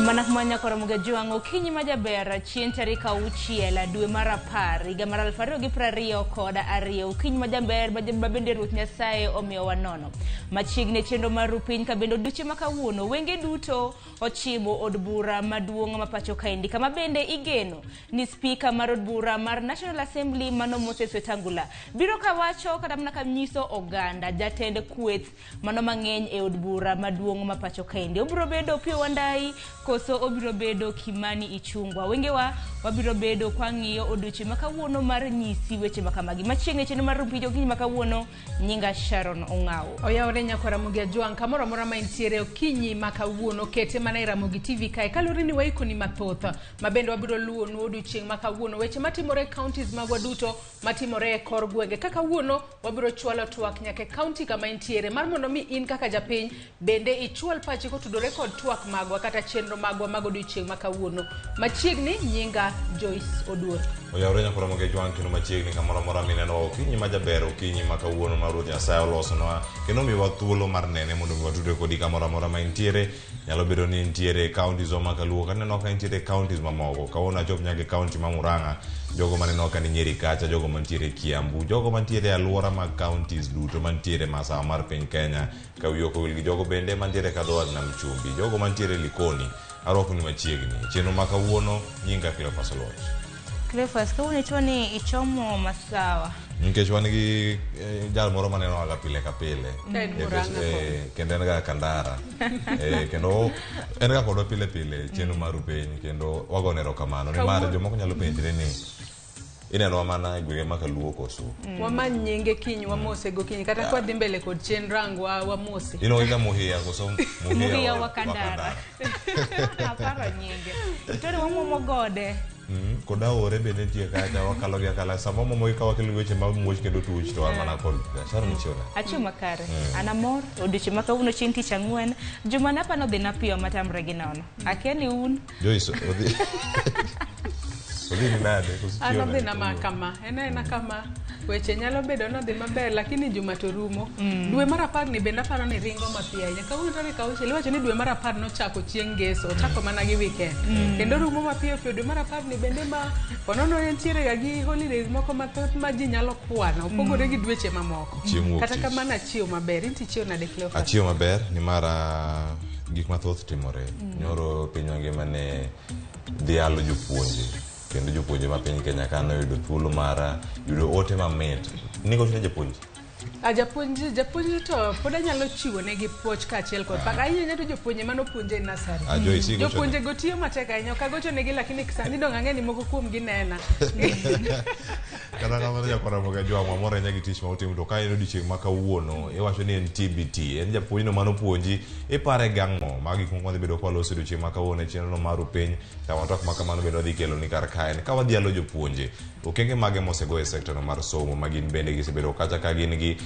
Mana kuma nyakoro Jwang' okinyi ma jaber chieng' tarik 6 dwe mar 10 higa mar 2022 okinyi ma jaber ma bende Ruoth Nyasaye omiyowa nono. Machiegni e chenro mar Rupiny ka bende odiochieng' ma kawuono wenge duto ochimo od bura maduong' ma pacho kaendi kama bende igeno ni spika mar od bura mar National Assembly mano Moses Wetangula biro kawacho kata mana ka nyiso oganda jatend kweth mano mang'eny e od bura maduong' ma pacho kaendi. Obiro bedo Opiyo Wandayi koso obiro bedo Kimani Ichung'wa? Wengewa wabiro bedo kwang'iyo odiochieng' ma kawuono mar nyisi weche ma kamagi. Machiegni e chenro mar Rumpich okinyi ma kawuono, nyinga Sharon Ong'awo. Oyawore nyakwar Ramogi Ajwang' kamoro amora ma intiere okinyi ma kawuono kete mana e Ramogi TV kae kaluwore ni waikoni mathoth ma bende wabiro luwonu odiochieng' ma kawuono weche matimore e counties magwa duto matimore e kor gwenge ka kawuono wabiro chwalo twak nyaka e county kama intiere mar mondo mi in kaka japiny bende ichwal pachi kotudore kod twak magwa kata chenro magwa mag odiochieng' ma kawuono. Machiegni nyinga Joyce Oduor. Oyawre nyakwar Ramogi Ajwang' kendo machiegni kamoro amora minenowa okinyi ma jaber okinyi ma kawuono ma Ruoth Nyasaye olosonwa kendo omiyowa thuolo mar nene mondo mi watudre kodi kamoro amora ma intiere. Nyalo bedo ni intiere e counties wa ma kaluo kata ineno ka intiere e counties mamoko. Kawuono achop nyaka e county ma Murang'a, jogo maneno ka ni Nyeri kacha, jogo mantiere Kiambu, jogo mantiere e alwora mag counties duto mantiere masawa mar piny Kenya. Ka wiyi ok owil gi jogo bende mantiere ka dhowath nam chumbi, jogo mantiere Likoni, arwakoni machiegni. Chenro ma kawuono, nyinga Cleophas Oluoch. Cleophas, kawuono ichwo ni ichomo masawa. Nikech wan gi eh, jal moro manenowa ga pile ka pile. Ka en Eh, Murang'a eh, kendo en ga Kandara. Eh, kendo en ga kodwa pile pile chenro mar piny kendo wagone erokamano. Nimar Kawuono- jomoko nyalo penjre ni inenowa mana e gwenge ma kaluo koso. Wamany nyinge kiny wamose gokinyi kata kwa dhi mbele kod chenro ang' wa wamose. Iluonge ga Muhia koso Muhia Muhia wa Kandara. Aparo nyinge. Tore wamuomo gode. Kod aore bende nitie kacha wakalo gi akala sama wamuomo gi ka wakelo weche ma muoch kendo tuch to wan mana kod Sharon ichiew nade? Achiew makare. An amor odiochieng' ma kawuono chieng' tich ang'wen. Juma na apani odhi na piyo matamre gi nono. Akia ni un. Joyce odhi odhi ni nade koso An chiew odhi nade na ma kawuono? kama, en aena kama. Weche nyalo bedo ni odhi maber lakini juma to rumo. Dwe mar 10 ni bende aparo ni ringo mapiyo ahinya. Kawuono tarik 6 iwacho ni dwe mar 10 nochako chieng' ngeso, ochako mana gi weekend. Kendo rumo mapiyo piyo dwe mar 10 ni bende ma ponono entiere ga gi holidays moko mathoth ma ji nyalo kwano, opogore gi dweche mamoko. Chieng' wuok Kata tich. kamano achiew maber, in to ichiew nade Cleophas? Achiew maber nimar ah, gik mathoth timore. Nyoro piny mangima ne dhialo jopuonje kendo jopuonje ma piny Kenya ka noyudo thuolo mar yudo ote mamit. Nigocho ne japuonj? Ah, japuonj japuonj to pod anyalo chiwo negi puoch kaachiel kod pak ahinya ahinya to jopuonje mane opuonje e nursery. Ah, Joyce, igocho ne- Jopuonje go tiyo matek ahinya ok agocho negi lakini sani dong ang'e ni moko kuom gi nena. Kata kamano nyakwar Ramogi Ajwang' wamor ahinya gi tich ma utimo to ka en odiochieng' ma kawuono iwacho ni en TBT en japuonjno mane opuonji ipare gang'o mago gik moko madhi bedo kwa loso odiochieng' ma kawuono e chenro mar piny kama twak ma kamano bende wadhi kelo ni kar kae ka wadhialo jopuonje okenge mage mosego e sekta no mar somo ma gin bende gisebedo kacha ka gin gi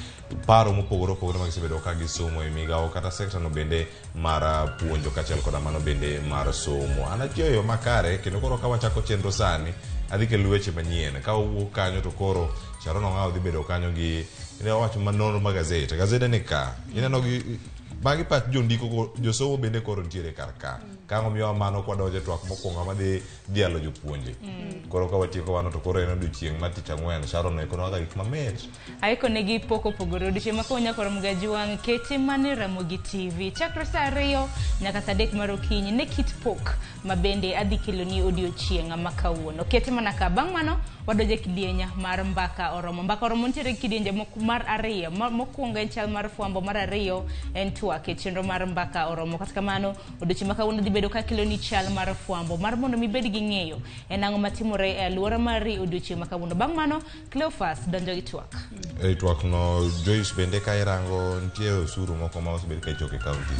paro mopogore opogore ma gisebedo ka gisomo e migawo kata sekta no bende mar puonjo kaachiel koda mano bende mar somo. An achiewo e yo makare kendo koro ka wachako chenro sani adhi kelo weche manyien. Ka wawuok kanyo to koro Sharon Ong'awo dhi bedo kanyo gi ne wawacho ma nonro mag gazet. Gazede ni ka. Ineno gi magi pach jondiko go- josomo bende koro nitiere kar ka. Ka ang' omiyowa mano kwadonjo e twak mokwongo madhi dhialo jopuonje. Koro ka watieko mano to koro en odiochieng' mar tich ang'wen Sharon oikonwa ga gik mamit. Aiko negi pok opogore odiochieng' ma kawuono nyaka Ramogi Ajwang' kete mane Ramogi TV chakre saa 2 nyaka saa 3 mar okinyi ne kit pok ma bende adhi keloni odiochieng' ma kawuono. Kete mana ka bang' mano wadonjo e kidieny mar mbaka oromo. Mbaka oromo nitiere gi kidienje mar 2. Mokwongo en chal mar fwambo, mar 2 en twak e chenro mar mbaka oromo. Kata kamano odiochieng' ma kawuono dhi bedo ka keloni chal mar fwambo mar mondo mi ibed gi ng'eyo en ang'o matimore e alwora mari odiochieng' ma kawuono. Bang' mano Cleophas donjo gi twak. E twak no Joyce bende ka irango nitie osuru moko ma osebed ka ichoko e counties.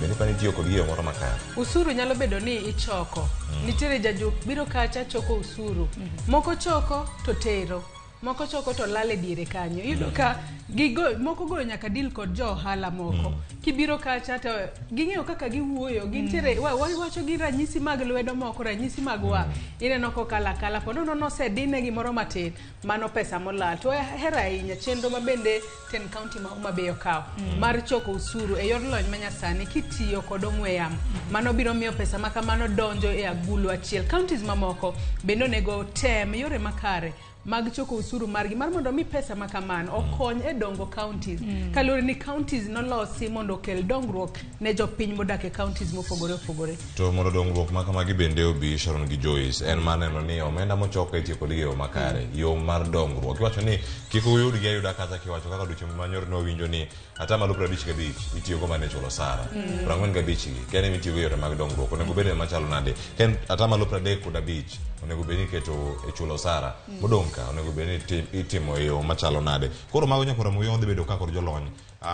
Bende ipani itiyo kodgi e yo moro makare. Usuru nyalo bedo ni ichoko. Nitiere jajuok biro kacha choko usuru. Moko choko to tero. Moko choko to lal e diere kanyo. Iyudo ka gigo moko goyo nyaka deal kod jo ohala moko. Kibiro kacha to ging'eyo kaka giwuoyo, gintiere wacho gi ranyisi mag lwedo moko, ranyisi mag wang'. Ineno kokalo akala po nono nosedine gimoro matin, mano pesa molal. To ahero ahinya chenro ma bende ten county ma Homa Bay okawo mar choko osuru e yor lony manyasani kitiyo kod ong'we yamo. Mano biro miyo pesa ma kamano donjo e agulu achiel. Counties mamoko bende onego tem yore makare mag choko osuru margi mar mondo mi pesa ma kamano okony e dongo counties. Kaluwore ni counties nolosi mondo okel dongruok ne jopiny modak e counties mopogore opogore. To mondo dongruok ma kamagi bende obi, Sharon gi Joyce, en mar neno ni omenda mochok itiyo kodgi e yo makare, yo mar dongruok. Iwacho ni kik uyudgi ayuda kata kiwacho kaka odiochieng' manyoro ne wawinjo ni atamalo 55 itiyogo mana e chulo osara. 45 gi kende ema itiyogo e yore mag dongruok. Onego bed ni machalo nade? Ka en atamalo 35 onego bed ni iketo e chulo osara. Modong' ka onego bed ni itimo e yo machalo nade? Koro mago nyaka Ramogi odhi bedo ka kod jolony.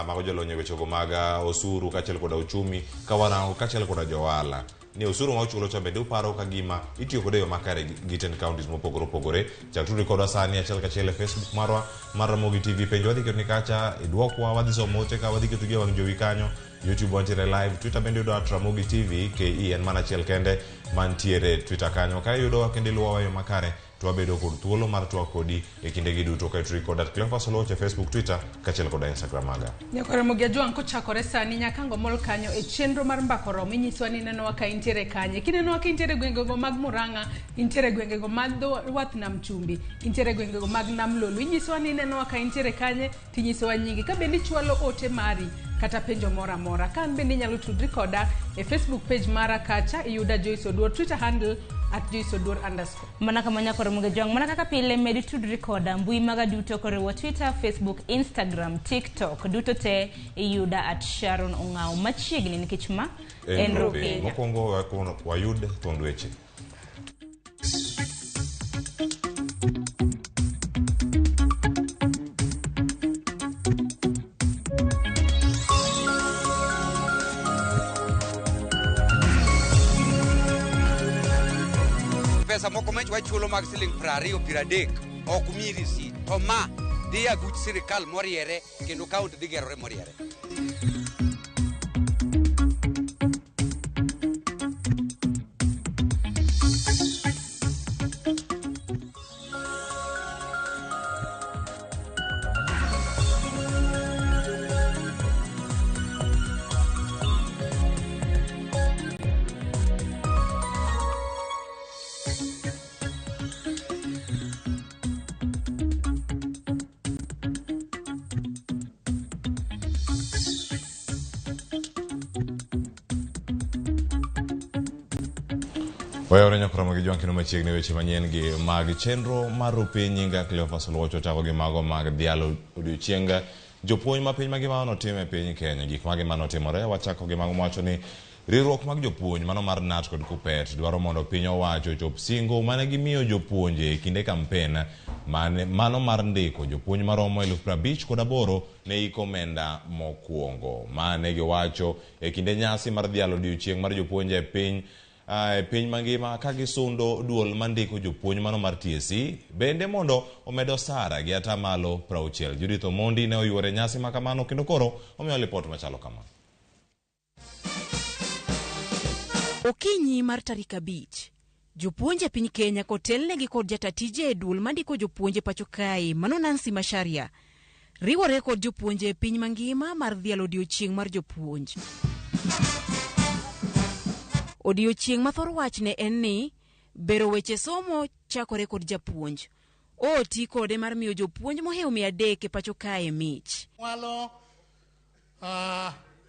Mago jolony e wechego mag osuru kaachiel koda uchumi ka warango kaachiel koda jo ohala. Ni osuru ma uchulo cha bende uparo ka gima itiyo kode e yo makare gi 10 counties mopogore opogore. Chak tudri kodwa sani achiel kachiel e Facebook marwa mar Ramogi TV. Penjo wadhi ketoni kacha, idwokwa, wadhi somo ote ka, wadhi ketogi e wang' jowi kanyo. YouTube wantiere live, Twitter bende yudo at Ramogi TV, KE en mana achiel kende mantiere Twitter kanyo. Ka iyudowa kendo iluwowa e yo makare, to wabedo kod thuolo mar twak kodi e kindegi duto ka ituri kod at Cleophas Oluoch e Facebook, Twitter kaachiel koda Instagram maga. Nyaka Ramogi Ajwang' kochakore sani nyaka ango mol kanyo e chenro mar Mbaka Oromo inyiswa ni inenowa ka intiere kanye. Kinenowa ka intiere gwengego mag Murang'a, intiere gwengego mag dho wath Nam Chumbi, intiere gwengego mag Nam Lolwe, inyisowa ni inenowa ka intiere kanye tinyisowa nyingi. Ka bende ichwalo ote mari kata penjo moro amora. Ka an bende inyalo tudri koda e Facebook page mara kacha iyuda Joyce Oduor, Twitter handle at Joyce Oduor underscore. Mana kama nyaka Ramogi Ajwang', mana kaka pile med tudri koda mbui maga duto koriwo Twitter, Facebook, Instagram, TikTok duto te iyuda at Sharon Ong'awo machiegni nikech ma en Rupiny. Mokwongo wayud thuond weche. Pesa moko mech wachulo mag siling 20 30 ok mi risit to ma dhi aguch sirikal moriere kendo kaunti dhi gerore moriere. Wayore nyaka Ramogi Jwang' kendo machiegni weche manyien gi mag chenro mar Rupiny. Nyinga Cleophas Oluoch ochako gi mago mag dhialo odiochieng jopuonj ma piny mangima notim e piny Kenya. Gik mage manotimore wachako gi mago mawacho ni riwruok mag jopuonj mano mar KNUT kod KUPPET dwaro mondo piny owacho ochop singo mane gimiyo jopuonje e kinde kampen mano mar ndiko jopuonj maromo 58,000 ne iko omenda mokwongo. Mane giwacho e kinde nyasi mar dhialo odiochieng' mar jopuonj e piny e piny mangima ka gisundo duol mandiko jopuonj mano mar TSC bende mondo omed osara gi atamalo 60. Judith Omondi ne oyuore nyasi ma kamano kendo koro omiyo lipot machalo kama. Okinyi mar tarik 5, jopuonj e piny Kenya kotelnegi kod jatatije e duol mandiko jopuonje pacho kae mano Nancy Macharia riwore kod jopuonje e piny mangima mar dhialo odiochieng' mar jopuonj. Odiochieng' ma thor wach ne en ni bero weche somo chakore kod japuonj. Oti kode mar miyo jopuonj mohewo 300 e pacho kae mich.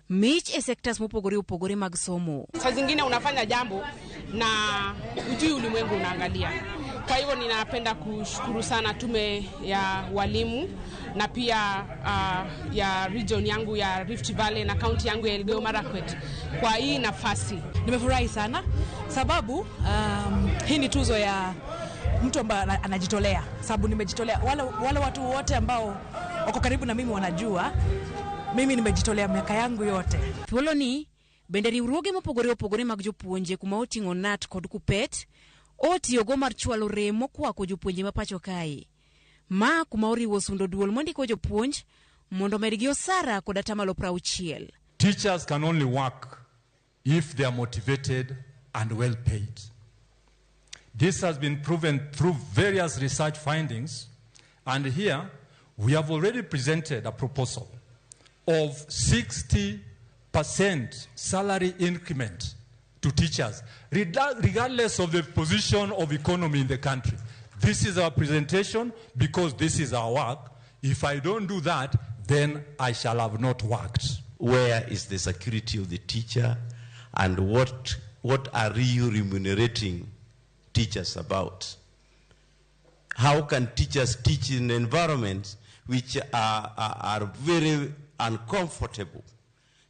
Mich e sectors mopogore opogore mag somo. Saa zingine unafanya jambo na hujui ulimwengu unaangalia. Kwa hivyo ninapenda kushukuru sana tume ya walimu na pia ya region yangu ya Rift Valley na county yangu ya Elgeyo Marakwet kwa hii nafasi. Nimefurahi sana sababu hii ni tuzo ya mtu ambaye anajitolea. Sababu nimejitolea, wale watu wote ambao wako karibu na mimi wanajua mimi nimejitolea miaka yangu yote. Thuolo ni bende riwruoge mopogore opogore mag jopuonje kuma oting'o KNUT kod KUPPET otiyogo mar chwalo rem mokwako jopuonje ma pacho kae. Ma kuma oriwo sundo duol mondiko jopuonj mondo omedgi osara kod atamalo 60. Teachers can only work if they are motivated and well paid. This has been proven through various research findings, and here we have already presented a proposal of 60% salary increment to teachers, regardless of the position of economy in the country. This is our presentation because this is our work. If I don't do that, then I shall have not worked. Where is the security of the teacher, and what are you remunerating teachers about? How can teachers teach in environments which are very uncomfortable?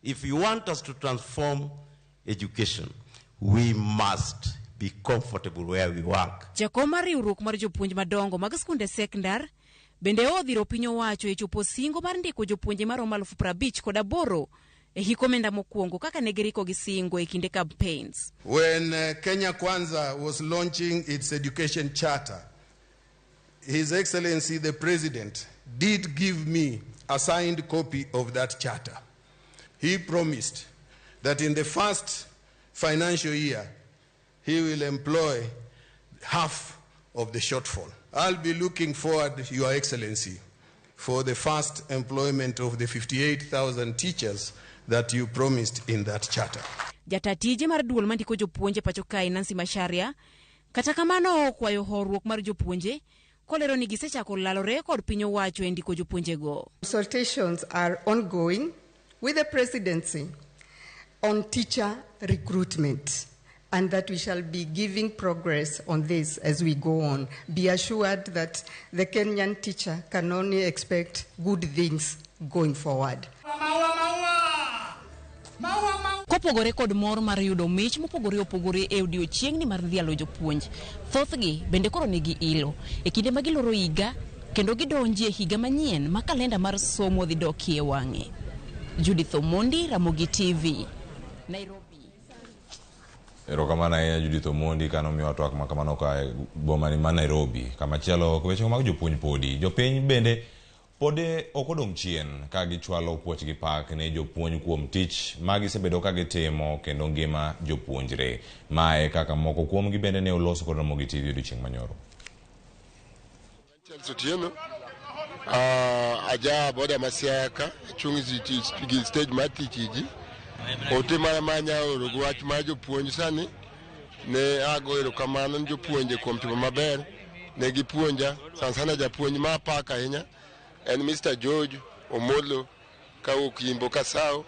If you want us to transform education, we must be comfortable where we work. Jakom mar riwruok mar jopuonj madongo mag skunde sekndar bende odhiro piny owacho e chopo singo mar ndiko jopuonje maromo 58,000 e hik omenda mokwongo kaka ne giriko gi singo e kinde campaigns. When Kenya Kwanza was launching its education charter, His Excellency the President did give me a signed copy of that charter. He promised that in the first financial year, he will employ half of the shortfall. I'll be looking forward, Your Excellency, for the first employment of the 58,000 teachers that you promised in that charter. Jata tije mar duol mandiko jopuonje pacho kae Nancy Macharia kata kamano okwayo horuok mar jopuonje kolero ni gisechako lalore kod piny owacho e ndiko jopuonjego. Consultations are ongoing with the presidency on teacher recruitment, and that we shall be giving progress on this as we go on. Be assured that the Kenyan teacher can only expect good things going forward. Kopogore kod mor mar yudo mich mopogore opogore e odiochieng'ni mar dhialo jopuonj, thothgi bende koro nigi ilo e kinde ma giloro higa kendo gidonjie higa manyien ma kalenda mar somo dhi dokie wang'e. Judith Omondi, Ramogi TV, Nairobi. Erokamano ahinya Judith Omondi kanomiwa twak ma kamano ka e bomani ma Nairobi. Kamachielo weche mag jopuonj podi. Jopiny bende pod ok odong' chien ka gichwalo puoch gi pak ne jopuonj kuom tich ma gisebedo ka gitimo kendo ngima jopuonjre. Mae kaka moko kuomgi bende ne oloso kod Ramogi TV odiochieng' manyoro. Charles Otieno, aja boda ma Siaya ka, achung' gi stage mar tich ji. Ote mana manya oro gi wach mar jopuonj sani ne ago erokamano ne jopuonje kuom timo maber. Ne gipuonja, sana sana japuonj ma apako ahinya en Mr. George Omolo kawuok Yimbo Kasau,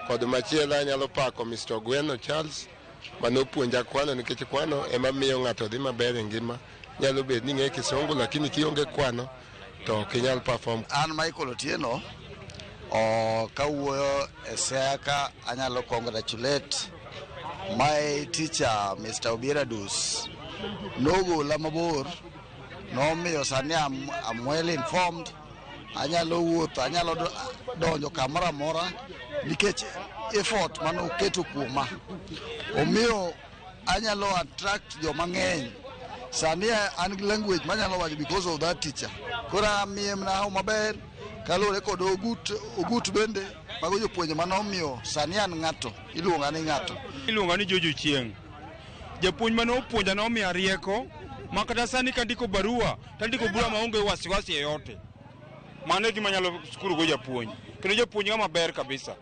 kod machielo anyalo pako Mr. Ogweno Charles manopuonja kwano, nikech kwano ema miyo ng'ato dhi maber e ngima. Nyalo bet ni ing'e kisungu lakini kionge kwano to ok inyal perform. An Michael Otieno, kawuoyo e Siaya ka anyalo congratulate my teacher Mr. Obiera Dus. Nogola mabor, nomiyo sani I'm well informed. Anyalo wuotho, anyalo donjo kamoro amora nikech effort manoketo kuoma. Omiyo anyalo attract joma ng'eny. Sani an gi language manyalo wacho because of that teacher. Koro amiye mana maber kaluwore kod Ogut bende mago jopuonje manomiyo sani an ng'ato iluonga ni ng'ato. Iluonga ni Jojo Chieng'. Japuonj mane opuonja nomiya rieko ma kata sani kandiko barua tandiko barua maonge wasiwasi yoyote. Mano e gima anyalo shukuru go japuonj. Kendo japuonj ng'ama ber kabisa.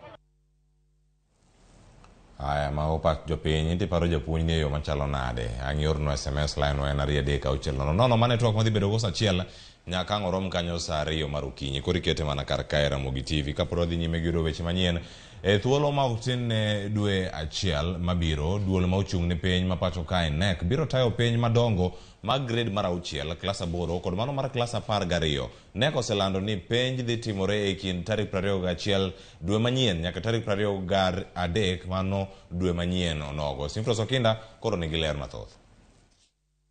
Aya, mago pach jopiny, inti paro japuonj ni e yo machalo nade? Ang' iornwa SMS line wa en 23600. Mane twak madhi bedo go saa 1 nyaka ang' orom kanyo saa 2 mar okinyi. Koro ikete mana kar kae Ramogi TV. Kapod wadhi nyime gi yudo weche manyien e thuolo ma ok tin ne dwe achiel mabiro, duol ma ochung' ne piny ma pacho kae KNEC biro tayo piny madongo mag grade mar 6, klas 8 kod mano mar klas 12. KNEC oselando ni penj dhi timore e kind tarik 21 dwe manyien nyaka tarik 23 mano dwe manyien onogo. Simfros Okinda koro nigi ler mathoth.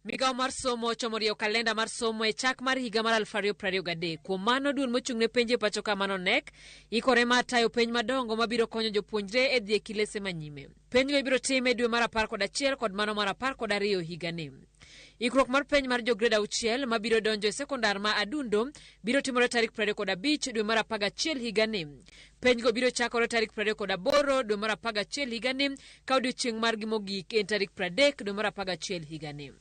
Migawo mar somo ochomo rieyo kalenda mar somo e chak mar higa mar 2023. Kuom mano, duol mochung' ne penj e pacho ka mano KNEC ikore mar tayo penj madongo mabiro konyo jopuonjre e dhi e kilese manyime. Penjgo ibiro tim e dwe mar 11 kod mano mar 12 higani. Ikruok mar penj mar jo grade 6 mabiro donjo e sekondar ma Adundo biro timore tarik 25 dwe mar 11 higani. Penjgo biro chakore tarik 28 dwe mar 11 higani ka odiechieng' margi mogik en tarik 30 dwe mar 11 higani.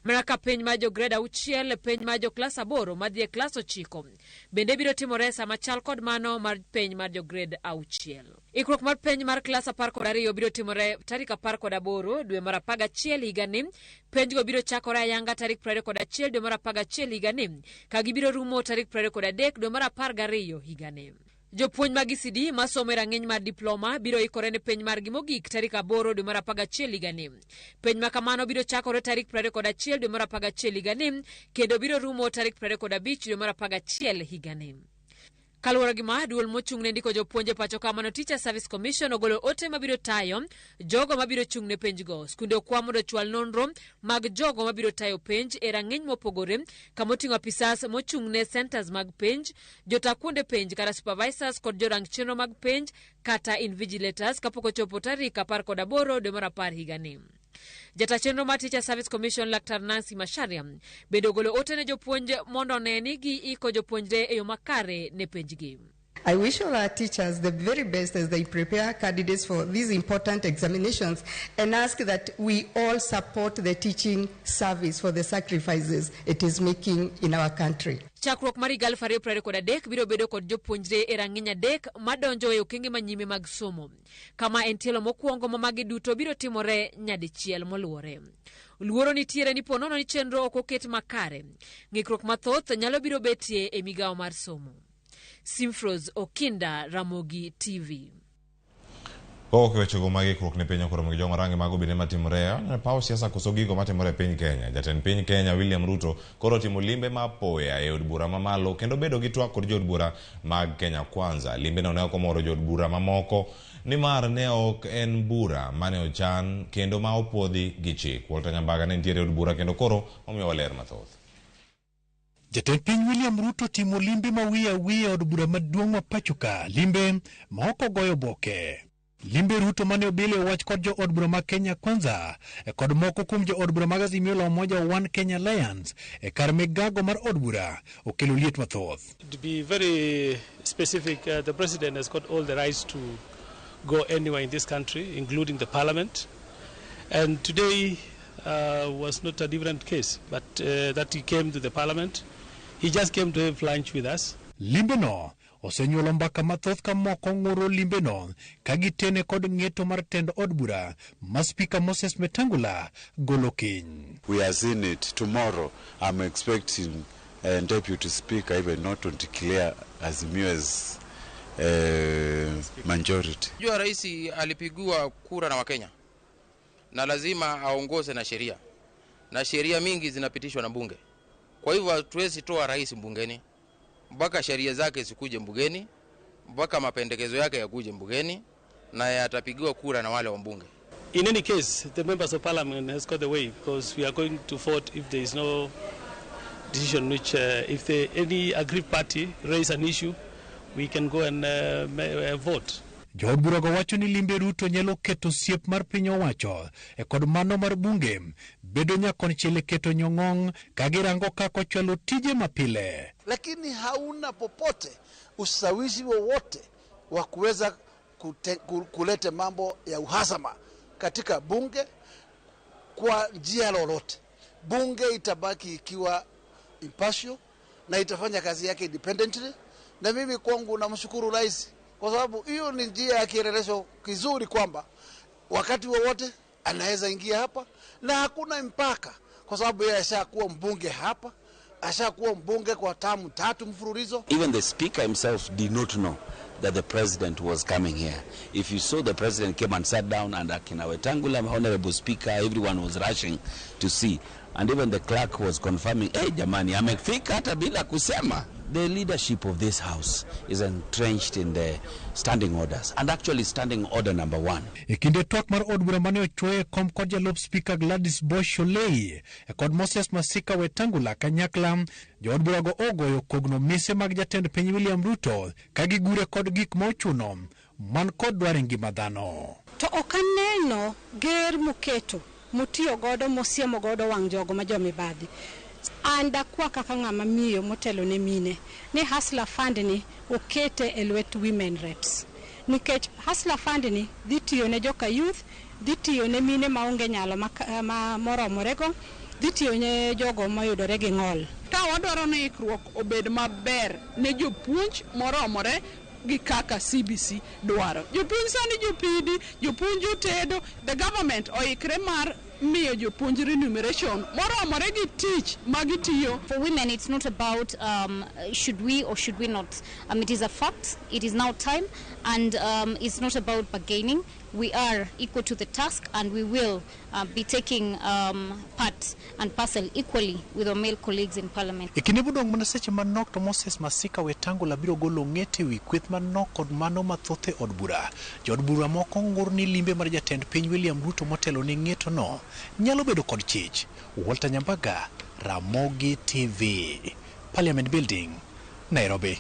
Mana ka penj mar jo grade 6, penj mar jo klas 8 madhi e klas 9 bende biro timore sama chal kod mano mar penj mar jo grade 6. Ikruok mar penj mar klas 12 biro timore tarik 18 dwe mar 11 higani. Penjgo biro chakore ayanga tarik 21 dwe mar 11 higani ka gibiro rumo tarik 23 dwe mar 12 higani. Jopuonj mag ECD masomo e rang'iny mar diploma biro ikore ne penj margi mogik tarik 8 dwe mar 11 higani. Penj ma kamano biro chakore tarik 21 dwe mar 11 higani kendo biro rumo tarik 25 dwe mar 11 higani. Kaluwore gi ma, duol mochung' ne ndiko jopuonj e pacho ka mano Teacher Service Commission ogolo ote mabiro tayo jogo mabiro chung' ne penjgo. Skunde okwa mondo ochwal nonro mag jogo mabiro tayo penj e rang'iny mopogore kama oting'o apisas mochung' ne centers mag penj, jota kuonde penj kata supervisors kod jorang chenro mag penj kata invigilators kapok ochopo tarik 18 dwe mar 10 higani. Jata chenro mar Teacher Service Commission Laktar Nancy Macharia bende ogolo ote ne jopuonj mondo one ni giiko jopuonjre e yo makare ne penjgi. I wish all our teachers the very best as they prepare candidates for these important examinations and ask that we all support the teaching service for the sacrifices it is making in our country. Chakruok mar higa 2023 biro bedo kod jopuonjre e rang'iny 3 madonjo e okenge manyime mag somo. Kama en tielo mokwongo ma magi duto biro timore nyadichiel moluwore. Luoro nitiere ni po nono ni chenro ok oket makare. Ng'ikruok mathoth nyalo biro betie e migawo mar somo. Simfros Okinda, Ramogi TV. Kowuok e wechego mag ikruok ne piny okoro gi joma rangi mago bende matimore e paw siasa koso gigo matimore e piny Kenya. Jatend piny Kenya William Ruto koro otimo limbe ma apoya e od bura mamalo kendo bedo gi twak kod jood bura mag Kenya Kwanza. Limbeno ne ok omoro jood bura mamoko nimar ne ok en bura mane ochan kendo ma opuodhi gi chik. Walter Nyambaga ne nitiere e od bura kendo koro omiyowa ler mathoth. Jatend piny William Ruto timo limbe ma wiye awiye e od bura maduong' ma pacho ka, limbe ma ok ogoyo oboke. Limbe Ruto mane obile wach kod jo od bura ma Kenya Kwanza kod moko kuom jo od bura mag Azimio la Umoja One Kenya Alliance e kar migago mar od bura okelo liet mathoth. To be very specific, the president has got all the rights to go anywhere in this country, including the parliament. And today was not a different case, but that he came to the parliament. He just came to have lunch with us. Limbeno osenyuolo mbaka mathoth ka moko ng'uro limbeno ka gitene kod ng'eto mar tend od bura ma Spika Moses Wetangula golo kiny. We are seeing it tomorrow. I'm expecting Deputy Speaker even not to declare Azimio as majority. Jua rais alipigiwa kura na Wakenya na lazima aongoze na sheria, na sheria mingi zinapitishwa na bunge. Kwa hivyo hatuwezi toa rais bungeni mpaka sheria zake zikuje bungeni, mpaka mapendekezo yake yakuje bungeni na yatapigiwa kura na wale wa bunge. In any case, the members of parliament has got the way, because we are going to vote if there is no decision which, if any aggrieved party raise an issue, we can go and vote. Jood burago wacho ni limbe Ruto nyalo keto siep mar piny owacho e kod mano mar bunge bedo nyakonchiel e keto nyong'ong' ka girango kaka ochwalo tije mapile. Lakini hauna popote ushawishi wowote wa kuweza kuleta mambo ya uhasama katika bunge kwa njia lolote. Bunge itabaki ikiwa impartial na itafanya kazi yake independently, na mimi kwangu namshukuru rais kwa sababu hiyo ni njia ya kielelezo kizuri kwamba wakati wowote anaweza ingia hapa na hakuna mpaka, kwa sababu yeye ashakuwa mbunge hapa, ashakuwa mbunge kwa tamu 3 mfululizo. Even the speaker himself did not know that the president was coming here. If you saw, the president came and sat down, and Akina Wetangula, honorable speaker, everyone was rushing to see. And even the clerk was confirming, hey, jamani, amefika hata bila kusema. The leadership of this house is entrenched in the standing orders, and actually standing order number 1. E kinde twak mar od bura mane ochwoye e kom kod jalup spika Gladys Bosch Shollei kod Moses Masika Wetangula kanyakla, jood burago ogoyo kogno mise mag jatend piny William Ruto ka gigure kod gik ma ochuno man kod dwaro e ngima dhano. To ok aneno ger moketo motiyo godo mosiemo godo wang' jogo ma jomibadhi. An dakwa kaka ng'ama miyo motelo ne mine ni Hustler Fund ni okete e lwet women reps. Nikech Hustler Fund ni dhi tiyo ne joka youth, dhi tiyo ne mine maonge nyalo ma moromorego, dhi tiyo ne jogo moyudore gi ng'ol. Ka wadwaro ni ikruok obed maber ne jopuonj moromore gi kaka CBC dwaro. Jopuonj sani jopidi, jopuonj jotedo, the government oikre mar miyo jopuonj remuneration moromore gi tich magitiyo. For women, it's not about should we or should we not. It is a fact. It is now time, and it's not about bargaining. We are equal to the task, and we will be taking part and parcel equally with our male colleagues in Parliament. E kinde modong' mana seche manok to Moses Masika Wetangula biro golo ng'ete wi kweth manok kod mano mathoth e od bura. Jood bura moko ng'ur ni limbe mar jatend piny William Ruto motelo ne ng'etono nyalo bedo kod chich. Walter Nyambaga, Ramogi TV, Parliament Building, Nairobi.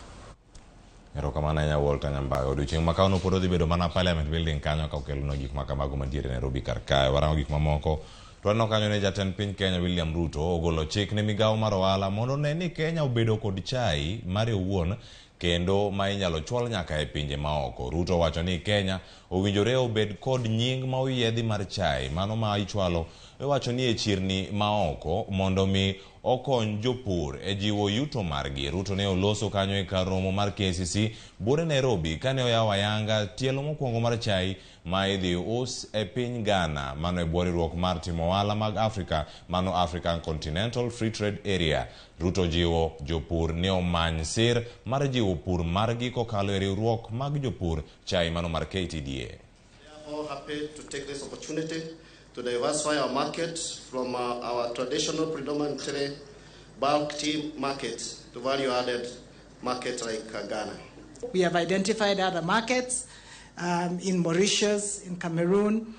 Erokamano ahinya Walter Nyambaga. Odiochieng' ma kawuono pod odhi bedo mana Parliament Building kanyo ka okelonwa gik ma kamago mantiere Nairobi kar kae. Warango gik mamoko. To waneno kanyo ni jatend piny Kenya William Ruto ogolo chik ne migawo mar ohala mondo one ni Kenya obedo kod chai mare owuon kendo ma inyalo chwal nyaka e pinje maoko. Ruto owacho ni Kenya owinjore obed kod nying ma oyiedhi mar chai mano ma ichwalo iwacho ni e chirni maoko mondo mi okony jopur e jiwo yuto margi. Ruto ne oloso kanyo e kar romo mar KCC buore Nairobi kane oyawo ayanga tielo mokwongo mar chai ma idhi us e piny Ghana mano e bwo riwruok mar timo ohala mag Africa mano African Continental Free Trade Area. Ruto jiwo jopur ni omany sir mar jiwo pur margi kokalo e riwruok mag jopur chai mano mar KTDA. Therefore happy to take this opportunity to diversify our market from our traditional predominantly bulk tea market to value-added market like Ghana. We have identified other markets in Mauritius, in Cameroon,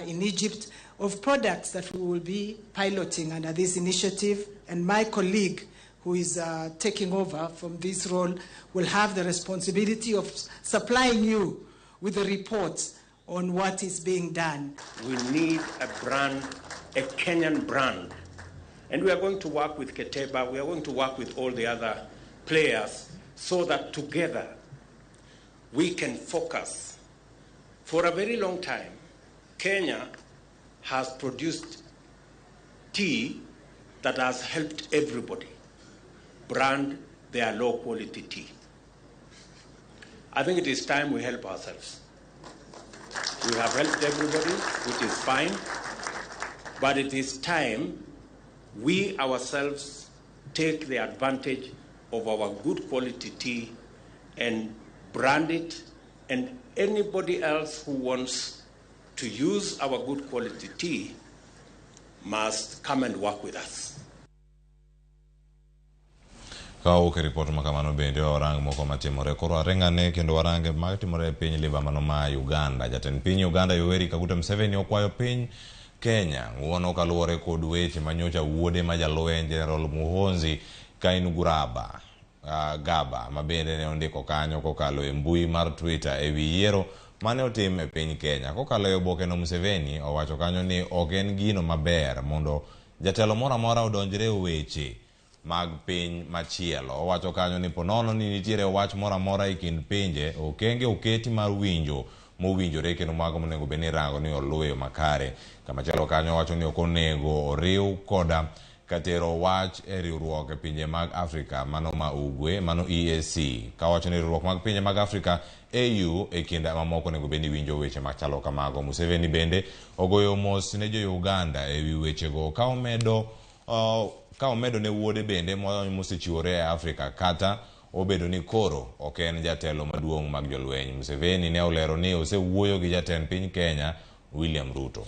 in Egypt, of products that we will be piloting under this initiative. And my colleague who is taking over from this role will have the responsibility of supplying you with the reports on what is being done. We need a brand, a Kenyan brand. And we are going to work with Keteba, we are going to work with all the other players so that together we can focus. For a very long time, Kenya has produced tea that has helped everybody brand their low quality tea. I think it is time we help ourselves. We have helped everybody, which is fine, but it is time we ourselves take the advantage of our good quality tea and brand it, and anybody else who wants to use our good quality tea must come and work with us. Ka wawuok e ripot ma kamano bende warang moko matimore. Koro waringane kendo warang matimore e piny Liba mano ma Uganda. Jatend piny Uganda Yoweri Kaguta Museveni okwayo piny Kenya ng'uono kaluwore kod weche manyocha wuode ma jalweny General Muhoozi Kainerugaba Gaba ma bende ne ondiko kanyo kokalo e mbui mar Twitter e wi yiero mane otim e piny Kenya. Kokalo e oboke no Museveni owacho kanyo ni ok en gino maber mondo jatelo moro amora odonjre e weche mag piny machielo. Owacho kanyo ni ponono ni nitiere wach moro amora e kind pinje, okenge oketi mar winjo mowinjore kendo mago monego bed ni rango ni oluw e yo makare. Kamachielo kanyo owacho ni ok onego oriw koda katero wach e riwruok e pinje mag Afrika mano ma ugwe mano EAC. Kawacho ni riwruok mag pinje mag Afrika AU e kind mamoko onego bed ni winjo weche machalo kamago. Museveni bende ogoyo mos ne jo Uganda e wi wechego ka omedo ne wuode bende mosechiwore e Afrika kata obedo ni koro ok en jatelo maduong' mag jolweny. Museveni ne olero ni osewuoyo gi jatend piny Kenya William Ruto.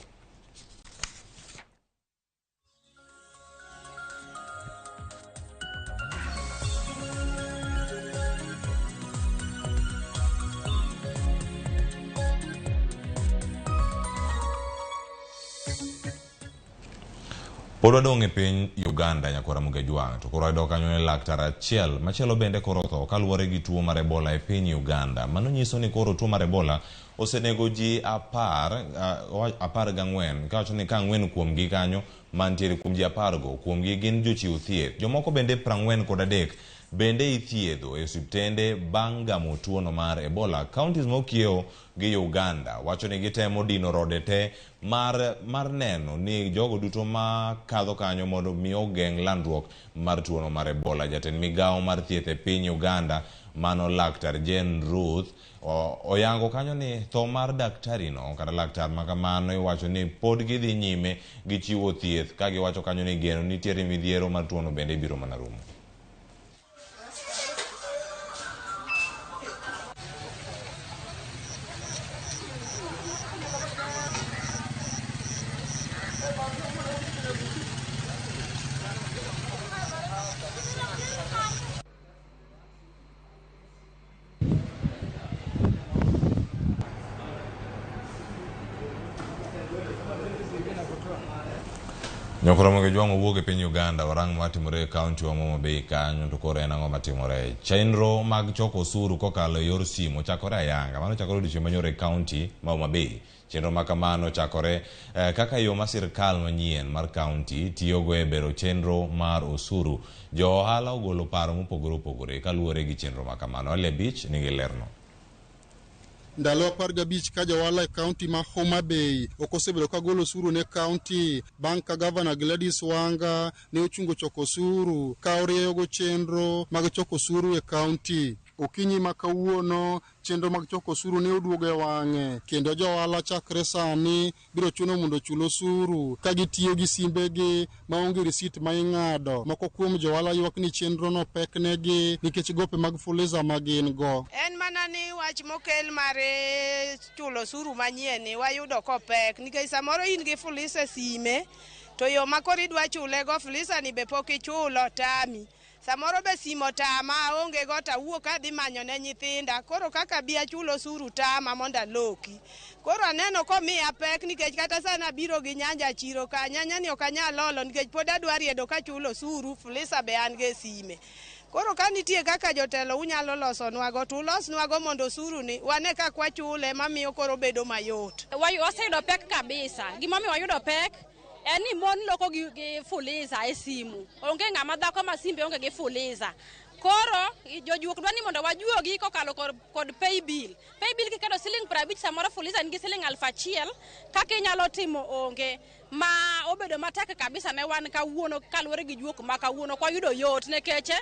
Pod wadong' e piny Uganda nyakwara Mugejwang' to koro wayudo kanyo ni laktar achiel machielo bende koro otho kaluwore gi tuo mar Ebola e piny Uganda. Mano nyiso ni koro tuo mar Ebola osenego ji 14 kawacho ni ka 4 kuomgi kanyo mantiere kuom ji 10 go kuomgi gin jochiw thieth. Jomoko bende 43 bende ithiedho e osiptende bang' gamo tuono mar Ebola. Counties mokiewo gi Uganda wacho ni gitemo dino rode te mar neno ni jogo duto ma kadho kanyo mondo mi ogeng' landruok mar tuono mar Ebola. Jatend migawo mar thieth e piny Uganda mano Laktar Jane Ruth oyango kanyo ni tho mar daktari no kata laktar makamano iwacho ni pod gidhi nyime gi chiwo thieth ka giwacho kanyo ni geno nitiere midhiero mar tuono bende biro mana rumo. Nyokoro Mugejwang' owuok e piny Uganda warang matimore e kaunti wa Homa Bay kanyo to koro en ang'o matimore. Chenro mag choko osuru kokalo e yor simu chakore ayanga. Mano chakore odiochieng' manyoro e kaunti ma Homa Bay. Chenro ma kamano chakore kaka yo ma sirkal manyien mar kaunti tiyogo e bero chenro mar osuru. Jo ohala ogolo paro mopogore opogore kaluwore gi chenro ma kamano. Ali Abich nigi lerno. Ndalo 15 ka johala e kaunti ma Homa Bay ok osebedo ka golo osuru ne kaunti bang' ka gavana Gladys Wanga ne ochungo choko osuru ka orieyogo chenro mag choko osuru e kaunti. Okinyi ma kawuono chenro mag choko osuru ne oduogo e wang'e kendo johala chakre sani biro chuno mondo ochul osuru ka gitiyo gi simbegi maonge risit ma ing'ado. Moko kuom johala ywak ni chenrono pek negi nikech gope mag Fuliza ma gin go. En mana ni wach mokel mar chulo osuru manyien ni wayudo kopek nikech samoro in gi Fuliza e sime to yo ma koro idwa chule go Fuliza ni be pok ichulo tami. Samoro be simo tama aonge go tawuok adhi manyo ne nyithinda koro kaka bi achulo osuru tama mondo aloki. Koro aneno komiya pek nikech kata sana abiro gi nyanja chiro ka nyanya ni ok anyal olo nikech pod adwa riedo kachulo osuru Fuliza be an go e sime. Koro ka nitie kaka jotelo unyalo losonwago to ulosnwago mondo osuru ni wane kaka wachule mamiyo koro bedo mayot. Waseyudo pek kabisa. Gimomiyo wayudo pek en ni mon loko gi Fuliza e simu. Onge ng'ama dhako ma simbe onge gi Fuliza. Koro jojuok dwa ni mondo wajuogi kokalo kod pay bill. Pay bill kiketo siling 50 samoro Fuliza nigi siling 1000 kaka inyalo timo onge. Ma obedo matek kabisa ne wan kawuono kaluwore gi juok ma kawuono kwa yudo yot nikech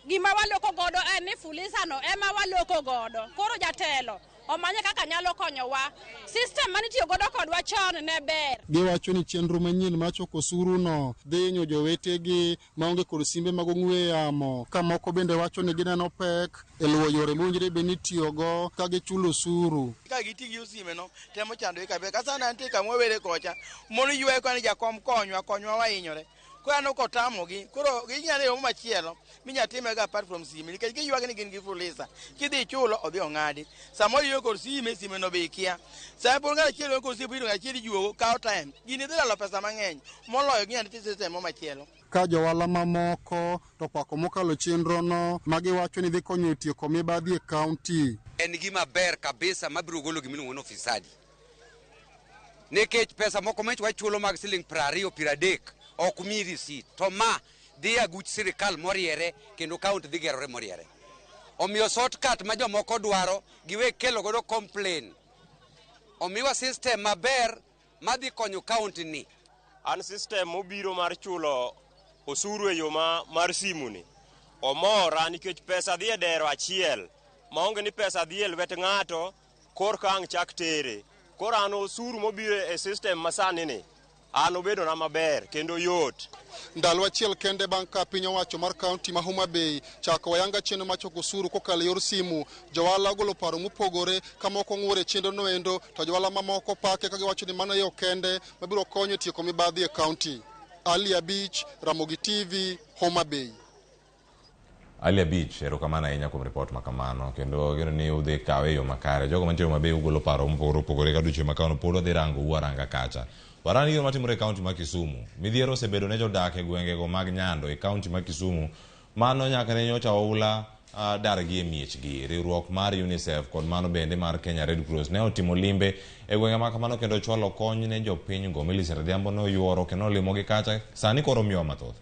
gima waloko godo en ni Fuliza no ema waloko godo. Koro jatelo omanye kaka nyalo konyowa. System manitiyo godo kodwa chon ne ber. Giwacho ni chenro manyien mar choko osuru no dhi hinyo jowetegi maonge kod simbe mag ong'we yamo. Ka moko bende wacho ni gineno pek e luwo yore mowinjore bed ni itiyogo ka gichulo osuru. Ka giti gi osime no temo chandogi kabisa. Ka sani antie kama wawere kocha, mon ywayo ka ni jakom konywa, konywa wahinyore. Koro aneno kotamogi, koro ginyalo yo machielo minyalo timego apart from sime nikech giywak ni gin gi Fuliza. Kidhi ichulo odhi ong'adi. Samoro ionge kod sime, sime no be ikia. Sama pod ng'ato achiel onge kod sime, ng'ato achiel ijuogo, kawo time. Gini dhi lalo pesa mang'eny moloyo ginyalo tiyo system moro machielo. Ka johala mamoko to pako mokalo chenrono ma giwacho ni dhi konyo e tieko mibadhi e kaunti. En gima ber kabisa mabiro golo gimiluongo ni ufisadi. Nikech pesa moko mich wachulo mag siling 20 30 ok mi receipt to ma dhi aguch sirikal moriere kendo kaunti dhi gerore moriere. Omiyo shortcut ma jomoko dwaro giwe kelo godo complain. Omiwa system maber madhi konyo kaunti ni. An system mobiro mar chulo osuru e yo mar simu ni omora nikech pesa dhi e dero achiel maonge ni pesa dhi e lwet ng'ato korka ang' chak tere. Koro an osuru mobiro e system masani ni an obedona maber kendo yot. Ndalo achiel kende bang' ka piny owacho mar kaunti ma Homa Bay chako ayanga chenro mar choko osuru kokalo e yor simu, johala ogolo paro mopogore ka moko ng'ur e chenrono endo to johala mamoko pake ka giwacho ni mano yo kende mabiro konyo e tieko mibadhi e kaunti. Ali Abich, Ramogi TV, Homa Bay. Ali Abich, erokamano ahinya kuom ripot ma kamano kendo geno ni udhi kawe e yo makare. Jogo mantie Homa Bay ugolo paro mopogore opogore ka odiochieng' ma kawuono pod wadhi rango u aranga kacha. Parani gino matimore e kaunti ma Kisumu. Midhiero osebedo ne jodak e gwengego mag Nyando e kaunti ma Kisumu. Mano nyaka ne nyocha oula dargi e miechgi. Riwruok mar UNICEF kod mano bende mar Kenya Red Cross ne otimo limbe e gwenge ma kamano kendo chwalo kony ne jopinygo. Millicent Adhiambo ne oyuoro kendo olimogi kacha. Sani koro miyowa mathoth.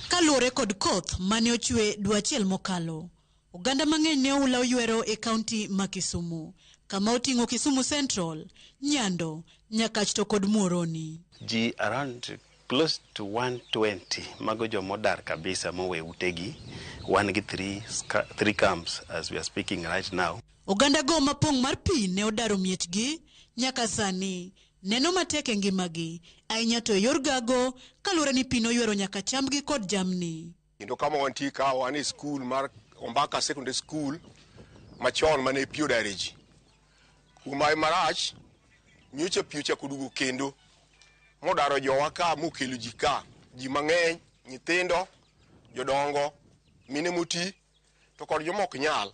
Kaluwore kod koth mane ochwe dwe achiel mokalo, oganda mang'eny ne oula oywero e kaunti ma Kisumu, kama oting'o Kisumu Central, Nyando, Nyakach to kod Muhoroni. Ji around close to 120 mago jomodar kabisa mowe utegi. Wan gi three camps as we are speaking right now. Oganda go mapong' mar pi ne odaro miechgi nyaka sani neno matek e ngimagi, ahinya to e yor gago kaluwore ni pi noywero nyaka chambgi kod jamni. Kendo kama wantie ka wan e skul mar Ombaka Secondary School machon mane pi odare ji. Kuma marach nyocha pi ochako duogo kendo modaro jowa ka mokelo ji ka, ji mang'eny, nyithindo, jodongo, mine moti to kod joma ok nyal.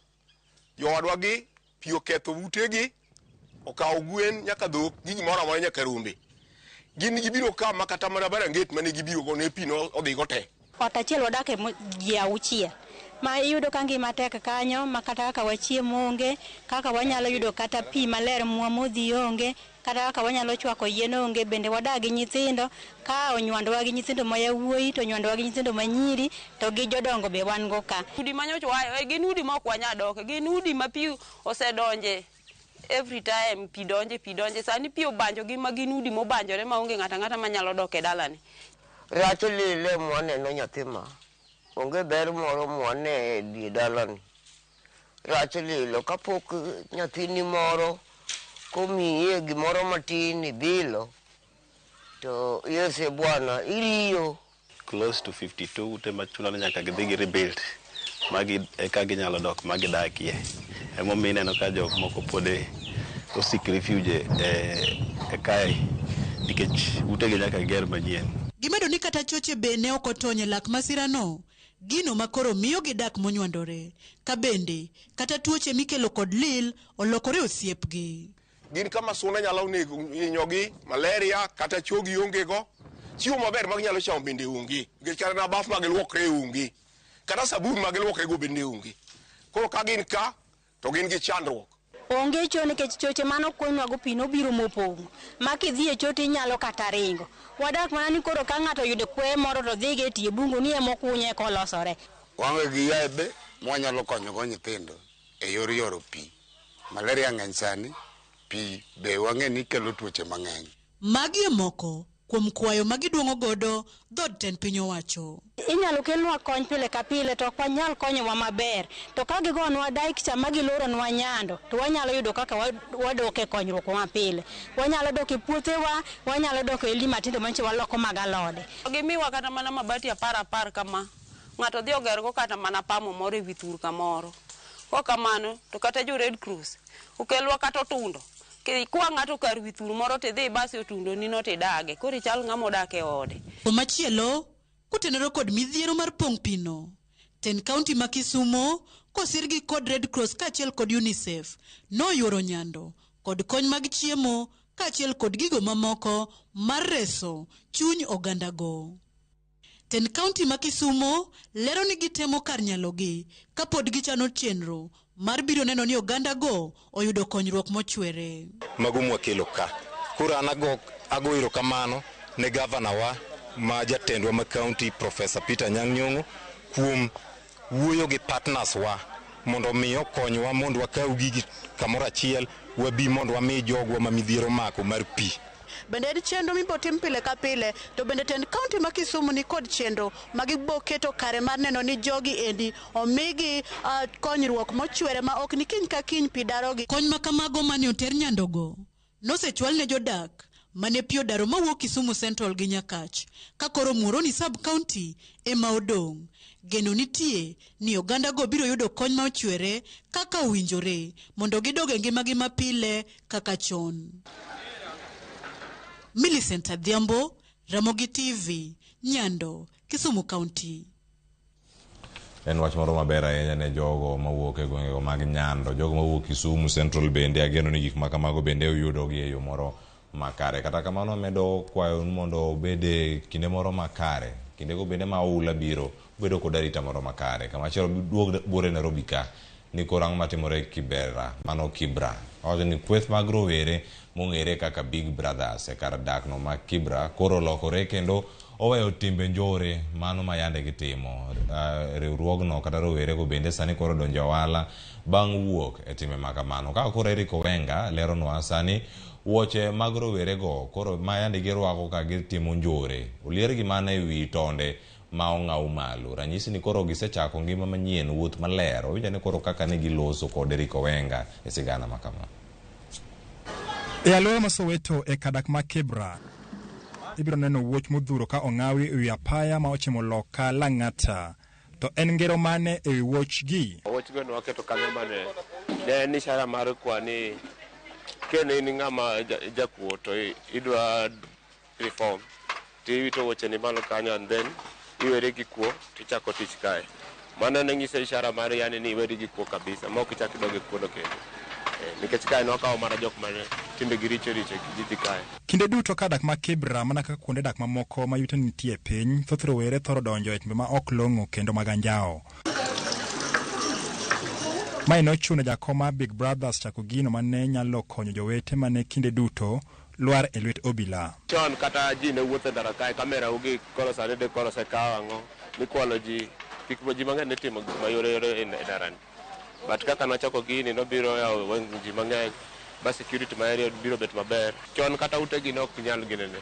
Jowadwa gi pi oketho utegi, okawo gwen nyaka dhok gi gimoro amora nyaka rombe. Gin gibiro ka ma kata mana baranget mane gibiro go ne pi no odhigo te. Ot achiel wadak e ji auchiel ma iyudo ka ngima tek kanyo ma kata kaka wachiemo onge, kaka wanyalo yudo kata pi maler mwamodhi onge, kata kaka wanyalo chwako yien onge. Bende wadak gi nyithindo ka onywandowa gi nyithindo ma yawuoyi to onywandowa gi nyithindo ma nyiri to gi jodongo be wan go ka. Udi manyocha wa gin udi ma ok wanyal doke, gin udi ma pi osedonje every time pi donje sani pi obanjo gi ma gin udi mobanjore maonge ng'ato ang'ata manyalo dok e dalani. Rach lile mwaneno nyathi ma onge ber moro mwane e die dalani. Rach lilo kapok nyathini moro komiye gimoro matin ibilo to yese bwana iriyo. Close to 52 ute machuno ni nyaka gidhi gi rebuild magi eka ginyalo dok magidakie. Emomiyo ineno ka jok moko pod osik refuge e kae nikech utegi nyaka ger manyien. Gimedo ni kata choche be ne ok otony e lak masirano, gino makoro miyo gidak monywandore, ka bende kata tuoche mikelo kod lil olokore osiepgi. Gin kama suna nyalo nego hinyogi, malaria kata chogi onge go. Chiemo maber ma ginyalo chamo bende onge, nikech kata na baf ma giluokre onge, kata sabun ma giluokre go bende onge. Koro ka gin ka to gin gi chandruok. Onge cho nikech choche mano konywago pi nobiro mopong'o ma kidhi e cho tinyalo kata ringo. Wadak mana ni koro ka ng'ato oyudo kweye moro to dhi go e tie bungu ni emokunye kolosore. Waonge gi yedhe mwanyalo konyogo nyithindo e yor yoro pi. Malaria ng'eny sani, pi be wang'e ni kelo tuoche mang'eny. Magi e moko kuom kwayo ma giduong'o godo dhood tend piny owacho. Inyalo kelnwa kony pile ka pile to ok wanyal konyowa maber. To ka gigonwa dike cha ma giloronwa Nyando to wanyalo yudo kaka wadok e konyruok ma pile. Wanyalo dok e puothewa, wanyalo dok e odi matindo manyicho waloko mag alode. Gimiwa kata mana mabati 10 kama, ng'ato dhi ogergo kata mana pamo moro e wi thur kamoro. Kok kamano to kata jo Red Cross okelwa kata otundo. Kikwa ng'ato kar wi thur moro tidhi ibase otundo ni no tidage, koro ichal ng'ama odak e ode. Komachielo, kotenore kod midhiero mar pong' pino, tend kaunti ma Kisumo kosirgi kod Red Cross kaachiel kod UNICEF noyuoro Nyando kod kony mag chiemo kaachiel kod gigo mamoko mar reso chuny ogandago. Tend kaunti ma Kisumo lero ni gitemo kar nyalogi kapod gichano chenro mar biro neno ni ogandago oyudo konyruok mochwere. Mago mwakelo ka. Koro an ago erokamano ne gavana wa ma jatendwa ma kaunti Professor Peter Anyang' Nyong'o kuom wuoyo gi partners wa mondo mi okonywa mondo wakaw gigi kamoro achiel wabi mondo wami jogwa ma midhiero omako mar pi. Bende en chenro mibotim pile ka pile, to bende tend kaunti ma Kisumu ni kod chenro ma giboketo kare mar neno ni jogi endi omigi konyruok mochwere ma ok ni kiny ka kiny pi darogi. Kony ma kamago mane oter Nyandogo nosechwal ne jodak mane pi odaro mawuok Kisumu Central gi Nyakach, ka koro Muhoroni sub county ema odong'. Geno nitie ni ogandago biro yudo kony ma ochwere kaka owinjore mondo gidog e ngimagi mapile kaka chon. Millicent Adhiambo, Ramogi TV, Nyando, Kisumu County. En wach moro maber ahinya ne jogo mawuok e gwengego mag Nyando, jogo mawuok Kisumu Central bende ageno ni gik ma kamago bende uyudogi e yo moro makare. Kata kamano amedo kwayo mondo obed e kinde moro makare, kindego bende ma oula biro, ubedo kod arita moro makare. Kamachielo duog buore Nairobi ka, ni koro ang'o matimore Kibera, mano Kibra. Owacho ni kweth mag rowere mong'ere kaka Big Brothers e kar dak no ma Kibra koro olokore kendo oweyo timbe njore mano ma yande gitimo. Riwruogno kata rowerego bende sani koro donjo e ohala bang' wuok e timbe ma kamano. Kaka koro Eric Owenga leronwa sani wuoche mag rowerego koro ma yande girwako ka gitimo njore oliergi mana e wi tonde ma ong'aw malo. Ranyisi ni koro gisechako ngima manyien, wuoth maler. Owinjo ni koro kaka ne giloso kod Eric Owenga e sigana ma kama. E alwora ma Soweto e kadak ma Kibra, ibiro neno wuoch modhuro ka ong'awi e wi apaya ma ochimo loka Lang'ata. To en ngero mane e wi wuoch gi? Wuoch go ne waketo kanyo mane ne en ishara mar kwa ni kene in ng'ama jakuo to idwa reform tiwito wuocheni malo kanyo and then iweri gi kuo tichako tich kae. Mano ne nyiso ishara mar yani ni iweri gi kuo kabisa ma ok ichak idog e kuono kendo. Nikech kae ne wakawo mana jok mane timbegi richo richo ji dhi kae. Kinde duto ka dak ma Kibra mana kaka kuonde dak mamoko ma yuto nitie e piny, thoth rowere thoro donjo e timbe ma ok long'o kendo mag anjawo. Mae nochuno jakom mar Big Brothers chako gino mane nyalo konyo jowete mane kinde duto lwar e lwet obila. Chon kata ji ne wuotho e ndara kae, kamera ugi koro sani de koro osekaw ang'o, mikwalo ji, gik ma ji mang'eny ne timo gik ma yore yore e ndarani. But kaka nochako gini nobiro yawo wang' ji mang'eny, ba security ma area biro bet maber. Chon kata ute gi ne ok nyal ginene.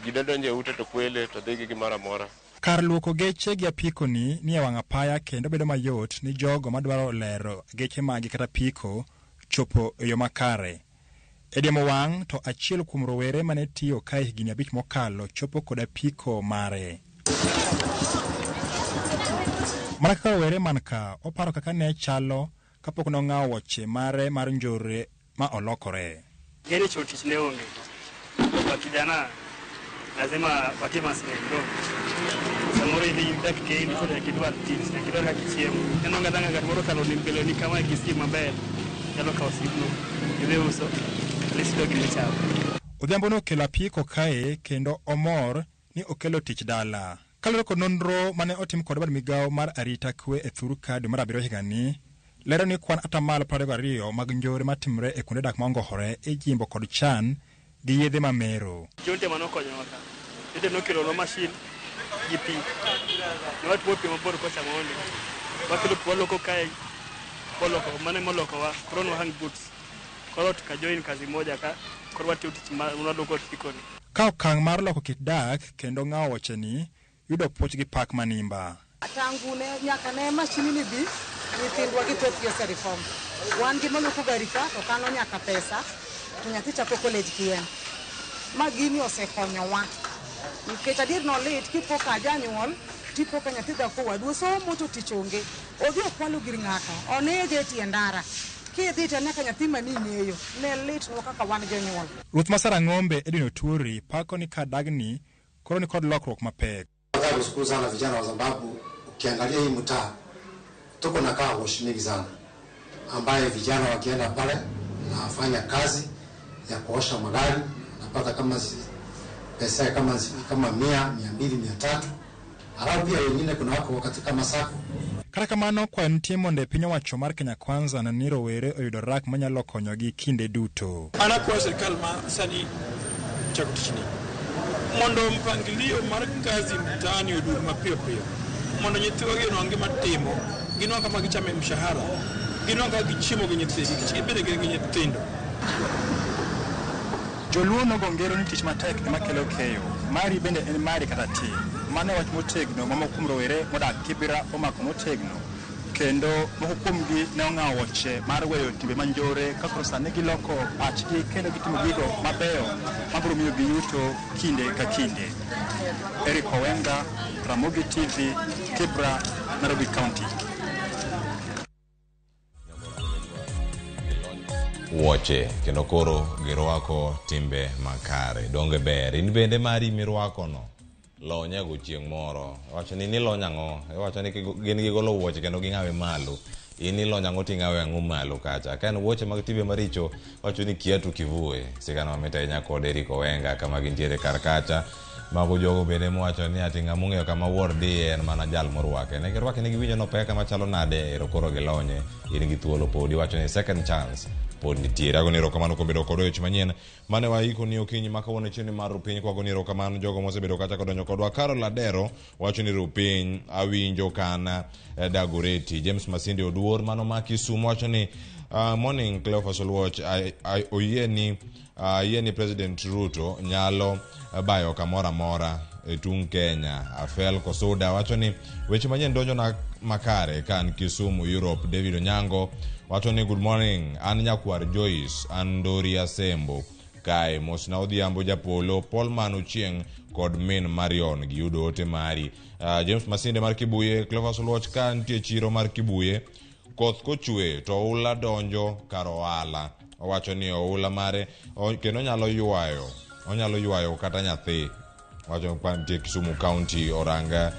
Ji ne donjo e ute to kwele to dhi gi gimoro amora. Kar luoko geche gi apiko ni nie wang' apaya kendo bedo mayot ni jogo madwaro lero geche magi kata apiko chopo e yo makare. E diemo wang' to achiel kuom rowere mane tiyo kae higni 5 mokalo chopo kod apiko mare. Mana kaka rowere man ka, oparo kaka ne chalo kapok nong'awo wuoche mare mar njore ma olokore. Geni chon tich ne onge. Kwa kijana lazima watim maslahi kidogo. Samoro idhi dak kendi to nyaka idwar tich, nyaka idwar kaka ichiemo. Ineno ng'ato ng'at moro kalo ni mbele ni kama gi maber, nyalo kawo simno, idhi uso, at least iyudo gima ichamo. Odhiambo nokelo apiko kae kendo omor ni okelo tich dala. Kaluwore kod nonro mane otim kod bad migawo mar arita kwe e thur ka dwe mar 7 higani, lero ni kwan 22% mag njore matimore e kuonde dak ma ongohore ijimbo kod chan gi yedhe mamero. Jonte mane okonyowa ka, jonte nokelonwa mashin gi pi. Ne watuo pi mabor kocha mondi. Wakelo pi waloko kae, waloko, mano ema olokowa, koro ne wahang boots. Koro tuka join kazi moja ka, koro watiyo tich ma waloko apikoni. Ka okang' mar loko kit dak kendo ng'awo wuocheni yudo puoch gi pak manimba. Tangu ne nyaka ne mashini ni bi, nyithindwa gi thothgi ose reform. Wan gi maluoko gari ka to kano nyaka pesa to nyathi chako college kien. Ma gini osekonyowa. Nikech adier nolit kipo ka janyuol tipo ka nyathi dhako wadu osomo to tich onge. Odhi okwalo gir ng'ato, onege e tie ndara. Kidhi to nyaka nyathi mani ng'eyo. Ne litnwa kaka wan jonyuol. Ruoth ma Sarang'ombe Edwin Oturi pako ni kar dagni koro ni kod lokruok mapek. Nataka kushukuru sana vijana kwa sababu ukiangalia hii mtaa tuko na car wash mingi sana ambaye vijana wakienda pale nafanya kazi ya kuosha magari napata kama pesa kama 100, 200, 300. Alafu pia wengine kuna wako katika masako. Kata kamano kwayo nitie mondo e piny owacho mar Kenya Kwanza neno ni rowere oyudo rak manyalo konyogi kinde duto. An akwayo sirkal ma sani chako tichni mondo mpangilio mar kazi mtaani oduog mapiyo piyo mondo nyithiwa gi onwang' gima timo, ginwang' kama gichame mshahara, ginwang' kaka gichiemo gi nyithindgi, nikech gin bende gin gi nyithindo. Joluo nogo ngero ni tich matek ema kelo keyo. Mari bende en mari kata tin. Mano e wach motegno ma moko kuom rowere modak Kibra omako motegno. Kendo moko kuomgi ne ong'awo wuoche mar weyo timbe manjore ka koro sani giloko pachgi kendo gitimo gigo mabeyo mabiro miyo giyuto kinde ka kinde. Eric Owenga, Ramogi TV, Kibra, Nairobi County. Wuoche kendo koro girwako timbe makare. Donge ber? In bende mari mirwakono. Lonyego chieng' moro. Iwacho ni nilony ang'o? Iwacho ni gin gigolo wuoche kendo ging'awe malo. In ilony ang'o ting'awe ang'o malo kacha? Ka en wuoche mag timbe maricho, wacho ni kiatu kivue. Sigana mamit ahinya kod Eric Owenga kama gintiere kar kacha. Mago jogo bende mowacho ni ati ng'ama ong'eyo kama wuor dhiye en mana jal morwake. Ne girwake ne giwinjo nopek kama chalo nade, ero koro gilonye. In gi thuolo pod iwacho ni second chance pod nitiere. Agoni erokamano kuom bedo kodwa e weche manyien mane waiko ni okinyi ma kawuono chieng' mar rupiny kwagoni erokamano jogo mosebedo kacha kodonjo kodwa. Carol Adero wacho ni rupiny awinjo kana Dagoreti. James Masinde Oduor mano ma Kisumu wacho ni morning Cleophas Oluoch, oyie ni yie ni President Ruto nyalo bayo kamoro amora e tung' Kenya. Afel Kosuda wacho ni weche manyien donjo na makare ka an Kisumu Europe. David Onyango wacho ni good morning, an nyakwar Joyce, an Ndori Asembo kae. Mosna Odhiambo Japolo, Paul Manu Chieng' kod min Marion giyudo ote mari. James Masinde mar Kibuye, Cleophas Oluoch ka nitie chiro mar Kibuye, koth kochwe to oula donjo kar ohala. Owacho ni oula mare kendo onyalo ywayo kata nyathi. Owacho ni nitie Kisumu County oranga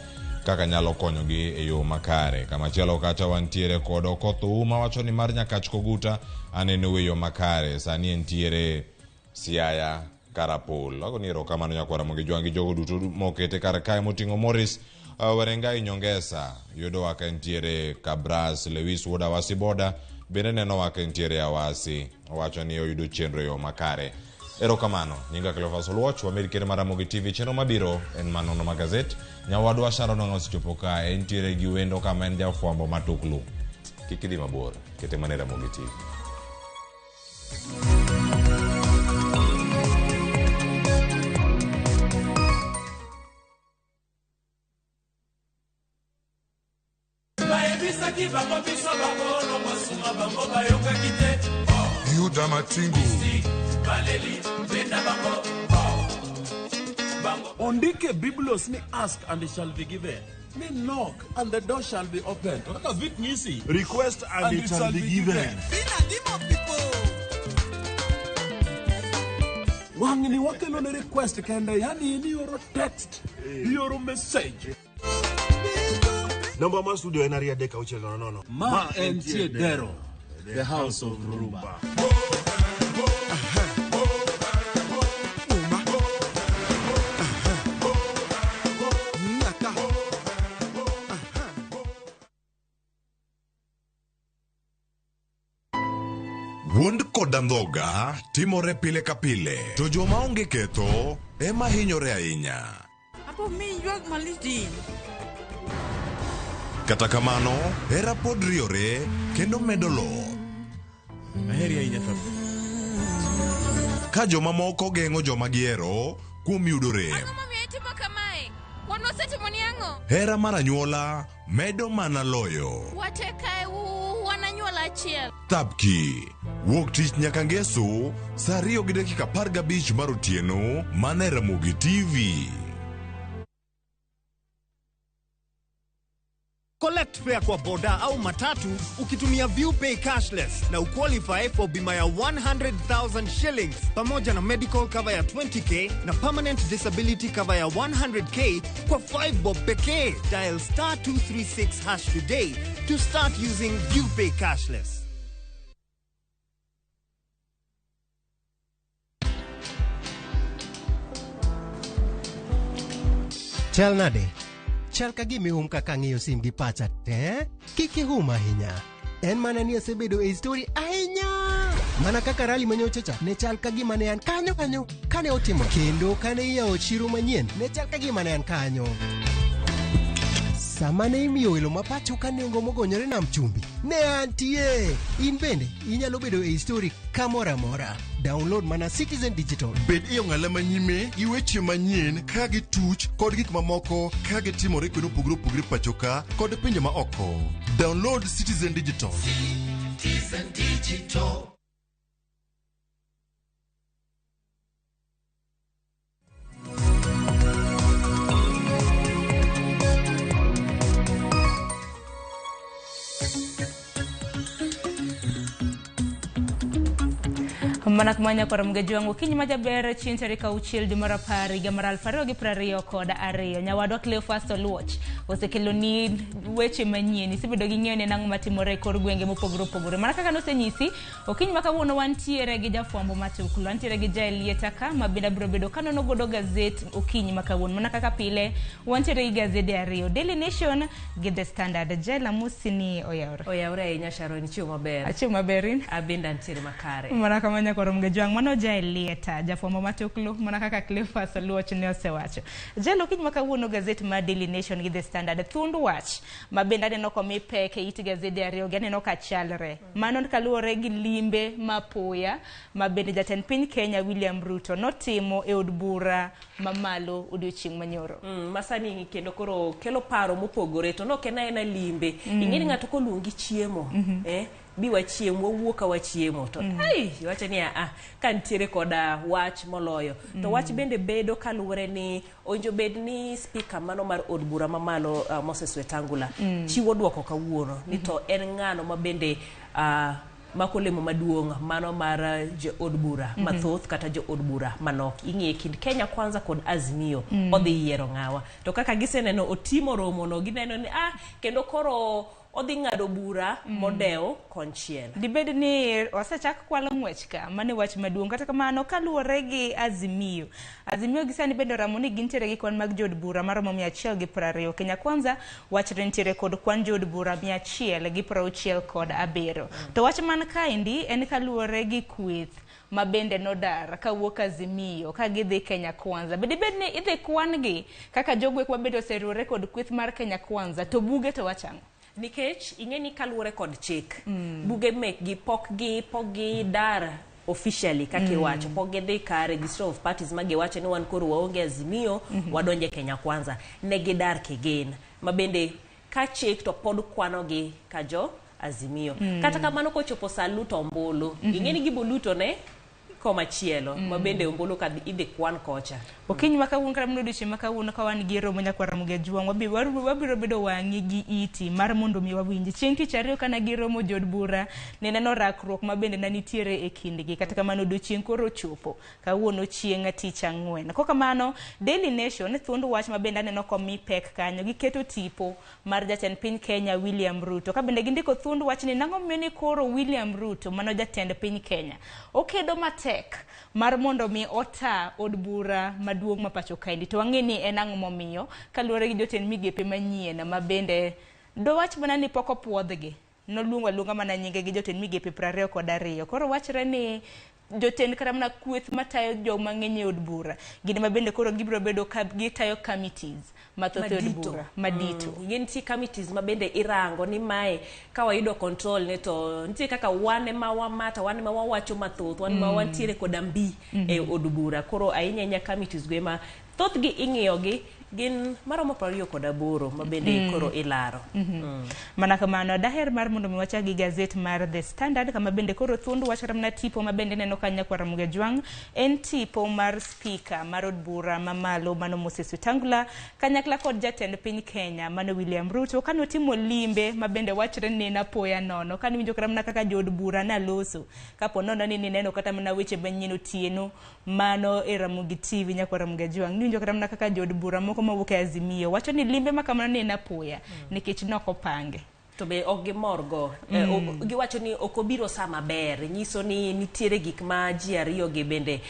kaka nyalo konyogi e yo makare. Kamachielo kacha wantiere kod Okoth Ouma wacho ni mar Nyakach Koguta aneno e yo makare. Sani entiere Siaya Karapol. Agoni erokamano nyakwar Ramogi Jwang' gi jogo duto mokete kar kae moting'o Morris Werengai Nyongesa yudowa ka entiere Kabras. Lewis Wuod Awasi Boda bende nenowa ka entiere Awasi. Owacho ni oyudo chenro e yo makare. Erokamano. Nyinga Cleophas Oluoch, wamed kendo mar Ramogi TV. Chenro mabiro en manono ma gazet. Nyawadwa Sharon Ong'o osechopo ka entiere gi wendo kama en jafwambo matuklu. Kik idhi mabor, kete mana e Ramogi TV. Bayebisaki bango biso bakolo masuma bango bayokaki te. Yuda Matingu. Baleli benda bango. Ondike Biblos ni ask and it shall be given. Ni knock and the door shall be opened. Kaka vit nyisi. Request and it shall be given. Wang'ni wakelo ne request kende, yani in ioro text, ioro message. Namba mar studio en 23600. Ma entie Dero, the house of Rumba. Wuond kod andhoga timore pile ka pile, to joma onge ketho ema hinyore ahinya. Apo mi ywak malich din. Kata kamano, hera pod riore kendo medo loth. Aheri ahinya tho. Ka jomamoko geng'o joma gihero kuom yudo rem. Ang'o momiyo itimo kamae? Wan wasetimoni ang'o? Hera mar anyuola medo mana loyo. Wate kae wan anyuola achiel. Thapki. Wuok tich nyaka ngeso saa 2:15 mar otieno mana e Ramogi TV. Collect fare kwa boda au matatu ukitumia ViewPay cashless na uqualify for bima ya 100,000 shillings pamoja na medical cover ya 20k na permanent disability cover ya 100k kwa 5 bob pekee. Dial star 236 hash today to start using ViewPay cashless. Chal nade? Chal ka gima ihum kaka ang'iyo sim gi pacha te? Kik ihum ahinya. En mana ni asebedo e story ahinya. Mana kaka rally manyocha cha ne chal ka gima ne an kanyo kanyo kane otimo. Kendo kane iyawo chiro manyien ne chal ka gima ne an kanyo. Sama ne imiyo welo ma pacho ka nengo mogonyore nam chumbi, ne antie. In bende inyalo bedo e story kamoro amora. Download mana Citizen Digital. Bed e ong'ala manyime gi weche manyien ka gituch kod gik mamoko ka gitimore kuonde mopogore opogore pacho ka kod pinje ma oko. Download Citizen Digital. Citizen Digital. Mana kumanya kora mgeji wangu okinyi majaber chieng' tarik 6 dwe mar 10 higa mar 2022. Nyawadwa Cleophas Oluoch osekeloni weche manyien. Isebedo gi ng'eyo ni nang'o matimore e kor gwenge mopogore opogore. Mana kaka nosenyisi, okinyi ma kawuono wantiere gi jafwambo matuklu, wantiere gi Jaelieta ka ma bende abiro bedo kanono godo gazet okinyi ma kawuono. Mana kaka pile, wantiere gi gazede ariyo, Daily Nation gi The Standard. Jael, amosi ni oyawore. Oyawore ahinya Sharon, ichiemo maber. Achiemo maber in? Abende antiere makare. Mana kamano koro mgejwang' mano Jaelieta jafwambo matuklu mana kaka Cleophas Oluoch ne osewacho. Jael, okinyi ma kawuono gazet mar Daily Nation gi The Standard thuond wach ma bende aneno komi pek e it gazede ariyo gi aneno ka chalre. Mano kaluwore gi limbe mapoya ma bende jatend piny Kenya William Ruto notimo e od bura mamalo odiochieng' manyoro. Masani kendo koro kelo paro mopogore to nok en aena limbe. Ing'e ni ng'ato koluongi chiemo, bi wachiem, wawuo ka wachiemo to ai iwacho ni a ka nitiere koda wach moloyo to wach bende bedo kaluwore ni owinjo bed ni spika mano mar od bura mamalo Moses Wetangula chiwo dwoko kawuono ni to en ng'ano ma bende mako lemo maduong' mano mar jo od bura mathoth kata jo od bura manok. Ing'iye kind Kenya Kwanza kod Azimio odhi yiero ng'awa to kaka giseneno otimo romono gineno ni kendo koro odhi ng'ado bura modewo konchiel. Dibed ni osechak kwalo ng'wech ka, mano e wach maduong'. Kata kamano kaluwore gi Azimio, Azimio gi sani bende oramo ni gintiere gi kwan mag jood bura maromo 120. Kenya Kwanza wachre nitiere kod kwan jood bura 167. To wach man kaendi en kaluwore gi kweth ma bende nodar kawuok Azimio ka gidhi Kenya Kwanza. Be dibed ni idhi kwan gi kaka jogwek ma bende oseriwore kod kweth mar Kenya Kwanza to buge to wachang'o? Nikech ing'e ni kaluwore kod chik buge mekgi pok gi dar officially kaka iwacho, pok gidhi ka registrar of parties ma giwacho ni wan koro waonge Azimio wadonje Kenya Kwanza. Ne gidar kigen ma bende ka chik to pod kwanogi ka jo Azimio. Kata kamano kochopo sa luto ombulu, ing'e ni giboluto ne komachielo ma bende ombulu ka idhi kwan kocha. Okinyi ma kawuono kata mana odiochieng' ma kawuono ka wan gi romo nyakwar Mgejwang' wabiro bedo wang'i gi iti mar mondo mi wawinji. Chieng' tich ariyo kana giromo jood bura ne neno rakruok ma bende ne nitiere e kindgi. Kata kamano odiochieng' koro ochopo kawuono chieng' tich ang'wen. Kokamano Daily Nation thuond wach ma bende aneno komi pek kanyo giketo tipo mar jatend piny Kenya William Ruto. Ka bende gindiko thuond wach ni nang'o momiyo ni koro William Ruto mano jatend piny Kenya okedo matek mar mondo mi ota od bura maduong' ma pacho kaendi. To wang'e ni en ang'o momiyo kaluwore gi jotend migepe manyien ma bende dowach mana ni pok opuodhgi. Noluongo aluonga mana nyinge gi jotend migepe 22. Koro wachre ni jotend kata mana kweth matayo joma ng'eny e od bura gin ma bende koro gibiro bedo ka gitayo committees mathoth e od bura madito. Ing'e nitie committees ma bende irango ni mae ka wayudo control ne to nitie kaka wan ema wamata, wan ema wawacho mathoth, wan ema wantiere koda mbi e od bura. Koro ahinya ahinya committees go ema thothgi ing'iyogi gin maromo 28 ma bende koro ilaro. Mana kamano daher mar mondo mi wachak gi gazet mar The Standard kama bende koro thuond wach kata mana tipo ma bende neno ka nyakwar Mgejwang' en tipo mar spika mar od bura mamalo mano Moses Wetangula kanyakla kod jatend piny Kenya mano William Ruto kanotimo limbe ma bende wachre ni napoya nono kaniwinjo kata mana kaka jood bura naloso kapo nono ni nineno kata mana weche manyien otieno mano e Ramogi TV nyakwar Mgejwang' niwinjo kata mana kaka jood bura moko mawuok e Azimio wacho ni limbe ma kamano ne en apoya nikech nokopange. To be ok gimorgo. Giwacho ni ok obiro sa maber, nyiso ni nitiere gik ma ji ariyo gi bende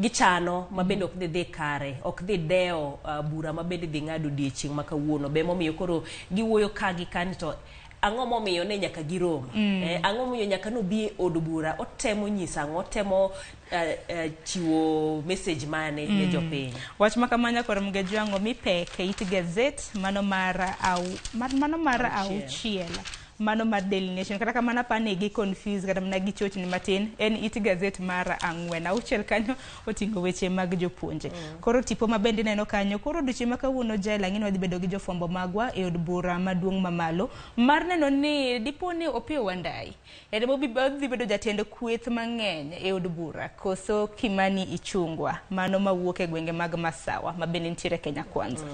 gichano ma bende ok dhi kare, ok dhi dewo bura ma bende dhi ng'ado odiechieng' ma kawuono. Be momiyo koro giwuoyo ka gi kani to ang'o momiyo ne nyaka girom? Ang'o momiyo nyaka nobi e od bura? Otemo nyiso ang'o? Otemo chiwo message mane ne jopiny? Wach ma kamano nyakwar Mgejwang' omi pek e it gazet mano mar auchiel mano mar Daily Nation. Kata kamano apani gi confuse kata mana gi chochni matin en it gazet mar 4 auchiel kanyo oting'o weche mag jopuonje. Koro tipo ma bende neno kanyo koro odiochieng' ma kawuono Jael ang'e ni wadhi bedo gi jofwambo magwa e od bura maduong' mamalo mar neno ni dipo ni Opiyo Wandayi en odhi bedo jatend kweth mang'eny e od bura koso Kimani Ichung'wa mano mawuok e gwenge mag Masawa ma bende nitiere Kenya Kwanza.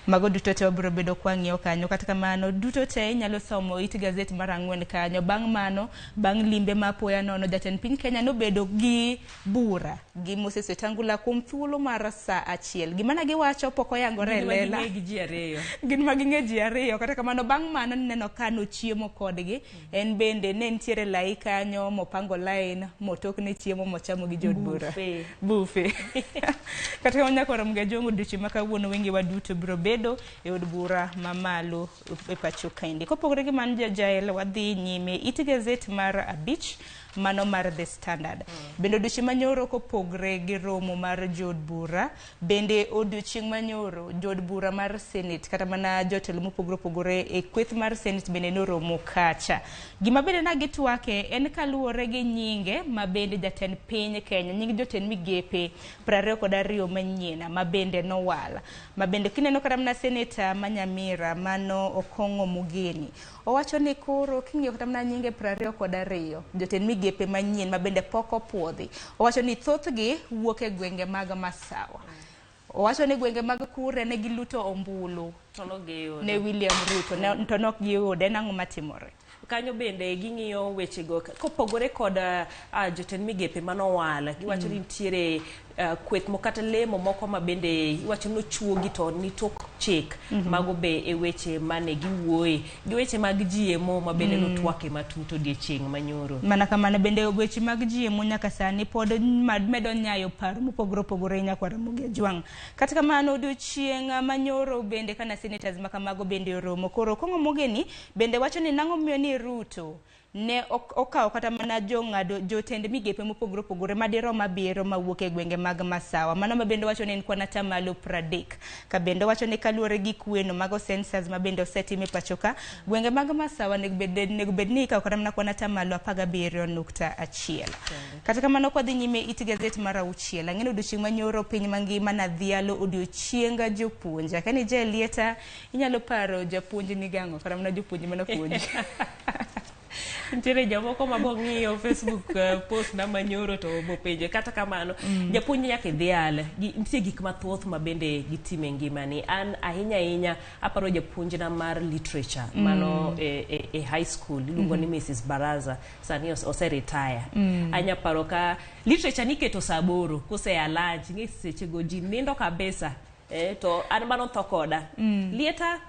Mago duto te wabiro bedo kwang'iyo kanyo. Kata kamano duto te inyalo somo it gazet mar 4 kanyo. Bang' mano, bang' limbe ma apoya nono, jatend piny Kenya nobedo gi bura gi Moses Wetangula kuom thuolo mar saa 1. Gima ne giwacho pok oyangore e lela. Gin ma ging'e gi ji ariyo. Gin ma ging'e ji ariyo. Kata kamano bang' mano nineno ka nochiemo kodgi. En bende ne nitiere lai kanyo mopango line motokne chiemo mochamo gi jood bura. Buffet. Buffet. Kata kamano nyaka warom ga jong'o odiochieng' ma kawuono wengewa duto biro bedo e od bura mamalo e pacho kaendi. Kopogore gi mano Jael, wadhi nyime it gazet mar 5 mano mar The Standard. Bende odiochieng' manyoro kopogre gi romo mar jood bura, bende odiochieng' manyoro jood bura mar Senate kata mana jotelo mopogore opogore e kweth mar Senate bende noromo kacha. Gima bende na gitwake en kaluwore gi nyinge ma bende jatend piny Kenya, nying jotend migepe 22 manyien ma bende nowal. Ma bende kineno kata mana seneta ma Nyamira mano Okong'o Mugeni owacho ni koro king'iyo kata mana nyinge 22 jotend migepe manyien ma bende pok opuodhi, owacho ni thothgi wuok e gwenge mag Masawa. Owacho ni gwenge mag Kure ne giluto ombulu ne William Ruto to nok giyude. En ang'o matimore? Kanyo bende ging'iyo wechego kopogore kod jotend migepe manowal. Giwacho ni nitiere kweth moko kata lemo moko ma bende iwacho ni ochuogi to ni tok chik. Mago be e weche mane giwuoye gi weche mag GMO ma bende notwake matut odiechieng' manyoro. Mana kamano bende weche mag GMO nyaka sani pod medo nyayo paro mopogore opogore nyaka Ramogi Ajwang'. Kata kamano odiechieng' manyoro bende kana senators makamago bende oromo. Koro Okong'o Mogeni bende wacho ni nang'o miyo ni Ruto ne okawo kata mana jong'ado jotend migepe mopogore opogore madirom 7 mawuok e gwenge mag Masawa. Mano ma bende wacho ni en kwan atamalo 30. Ka bende wacho ni kaluwore gi kweno mago census ma bende osetim e pacho ka, gwenge mag Masawa nego bed ni ikawo kata mana kwan atamalo 17.1. Kata kamano kwadhi nyime it gazet mar 6, ang'e ni odiochieng' manyoro piny mangima nadhialo odiochieng jopuonj. Akani Jelieta, inyalo paro japuonj ni gang'o kata mana jopuonj mana puonj. Nitiere jomoko ma bong'iyo Facebook post na manyoro to bopenje. Kata kamano japuonj nyaka idhial. Nitie gik mathoth ma bende gitime ngimani. An ahinya ahinya aparo japuonjna mar literature mano e high school iluongo ni Mrs. Baraza, sani ose retire. Anya paro ka literature niketo saa 8 kose a lunch, ing'e sechego ji nindo kabisa. To an mano tho koda. Lieta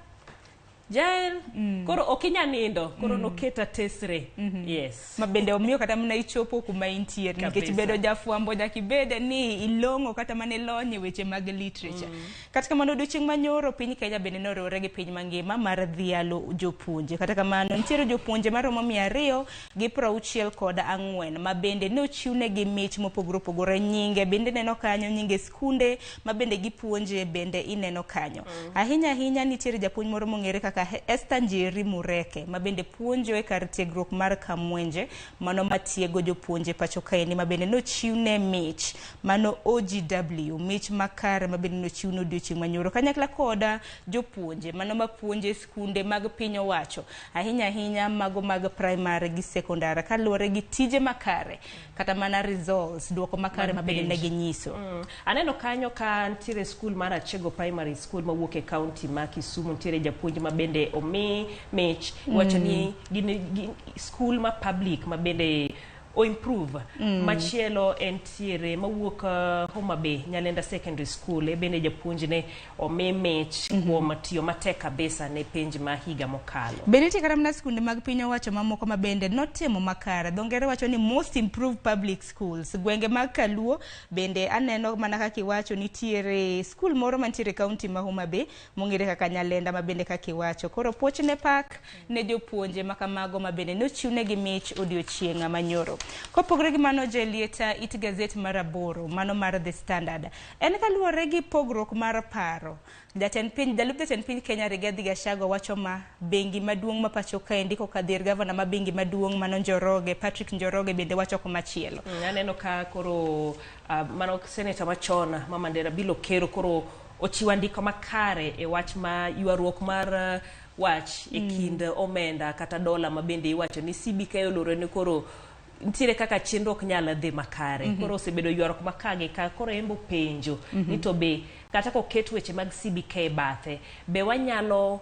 Jael, koro ok inya nindo, koro noketa tesre. Yes. Ma bende omiyo kata mana ichopo kuma intiere nikech bedo jafwambo nyaka ibed ni ilong'o kata mana ilony e weche mag literature. Kata kamano odiochieng' manyoro piny Kenya bende noriwore gi piny mangima mar dhialo jopuonje. Kata kamano nitiere jopuonje maromo 264 ma bende ne ochiwnegi mich mopogore opogore. Nyinge bende ineno kanyo, nyinge skunde ma bende gipuonje bende ineno kanyo. Ahinya ahinya nitiere japuonj moro mong'ere kaka Esther Njeri Mureke ma bende puonjo e kar tiegruok mar Kamwenje mano matiego jopuonje pacho kaendi ma bende nochiwne mich mano OGW, mich makare ma bende nochiwne odiochieng' manyoro kanyakla koda jopuonje mano mapuonje skunde mag piny owacho ahinya ahinya mago mag primary gi secondary kaluwore gi tije makare kata mana results duoko makare ma bende ne ginyiso. Aneno kanyo ka nitiere skul mar Achego Primary School mawuok e county ma Kisumu, nitiere japuonj ma bende omi mich wacho ni gin skul ma public ma bende o improve. Machielo entiere mawuok Homa Bay Nyalenda Secondary School, e bende japuonjne omi mich kuom tiyo matek kabisa ne penj ma higa mokalo. Bende nitie kata mana skunde mag piny owacho mamoko ma bende notimo makare. Dho ngere wacho ni most improved public schools. Gwenge mag Kaluo bende aneno mana kaka iwacho nitiere skul moro mantiere county ma Homa Bay mong'ere kaka Nyalenda ma bende kaka iwacho. Koro puoch ne pak ne jopuonje makamago ma bende nochiwnegi mich odiochieng' manyoro. Kopogore gi mano Jelieta, it gazet mar 8 mano mar The Standard en kaluwore gi pogruok mar paro. Jatend piny, jalup jatend piny Kenya Rigathi Gachagua wacho ma bengi maduong' ma pacho kaendi kokadhier gavana ma bengi maduong' mano Njoroge, Patrick Njoroge bende wacho komachielo. Aneno ka koro mano seneta machon ma Mandera Bill Okero koro ochiwo andiko makare e wach ma ywaruok mar wach e kind omenda kata dola ma bende iwacho ni CBK oloro ni koro Nitiere kaka chenro ok nyal dhi makare. Koro osebedo ywaruok ma ka gi ka, koro en be openjo ni to be kata koket weche mag CBK e bathe, be wanyalo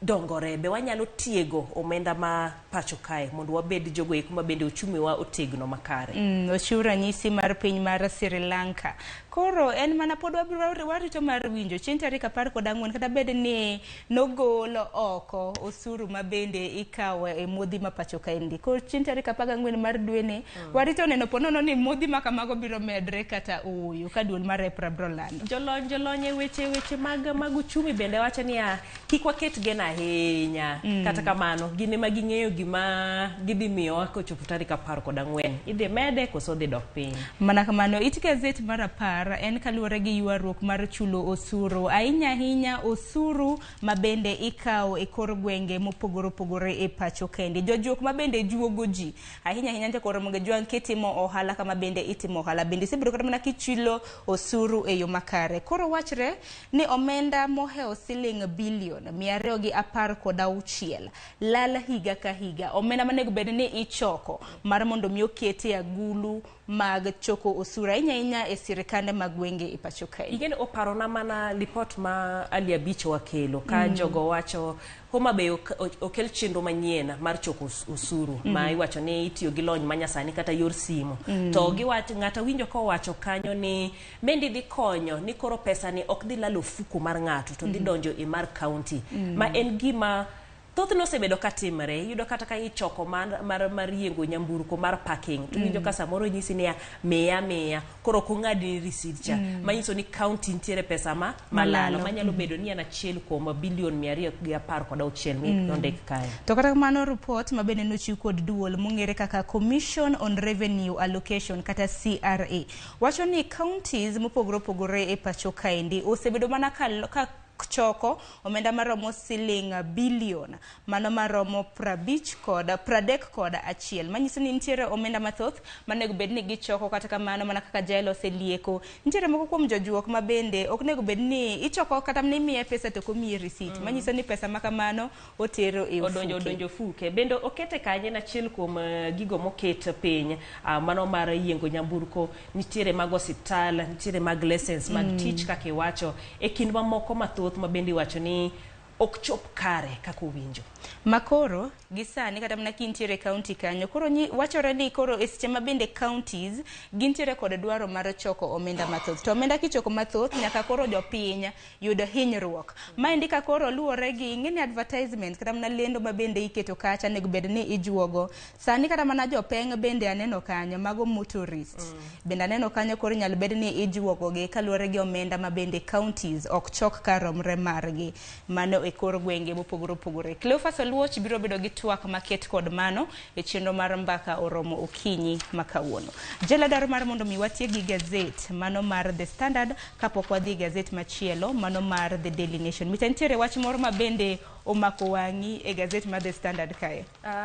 dongore, be wanyalo tiego omenda ma pacho kae mondo wabed jogo eko ma bende uchumi wa otegno makare. Ochiw ranyisi mar piny mar Sri Lanka. Koro en mana pod wabiro warito mar winjo chieng' tarik 14 kata bed ni nogol oko osuru ma bende ikawo e modhi ma pacho kaendi. Koro chieng' tarik 14 mar dweni warito neno po nono ni modhi ma kamago biro medre kata ooyo ka duol mar EPRA biro lando. Jolony e weche mag uchumi bende wacho niya, kik waket geno ahinya. Kata kamano, gin ema ging'eyo gima gidhi miyowa kochopo tarik 14. Idhi mede koso dhi dok piny. Mana kamano, it gazet mar 10 en kaluwore gi ywaruok mar chulo osuru. Ahinya ahinya osuru ma bende ikawo e kor gwenge mopogore opogore e pacho kende. Jojuok ma bende juogo ji. Ahinya ahinya nje koro mondo juang' kitimo ohala kama bende itimo ohala. Bende isebedo kata mana kichulo osuru e yo makare. Koro wachre ni omenda mohewo siling bilion 216 lal higa ka higa. Omenda manego bed ni ichoko mar mondo mi okete agulu mag choko osuru ahinya ahinya e sirikande mag gwenge e pacho kae. Igeni oparona mana lipot ma Ali Abicho wakelo ka jogo wacho Homa Bay okel chenro manyien mar choko osuru ma iwacho ni itiyo gi lony manyasani kata yor simu. To giwacho ng'ato winjo kowacho kanyo ni mendi dhi konyo ni koro pesa ni ok dhi lalo ofuko mar ng'ato to dhi donjo e mar county. Ma en gima thothne osebedo ka timre. Iyudo kata ka ichoko mar yiengo nyamburko mar parking to iwinjo ka samoro inyisi niya miya koro ok ong'adni receipt cha. Manyiso ni county nitiere pesa ma malalo manyalo bedo ni en achiel kuom bilion 216 mi ondik kae. To kata kamano report ma bende nochiw kod duol mong'ere kaka Commission on Revenue Allocation kata CRA wacho ni counties mopogore opogore e pacho kaendi osebedo mana ka choko omenda maromo siling bilion mano maromo 51 manyiso ni nitiere omenda mathoth manego bed ni gichoko. Kata kamano mana kaka Jael oselieko, nitiere moko kuom jojuok ma bende ok onego bed ni ichoko kata mana imiye pesa to ok omiyi receipt, manyiso ni pesa ma kamano otero e odonjo ofuke. Odonjo ofuke bende okete kanye en achiel kuom gigo moket piny, mano mar yiengo nyamburko, nitiere mag osiptal, nitiere mag license mag tich kaka iwacho e kind mamoko mathoth ma bende iwacho ni ok chop kare kaka owinjo. Makoro gi sani kata mana kintiere e county kanyo koro wachore ni koro e seche ma bende counties gintiere kod dwaro mar choko omenda mathoth, to omenda kichoko mathoth nyaka koro jopiny yud hinyruok. Maendi ka koro luwore gi ing'eni advertisement kata mana lendo ma bende iketo kacha onego bed ni ijuogo. Sani kata mana jopeng' bende aneno kanyo, mago motorist bende aneno kanyo, koro inyalo bed ni ijuogo gi kaluwore gi omenda ma bende counties ok chok karomre margi mano e kor gwenge mopogore opogore. Cleophas Oluoch biro bedo gi twak maket kod mano e chenro mar mbaka oromo okinyi ma kawuono. Jela dwaro mar mondo mi watiek gi gazet mano mar The Standard kapok wadhi e gazet machielo mano mar The Daily Nation. Mita nitiere wach moro ma bende omako wang'i e gazet mar The Standard kae.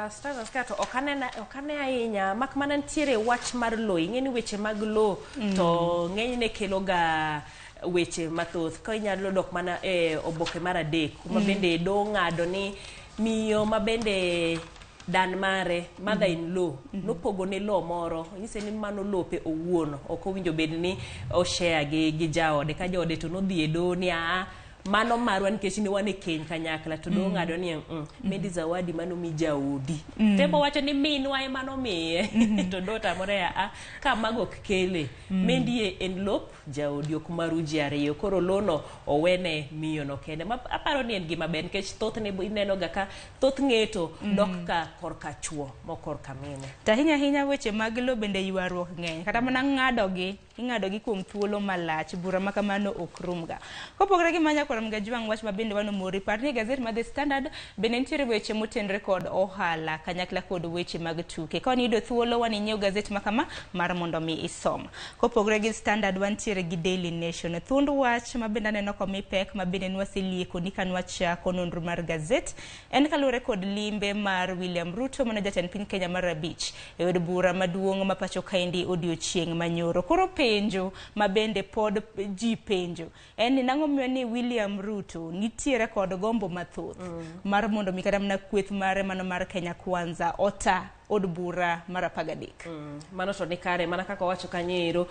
Standard ka to ok ane ahinya, mak mana nitiere wach mar lowo. Ing'e ni weche mag lowo to ng'enyne kelo ga weche mathoth. Ka inyalo dok mana e oboke mar 3 kuma bende doho ng'ado ni miyo ma bende dan mare mother in law nopogo ne lowo moro, onyise ni mano lope owuon, ok owinjo bed ni oshare gi jaode. Ka jaode to nodhi e doho ni aa mano marwa nikech ne wan e keny kanyakla, to doho ng'ado ni Mendi Zawadi mano mi jaodi. Tembo wacho ni minwa ema nomiye, to doho tamore aa ka mago ok kele. Mendi e en lop jaodi, ok maru ji ariyo, koro lono owene miyono kende. Ma aparo ni en gima ber nikech thothne ineno ga ka thoth ng'eto dok ka korka chuo mo korka mine. To ahinya ahinya weche mag lowo bende ywaruok ng'eny, kata mana ng'adogi ing'adogi kuom thuolo malach, bura ma kamano ok rumga. Kopogore gi manya kod Mgajwang' wach ma bende wanomori par ni gazet mar The Standard bende nitiere weche motenore kod ohala kanyakla kod weche mag tuke. Ka waniyudo thuolo waninyiew gazet ma kama mar mondo mi isom. Kopogore gi Standard wantiere gi Daily Nation. Thuond wach ma bende aneno komi pek ma bende nwaselieko ni ka nwachako nonro mar gazet en kaluwore kod limbe mar William Ruto mano jatend piny Kenya mar 5 e od bura maduong' ma pacho kaendi odiochieng' manyoro. Koro penjo ma bende pod ji penjo en ni nang'o miyo ni William Ruto nitiere kod gombo mathoth mar mondo mi kata mana kweth mare mano mar Kenya Kwanza ota od bura mar 13. Mano to ni kare mana kaka wacho kanyo ero,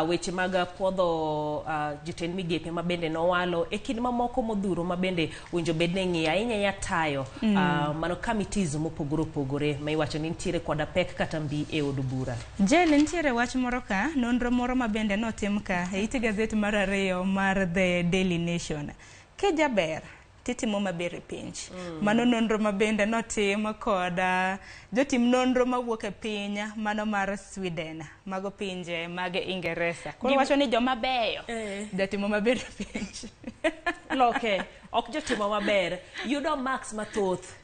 weche mag puodho jotend migepe ma bende nowalo e kind mamoko modhuro ma bende winjo bed ni ng'iyo ahinya ya tayo mano committees mopogore opogore ma iwacho ni nitiere koda pek kata mbi e od bura. Jane, nitiere wach moro ka, nonro moro ma bende notim ka e it gazet mar 2 mar The Daily Nation. Kijaber titimo maber e penj. Mano nonro ma bende notim kod jotim nonro mawuok e piny mano mar Sweden, mago pinje mag Ingeresa. Koro wacho ni joma beyo jatimo maber e penj. Loke, ok jotimo maber, yudo marks mathoth.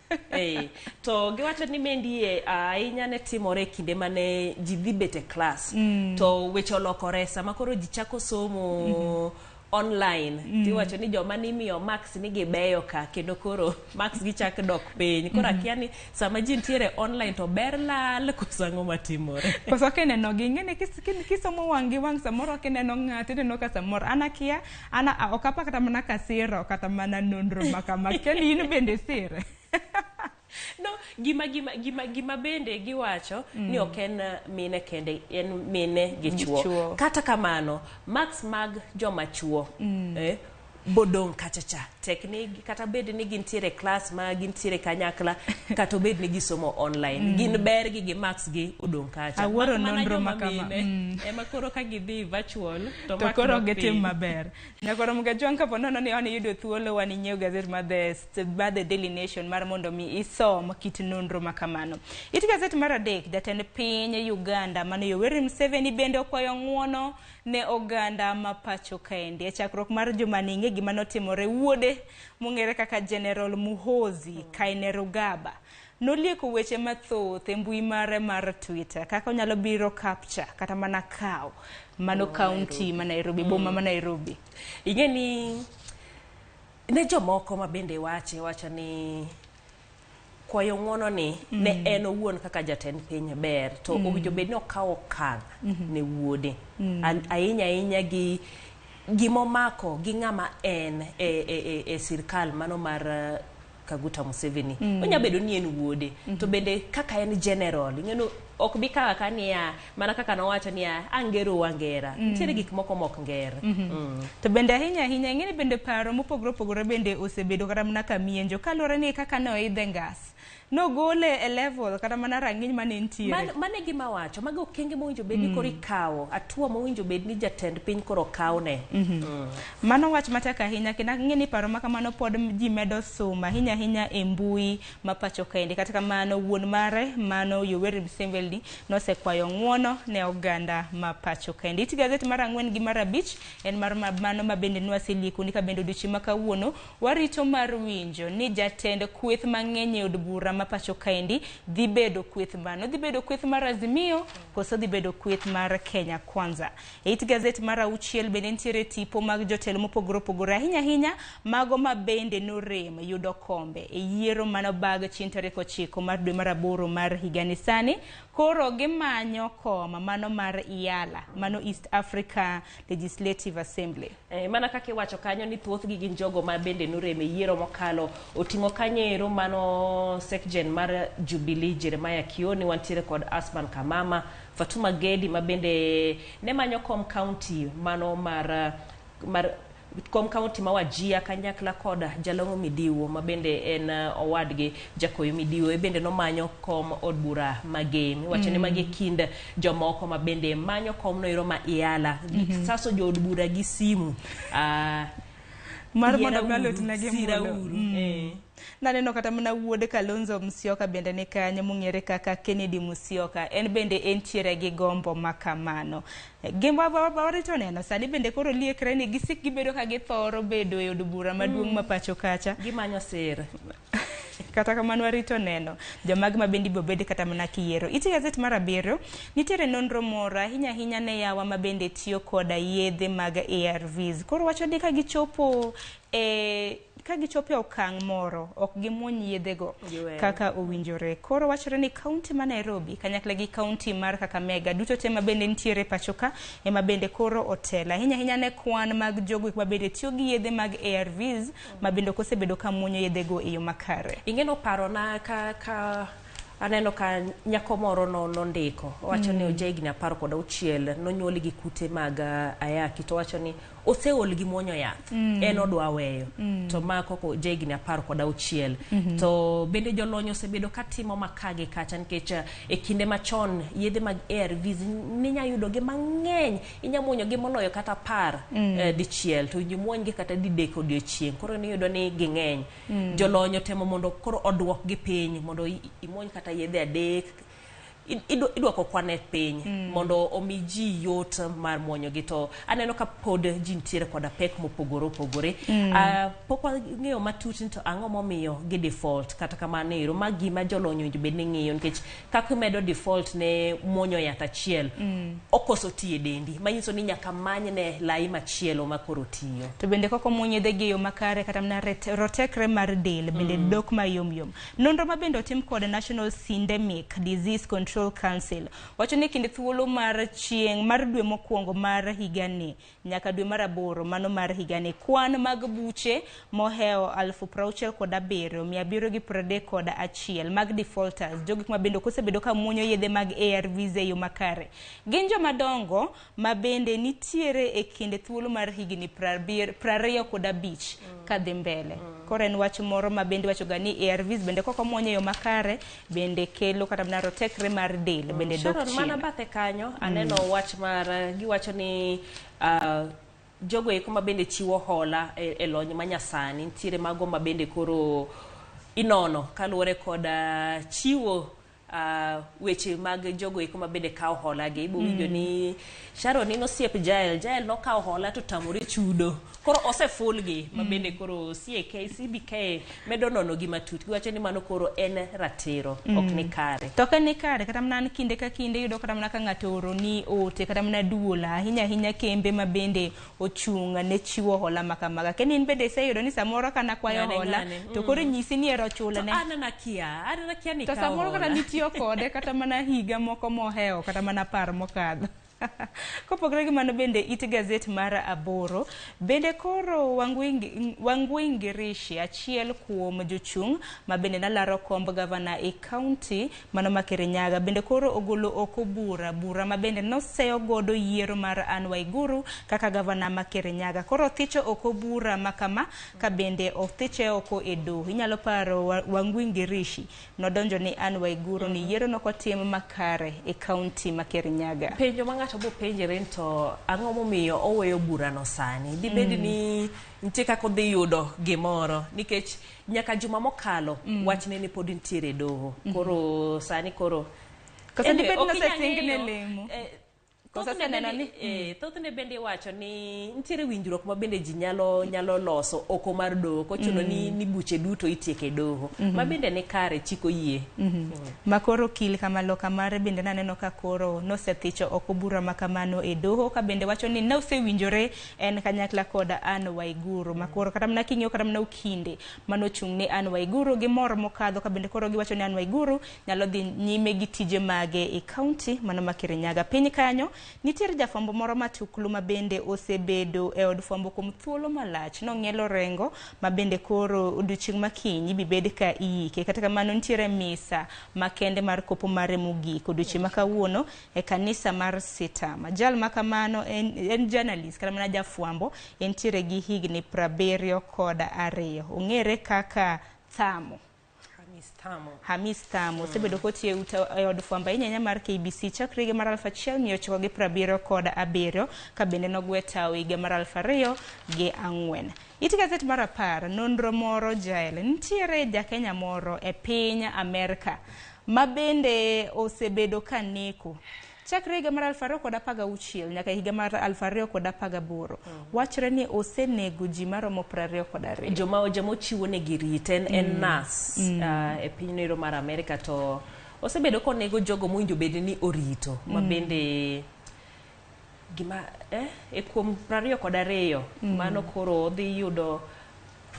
To giwacho ni mendie ahinya ne timore kinde mane ji dhi bet e klas. To weche olokore sama koro ji chako somo online. Tiwacho ni joma nimiyo marks ni gibeyo ka kendo koro marks gichak dok piny. Koro akia ni sama ji nitiere online to ber lal koso ang'o matimore. Koso kineno gi ing'e ni kisomo wang' gi wang' samoro kineno ng'ato ineno ka samoro an akia an ok apa kata mana kasiro kata mana nonro ma kama kia ni in bende sire. No, gima bende giwacho ni ok en mine kende, en mine gi chuo. Kata kamano, marks mag joma chuo bodong' kacha cha. Tek ni kata bed ni gintiere klas ma gintiere kanyakla kata obed ni gisomo online. Gin ber gi marks gi odong' kacha. Awuoro nonro ma kama. Ema koro ka gidhi virtual to koro gitim maber. Nyakoro Mugajwang' kapo nono ni on yudo thuolo wan inyiew gazet mar The Daily Nation mar mondo mi isom kit nonro ma kamano. It gazet mar 3, jatend piny Uganda mano Yoweri Museveni bende okwayo ng'uono ne oganda ma pacho kaendi. E chakruok mar juma ni ing'e gima notimore, wuode mong'ere kaka General Muhoozi Kainerugaba nolieko weche mathoth e mbui mare mar Twitter kaka onyalo biro capture kata mana kawo mano county ma Nairobi, boma ma Nairobi. Ing'e ni ne jomoko ma bende wacho ni kwayo ng'uono ni ne en owuon kaka jatend piny ber to owinjo bed ni okawo okang' ne wuode. Ahinya ahinya gi gimomako gi ng'ama en e sirkal mano mar Kaguta Museveni. Onya bedo ni en wuode to bende kaka en general ing'eno ok bi kawa ka niya mana kaka nowacho niya angero angera. Nitiere gik moko mok nger. To bende ahinya ahinya ing'eni bende paro mopogore opogore bende osebedo kata mana ka mienjo kaluwore ni kaka noidhe ngas. Nogole e level kata mana rang'iny mane nitiere. Mane gima wacho, mago okenge mowinjo bed ni koro ikawo, hatua mowinjo bed ni jatend piny koro kawne. Mano wach matek ahinya kendo ang'e ni paro ma kamano pod ji medo somo ahinya ahinya e mbui ma pacho kaendi. Kata kamano wuon mare mano Yoweri Museveni nosekwayo ng'uono ne oganda ma pacho kaendi. It gazet mar 4 gi mar 5 en mar mano ma bende nwaselieko ni ka bende odiochieng' ma kawuono warito mar winjo ni jatend kweth mang'eny e od bura ma pacho kaendi dhi bedo kweth mano, dhi bedo kweth mar Azimio koso dhi bedo kweth mar Kenya Kwanza. E it gazet mar 6 bende nitiere tipo mag jotelo mopogore opogore ahinya ahinya mago ma bende norem yudo kombe e yiero mano bag chieng' tarik 9 mar dwe mar 8 mar higani sani. Koro gimanyo kom mano mar IALA, mano East Africa Legislative Assembly. Mana kaka iwacho kanyo ni thothgi gin jogo ma bende norem e yiero mokalo. Oting'o kanyo ero mano Sekjen mar Jubilee Jeremiah Kioni, wantiere kod Asman Kamama, Fatuma Gedi ma bende ne manyo kom county mano mar kom county ma Wajia kanyakla kod Jalong'o Midiwo ma bende en owadgi Jakoyo Midiwo e bende nomanyo kom od bura Magem. Iwacho ni magi kind jomoko ma bende manyo kom no ero ma IALA. Saso jood bura gi simu mar mondo ballot negi mulo. Naneno kata mana wuod Kalonzo Musyoka bende ni kanyo mong'ere kaka Kennedy Musyoka, en bende entiere gi gombo ma kamano. Gimba warito neno sani bende koro liekre ni gisik gibedo ka githoro bedo e od bura maduong' ma pacho kacha. Gimanyo sir. Kata kamano warito neno jomag ma bende ibiro bed kata mana kiyiero. Iti gazet mar 7 nitiere nonro moro ahinya ahinya ne yawa ma bende tiyo koda yedhe mag ARVs. Koro wacho ni ka gichopo e okang' moro ok gimuony yedhego kaka owinjore. Koro wachore ni kaunti ma Nairobi kanyakla gi kaunti mar Kakamega duto te ma bende nitiere pacho ka ema bende koro otelo ahinya ahinya ne kwan mag jogo ma bende tiyo gi yedhe mag ARVs ma bende ok osebedo ka muonyo yedhego e yo makare. Ing'eno parona ka Aneno ka nyako moro no nondiko owacho ni oja higni 16 nonyuol gi kute mag ayaki to owacho ni oseol gi muonyo yath en odwa weyo to ma koko ja higni 16 to bende jolony osebedo katimo makagi kacha nikech e kinde machon yedhe mag ARVs ninya yudo gi mang'eny inya muonyo gi moloyo kata 10 dichiel to imuony gi kata didek odiochieng' koro niyudo ni ging'eny jolony otemo mondo koro oduok gi piny mondo imuony kata yedhe 3 idwoko kwan e piny mondo omi ji yot mar muonyo gi to aneno ka pod ji nitiere koda pek mopogore opogore. Pok wang'eyo matut ni to ang'o momiyo gi default kata kamano ero ma gima jolony owinjo bed ni ng'iyo nikech kaka imedo default ne muonyo yath achiel okoso tiyo e dendi manyiso ni nyaka manyne lai machielo ma koro tiyo. To bende koko muony yedhe gi e yo makare kata mana rotekre mar del bende dok mayom yom. Nonro ma bende otim kod National Syndemic Disease Control Council wacho ni kind thuolo mar chieng' mar dwe mokwongo mar higani nyaka dwe mar 8 mano mar higani kwan mag buche mohewo 67,731 mag defaulters jogo ma bende ok osebedo ka muonyo yedhe mag ARVs e yo makare gin joma dongo ma bende nitiere e kind thuolo mar higni 25 kadhi mbele. Koro en wach moro ma bende wacho ga ni ARVs bende kok omuony e yo makare bende kelo kata mana rotekre mar del bende dok Sharon, mana chien. bathe kanyo aneno wach mar giwacho ni jogo eko ma bende chiwo hola e lony manyasani nitiere mago ma bende koro inono kaluwore kod chiwo weche mag jogo eko ma bende kawo hola gi ibo winjo ni Sharon in osiep Jael Jael nokawo hola to tamore chudo koro osefulgi ma bende koro CAK CBK medo nono gi matut giwacho ni mano koro en ratiro ok ni kare. To ok ni kare kata mana an kinde ka kinde iyudo kata mana ka ng'ato ooro ni ote kata mana duol ahinya ahinya kembe ma bende ochung' ne chiwo hola ma kamaga. Kendo in bende iseyudo ni samoro kana kwayo hola to koro nyisi ni ero chulne. To an nakia ni To kawo samoro kata hola. nitiyo kode kata mana higa moko mohewo kata mana 10 mokadho. Kopogore gi mano bende it gazet mar 8 bende koro Wangui Ngirishi achiel kuom jochung' ma bende nalaro komb gavana e kaunti mano ma Kirinyaga bende koro ogolo oko bura ma bende noseyo godo yiero mar Anne Waiguru kaka gavana ma Kirinyaga. Koro othicho oko bura ma kama ka bende othiche oko e doho. Inyalo paro Wangui Ngirishi nodonjo ni Anne Waiguru ni yiero nokotim makare e kaunti ma Kirinyaga. Penjo ma ng'ato bo penjore ni to ang'o momiyo oweyo burano sani dibed ni nitie kaka odhi yudo gimoro nikech nyaka juma mokalo wachne ni pod nitiere e doho koro sani koro Koso Anyway, dibed ok inyal nosesingne ng'eyo. lemo. Koso Thothne aseneno bende- ni thothne bende iwacho ni nitiere winjruok ma bende ji nyalo loso oko mar doho kochuno ni buche duto itieko e doho ma bende ni kare chik oyie. Ma koro kil kama loka mare bende naneno ka koro nosethicho oko bura ma kamano e doho ka bende wacho ni nosewinjore en kanyakla kod Anne Waiguru ma koro kata mana king'iyo kata mana okinde manochung' ne Anne Waiguru gi mor mokadho ka bende koro giwacho ni Anne Waiguru nyalo dhi nyime gi tije mage e kaunti mano ma Kirinyaga. Piny kanyo nitiere jafwambo moro matuklu ma bende osebedo e od fwambo kuom thuolo malach nong'ielo rengo ma bende koro odiochieng' ma kiny ibibed ka iyike. Kata kamano nitiere misa makende mar kopo mare mogik odiochieng' ma kawuono e kanisa mar Sitama. Jal ma kamano en journalist kata mana jafwambo entiere gi higni 72. Ong'ere kaka Thamo. Hamis Thamo osebedo kotiyo e od fwambo ahinya ahinya mar KBC chakre higa mar 1977 ka bende nogwe tao higa mar 2004. It gazet mar 10 nonro moro Jael nitiere jakenya moro e piny Amerka ma bende osebedo ka neko chakre higa mar 2016 nyaka higa mar 2018. Wachre ni osenego ji maromo 22. Joma ochiwo negi rit en nurse e piny noero mar Amerika to osebedo konego jogo mowinjo bed ni orito ma bende gima e kuom 22 mano koro odhi yudo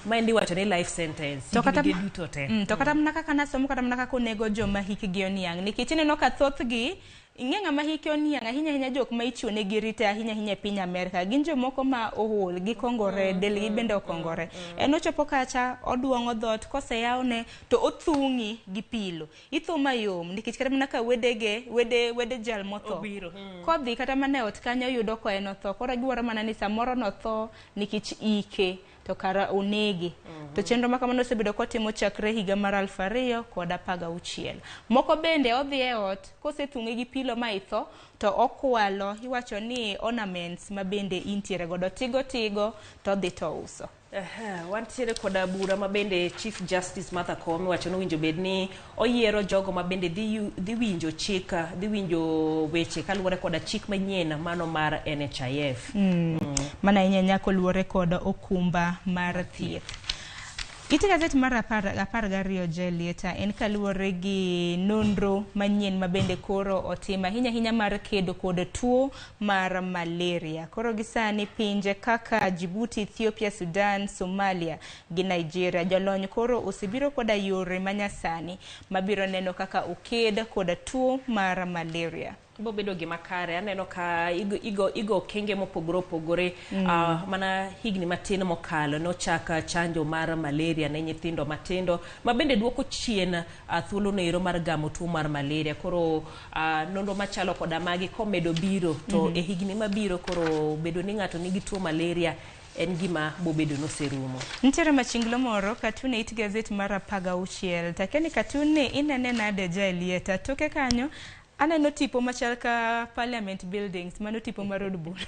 Maendi iwacho ni life sentence. To kata Higni ge duto te. To kata mana kaka nasomo kata mana kaka onego joma hikgi oniang' nikech ineno ka thothgi ing'e ng'ama hike oniang' ahinya ahinya jok ma ichiwo negi rite ahinya ahinya e piny Amerka gin jomoko ma ool gikongore delgi bende okongore en ochopo kacha oduong'o dhoot koseyawne to othung'i gi pilo itho mayom nikech kata mana ka wedege wede wede jal motho Obiro. Kodhi kata mana e ot kanyo yudo ka en otho koro giwuoro mana ni samoro notho nikech ike to kara onege. To chenro ma kamano osebedo kotimo chakre higa mar 2016. Moko bende odhi e ot kosethung'e gi pilo ma itho to okwalo iwacho ni ornaments ma bende intiere godo tigo tigo to odhi to ouso. Aha, wantiere koda bura ma bende Chief Justice Martha Koome wacho ni owinjo bed ni oyiero jogo ma bende dhi winjo chik, dhi winjo weche kaluwore koda chik manyien mano mar NHIF. Mana ahinya ahinya koluwore kod okumba mar thieth. Ite gazet mar 12 Jelieta en kaluwore gi nonro manyien ma bende koro otim ahinya ahinya mar kedo kod tuo mar malaria. Koro gi sani pinje kaka Djibouti, Ethiopia, Sudan, Somalia gi Nigeria jolony koro osebiro koda yore manyasani mabiro neno kaka oked kod tuo mar malaria. Bo bedo gima kare aneno ka igo okenge mopogore opogore. Mana higni matin mokalo nochak chanjo mar malaria ne nyithindo matindo ma bende duoko chien thuolo noero mar gamo tuo mar malaria. Koro nonro machalo koda magi komedo biro to e higni mabiro koro bedo ni ng'ato nigi tuo malaria en gima bobedo noserumo. Nitiere machinglo moro katun e it gazet mar 16 takia ni katun ni inene nade ja Elieta toke kanyo aneno tipo machal ka parliament buildings mano tipo mar od bura.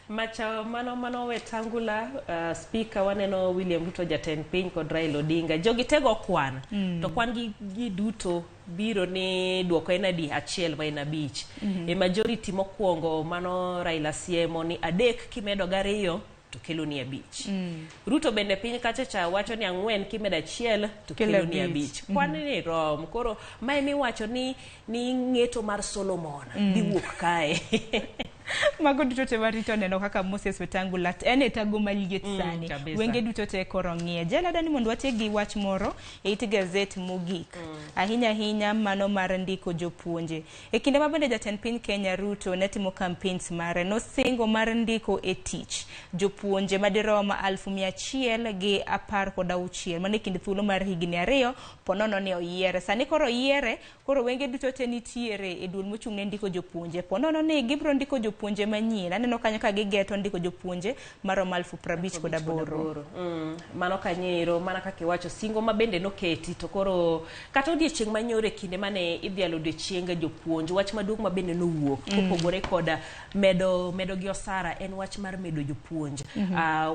Macha mano Wetangula speaker waneno William Ruto jatend piny kod Raila Odinga. Jogi tego kwan. To kwan gi duto biro ni duoko en adi 1 ma en 5. E majority mokwongo mano Raila siemo ni 3 kimedo gi 2 to kelo ni 5. Ruto bende piny kacha cha wacho ni 4 kimedo 1 to kelo ni 5. Kwan ni rom. Koro mae miwacho ni ng'eto mar Solomon dhi wuok kae. Mago duto te warito neno kaka Moses Wetangula en e tago maliet sani. Wenge duto te koro ng'iye. Jela dani mondo watie gi wach moro e it gazet mogik. Ahinya ahinya mano mar ndiko jopuonje. E kinde ma bende jatend piny Kenya Ruto ne timo campaigns mare nosingo mar ndiko e tich jopuonje madirom 116,000 mano e kind thuolo mar higni 2 ponono ni oyiere. Sani koro oyiere koro wenge duto te nitiere e duol mochung' ne ndiko jopuonje. Ponono ni gibiro ndiko jopuonje manyien. Aneno kanyo ka gigeto ndiko jopuonje maromo 58,000. Mano kanyero mana kaka iwacho singo ma bende noketi to koro kata odiechieng' manyoro e kinde mane idhialo odiechieng jopuonj wach maduong' ma bende nowuok kopogore koda medo gi osara en wach mar medo jopuonj.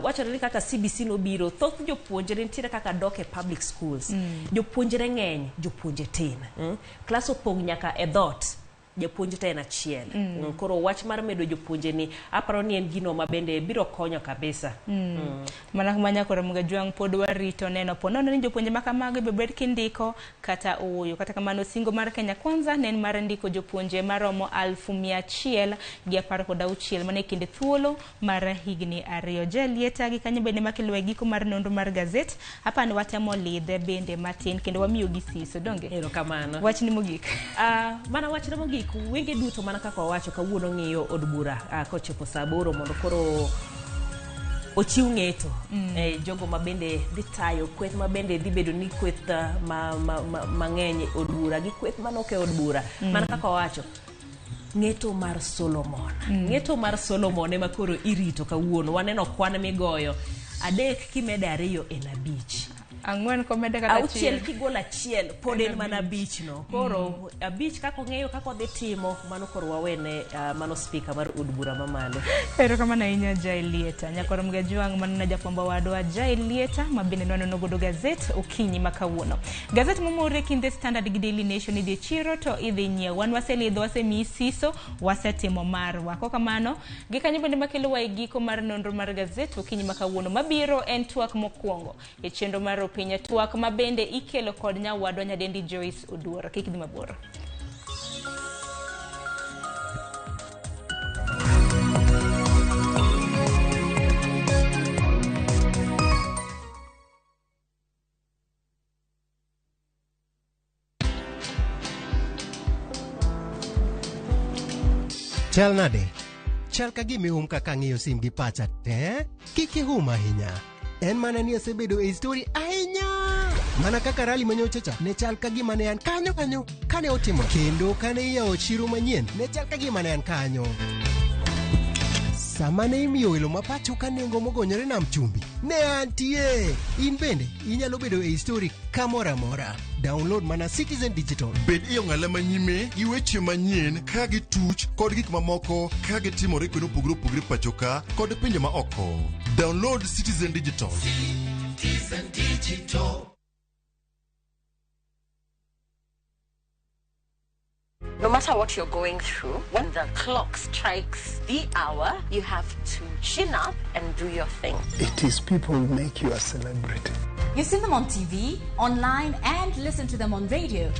Wachore ni kaka CBC nobiro thoth jopuonjre nitiere kaka dok e public schools. Jopuonjre ng'eny, jopuonje tin. Klas opong' nyaka e dhoot. Japuonj to en achiel. Koro wach mar medo jopuonje ni aparo ni en gino ma bende biro konyo kabisa. Mana manya koro Mugajwang' pod warito neno ponono ni jopuonje ma kamago ibiro bed kindiko kata ooyo. Kata kamano singo mar Kenya Kwanza ne en mar ndiko jopuonje maromo 116,000 mane kind thuolo mar higni 2. Jelieta gi kanyo bende makelo e giko mar nonro mar gazet apani watemo lidhe bende matin kendo wamiyo gi siso donge. Erokamano. Wachni mogik. Mana wachna mogik wenge duto mana kaka wawacho kawuono ng'iyo od bura kochopo saa 8 mondo koro ochiw ng'eto jogo ma bende dhi tayo kweth ma bende dhi bedo ni kweth mang'eny e od bura gi kweth manok e od bura. Mana kaka wawacho ng'eto mar Solomon. Ng'eto mar Solomon ema koro irito kawuono. Waneno kwan migoyo 3 kimedo 2 en 5. 4 komede kata 6 kigolo 1 pod en mana 5 no. Koro 5 kaka ong'eyo kaka odhi timo mano koro wawene mano speaker mar od bura mamalo. Erokamano ahinya Jaelieta. Nyakwar Mugajwang' mano na jafwambo wadwa Jaelieta ma bende nwaneno godo gazet okinyi ma kawuono. Gazet momore kind The Standard gi Daily Nation idhi e chiro to idhi nyiewo. Wan waselidho, wasemiyi siso, wasetimo marwa. Kokamano gi kanyo bende makelowa e giko mar nonro mar gazet okinyi ma kawuono. Mabiro en twak mokwongo e chenro mar Opinya, twak ma bende ikelo kod nyawadwa nyadendi Joyce Oduor. Kik idhi mabor. Chal nade? Chal ka gima ihum kaka ang'iyo sim gi pacha te. Kik ihum ahinya. En mana ni asebedo e story ahinya. Mana kaka rally manyocha cha ne chal ka gima ne an kanyo kanyo kane otimo kendo kane iyawo chiro manyien ne chal ka gima ne an kanyo. Sama ne imiyo welo ma pacho ka nengo mogonyore nam chumbi ne antie. In bende inyalo bedo e story kamoro amora. Download mana Citizen Digital. Bed e ong'ala manyime gi weche manyien ka gituch kod gik mamoko ka gitimore kuonde mopogore opogore pacho ka kod pinje ma oko. Download Citizen Digital. Citizen Digital. No matter what you're going through, when the clock strikes the hour, you have to chin up and do your thing. It is people who make you a celebrity. You've seen them on TV, online, and listen to them on radio.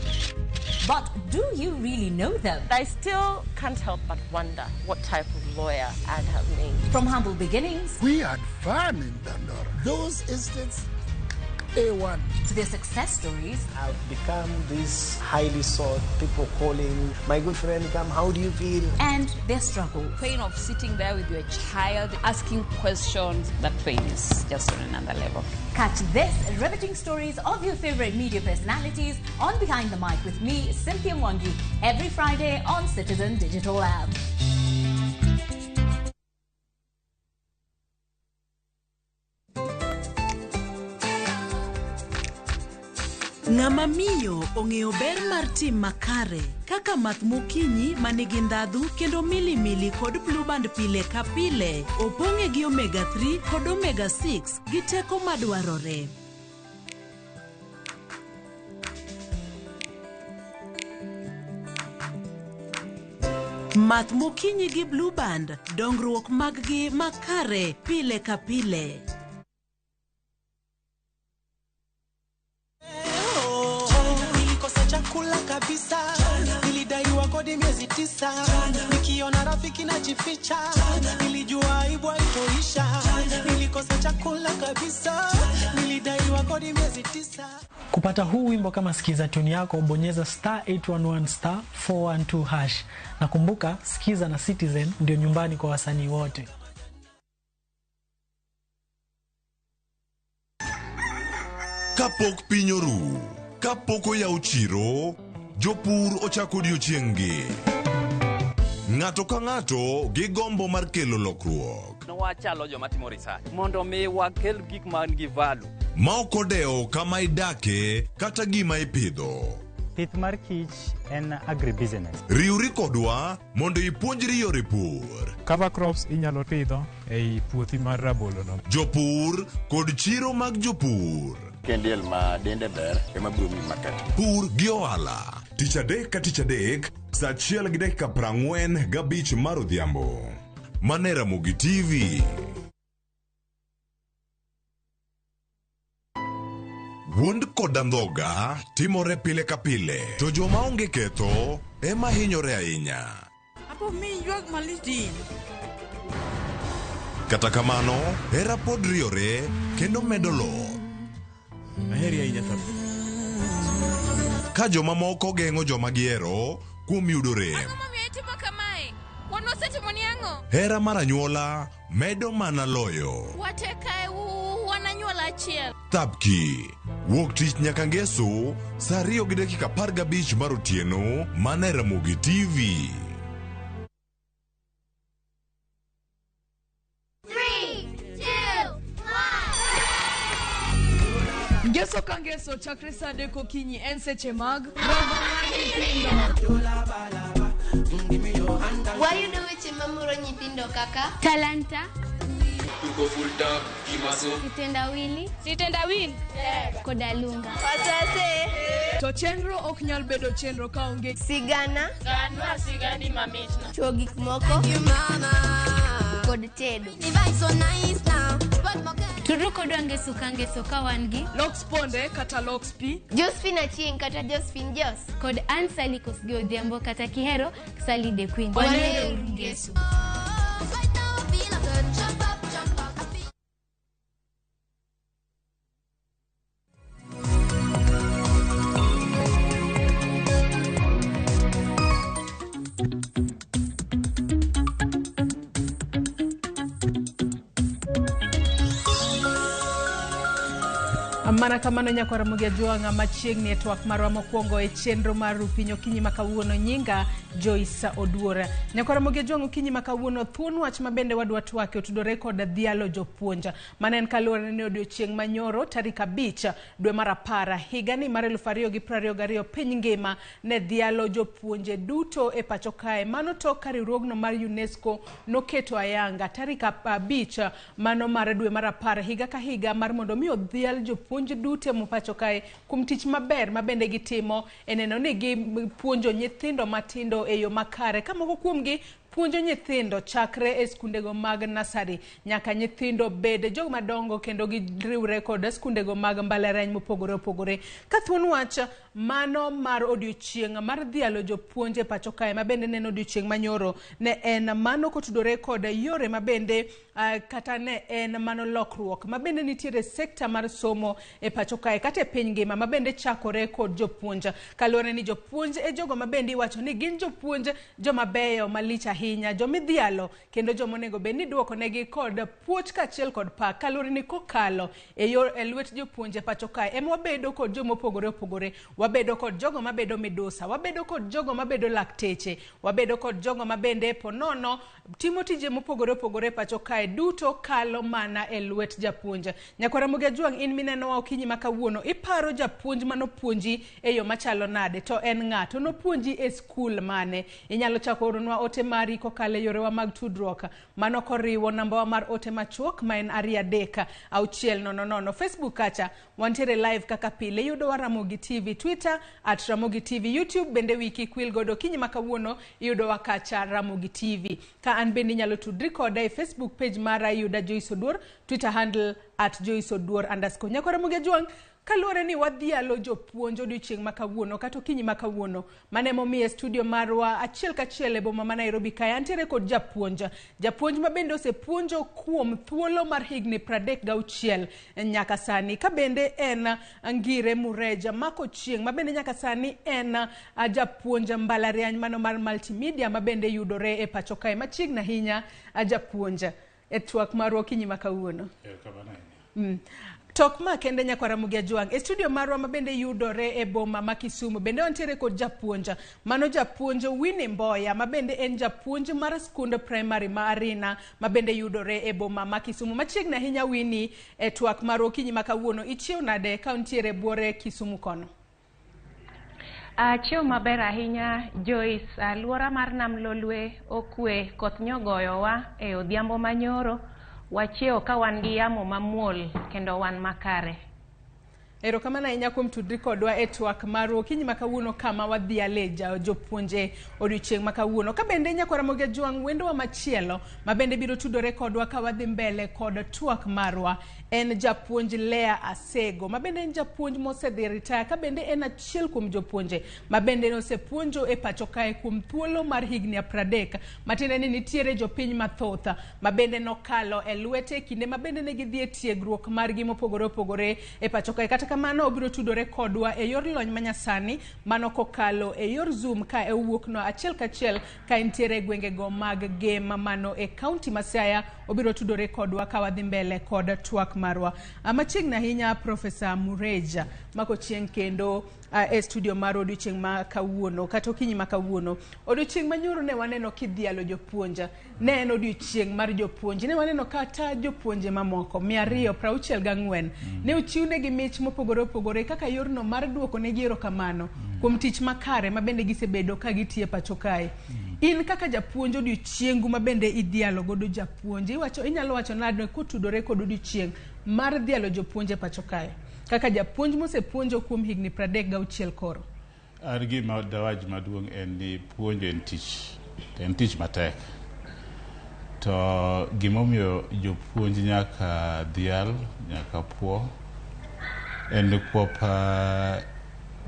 But do you really know them? I still can't help but wonder what type of lawyer I'd have made. From humble beginnings. We had fun in Dandora. Those estates, A1. To their success stories. I've become this highly sought, people calling, my good friend, come, how do you feel? And their struggle. Pain of sitting there with your child, asking questions, that pain is just on another level. Catch this riveting stories of your favorite media personalities on Behind the Mic with me, Cynthia Mwangi, every Friday on Citizen Digital App. Ng'ama miyo ong'eyo ber mar tim makare kaka math mokinyi ma nigi ndhadhu kendo milimili kod blueband pile ka pile opong'e gi omega 3 kod omega 6 gi teko madwarore. Math mokinyi gi blueband, dongruok mag-gi makare pile ka pile. Nilikosa chakula kabisa, nilidaiwa kodi miezi 9, nikiona rafiki najificha, nilijua aibu haitoisha. Nilikosa chakula kabisa, nilidaiwa kodi miezi 9. Kupata huu wimbo kama sikiza tune yako, bonyeza star 811 star 412 hash. Na kumbuka, sikiza na Citizen ndio nyumbani kwa wasanii wote. Kapok piny oru, kapok oyaw chiro, jopur ochako odiochieng'-gi. Ng'ato ka ng'ato gi gombo mar kelo lokruok. Wachalo joma timo research mondo mi wakel gik man gi value. Ma ok odewo kama idake kata gima ipidho. Pith mar kich en agribusiness. Riwri kodwa mondo ipuonjri yore pur. Cover crops inyalo pidho ei puothi mar rabolo no. Jopur kod chiro mag jopur. Kendiel ma dende ber ema biro miyi market. Pur gi ohala. Tich adek ka tich adek, saa 1:45 mar odhiambo. Mane Ramogi TV. Wuond kod andhoga timore pile ka pile, to joma onge ketho ema hinyore ahinya. Apo mi ywak malich din. Kata kamano, hera pod riore kendo medo loth. Aheri ahinya Thabu. Ka jomamoko geng'o joma gihero kuom yudo rem. Ang'o momiyo itimo kamae? Wan wasetimoni ang'o? Hera mar anyuola medo mana loyo. Wate kae wan anyuola achiel. Thapki wuok tich nyaka ngeso saa 2:15 mar otieno mana e Ramogi TV. 3, 2, 1. Ngeso ka ngeso chakre saa 3 okinyi en seche mag romo mar nyithindo. Wayudo weche mamoro nyithindo kaka talanta, sitendawili, sitendawili koda lunga. To chenro ok nyal bedo chenro kaonge sigana, ganwa sigani mamitno, chuo gik moko kod tedo. Tudru kodwa ngeso ka ngeso ka wan gi Lox Ponde kata Lox P, Josephine Achieng' kata Josephine Jos, kod Ann Sally Kosgei Odhiambo kata Kihero Sally the Queen. Wanere ngeso. Mana kamano nyakwara Ramogi Ajwang'a machiegni e twak marwa mokwongo e chenro mar Rupiny okinyi ma kawuono nyinga Joyce Oduor. Nyakwara Ramogi Ajwang' okinyi ma kawuono thuon wach ma bende wadwa twake otudore kod dhialo jopuonj. Mano en kaluwore ni odiochieng' manyoro tarik 5 dwe mar 10 higani mar 2022 piny ngima ne dhialo jopuonje duto e pacho kae. Mano tok ka riwruogno mar UNESCO noketo ayanga tarik 5 mano mar dwe mar 10 higa ka higa mar mondo mi odhial jopuonj duto mopacho kae kuom tich maber ma bende gitimo e neno ni gipuonjo nyithindo matindo e yo makare ka moko kuomgi puonjo nyithindo chakre e skundego mag nasari nyaka nyithindo bed jogo madongo kendo giriwre kod skundego mag mbalariany mopogore opogore. Ka thuon wach mano mar odiochieng' mar dhialo jopuonj e pacho kae ma bende neno odiochieng' manyoro ne en mano kotudore kod yore ma bende kata ne en mano lokruok ma bende nitiere sekta mar somo e pacho kae kata e piny ngima ma bende chakore kod jopuonj. Kaluwore ni jopuonj e jogo ma bende iwacho ni gin jopuonj joma beyo malich ahinya, jomidhialo kendo joma onego bed ni iduoko negi kod puoch kaachiel kod pak. Kaluwore ni kokalo e yor e lwet jopuonj e pacho kae ema wabedo kod joma opogore opogore, wabedo kod jogo mabedo midusa, wabedo kod jogo mabedo lakteche, wabedo kod jogo mabende ponono timo tije mopogore opogore e pacho kae, duto kalo mana e lwet japuonj. Nyakwara Ramogi Ajwang' in minenowa okinyi ma kawuono, iparo japuonj manopuonji e yo machalo nade? To en ng'a? To nopuonji e skul mane? Inyalo chako oronwa ote mari kokalo e yorewa mag tudruok, mano koriwo nambawa mar ote machuok ma en 2 3 6 0 0. Facebook kacha wantiere live kaka pile, iyudowa Ramogi TV, Twitter at Ramogi TV, YouTube bende wiki kwil godo okinyi ma kawuono iyudowa kacha Ramogi TV. Ka an bende inyalo tudri koda e Facebook page mara iyuda Joyce Oduor, Twitter handle at Joyce Oduor _. Nyakwara Ramogi Ajwang', kaluwore ni wadhialo jopuonj odiochieng' ma kawuono kata okinyi ma kawuono, mano emomiyo e studio marwa achiel kachiel e boma ma Nairobi kae antiere kod japuonj. Japuonj ma bende osepuonjo kuom thuolo mar higni 36 nyaka sani, ka bende en Ngire Mureja Mako Chieng' ma bende nyaka sani en japuonj mbalariany mano mar multimedia ma bende yudore e pacho kae machiegni ahinya. Japuonj e twak marwa okinyi ma kawuono. Tok ma kende nyakwara Ramogi Ajwang' e studio marwa ma bende yudore e boma ma Kisumu bende wantiere kod japuonj, mano japuonj Winnie Mboya ma bende en japuonj mar skund primary ma Arina ma bende yudore e boma ma Kisumu. Machiegni ahinya Winnie, e twak marwa okinyi ma kawuono, ichiew nade ka untiere buore Kisumu kono? Achiew maber ahinya Joyce, aluora mar Nam Lolwe okwe, koth nyogoyowa e odhiambo manyoro, wachiewo ka wan gi yamo mamuol kendo wan makare. Erokamano ahinya kuom tudri kodwa e twak marwa okinyi ma kawuono kama wadhiale jopuonje odiochieng' ma kawuono. Ka bende nyakwara Ramogi Ajwang' wendowa machielo ma bende biro tudore kodwa ka wadhi mbele kod twak marwa en japuonj Lea Asego ma bende en japuonj mosedhi retire, ka bende en achiel kuom jopuonje ma bende nosepuonjo e pacho kae kuom thuolo mar higni 30, matiende ni nitiere jopiny mathoth ma bende nokalo e lwete kinde ma bende ne gidhi e tiegruok margi mopogore opogore e pacho kae. Kata kamano obiro tudore kodwa e yor lony manyasani mano kokalo e yor Zoom ka e owuokno achiel kachiel ka entiere e gwengego mag Gem mano e kaunti ma Siaya. Obiro tudore kodwa ka wadhi mbele kod twak marwa. Machiegni ahinya Profesa Mureja mako chieng' kendo e studio mar odiochieng' ma kawuono kata okinyi ma kawuono. Odiochieng' manyoro ne waneno kidhialo jopuonj, ne en odiochieng' mar jopuonj, ne waneno kata jopuonje mamoko 264 ne ochiwnegi mich mopogore opogore kaka yorno mar duoko negi erokamano kuom tich makare ma bende gisebedo ka gitiyo e pacho kae. In kaka japuonj, odiochiengu ma bende idhialo godo japuonj, inyalo wacho nade kotudore kod odiochieng' mar dhialo jopuonj e pacho kae kaka japuonj mosepuonjo kuom higni 36 koro? An gima dawach maduong' en ni puonjo en tich, to en tich matek. To gimomiyo jopuonj nyaka dhial, nyaka puo, en nikwop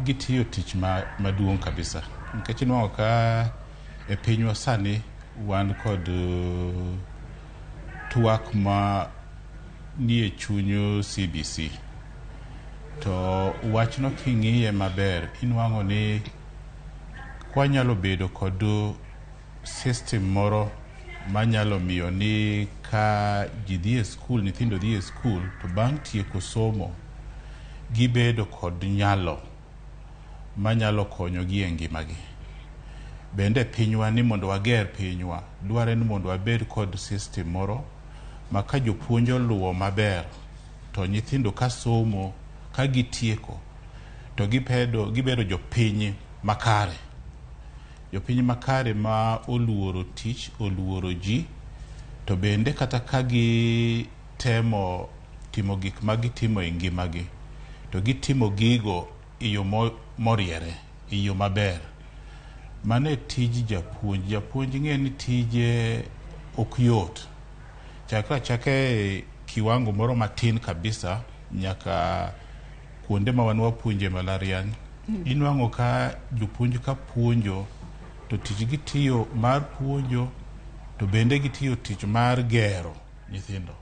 gitiyo tich maduong' kabisa. Nikech inwang'o ka e pinywa sani wan kod twak ma nie chuny CBC. To wachno king'iye maber, inwang'o ni kwanyalo bedo kod system moro manyalo miyo ni ka ji dhi e skul, nyithindo dhi e skul, to bang' tieko somo, gibedo kod nyalo manyalo konyogi e ngimagi. Bende pinywa ni mondo wager pinywa, dware ni mondo wabed kod system moro ma ka jopuonj oluwo maber to nyithindo ka somo ka gitieko to gibedo jopiny makare. Jopiny makare ma oluoro tich, oluoro ji, to bende kata ka gitemo timo gik ma gitimo e ngimagi, to gitimo gigo e yo moriere, e yo maber. Mano e tij japuonj. Japuonj ng'e ni tije ok yot. Chakre achaka e kiwango moro matin kabisa nyaka kuonde ma wan wapuonje mbalariany, inwang'o ka jopuonj ka puonjo to tich gitiyo mar puonjo to bende gitiyo tich mar gero nyithindo.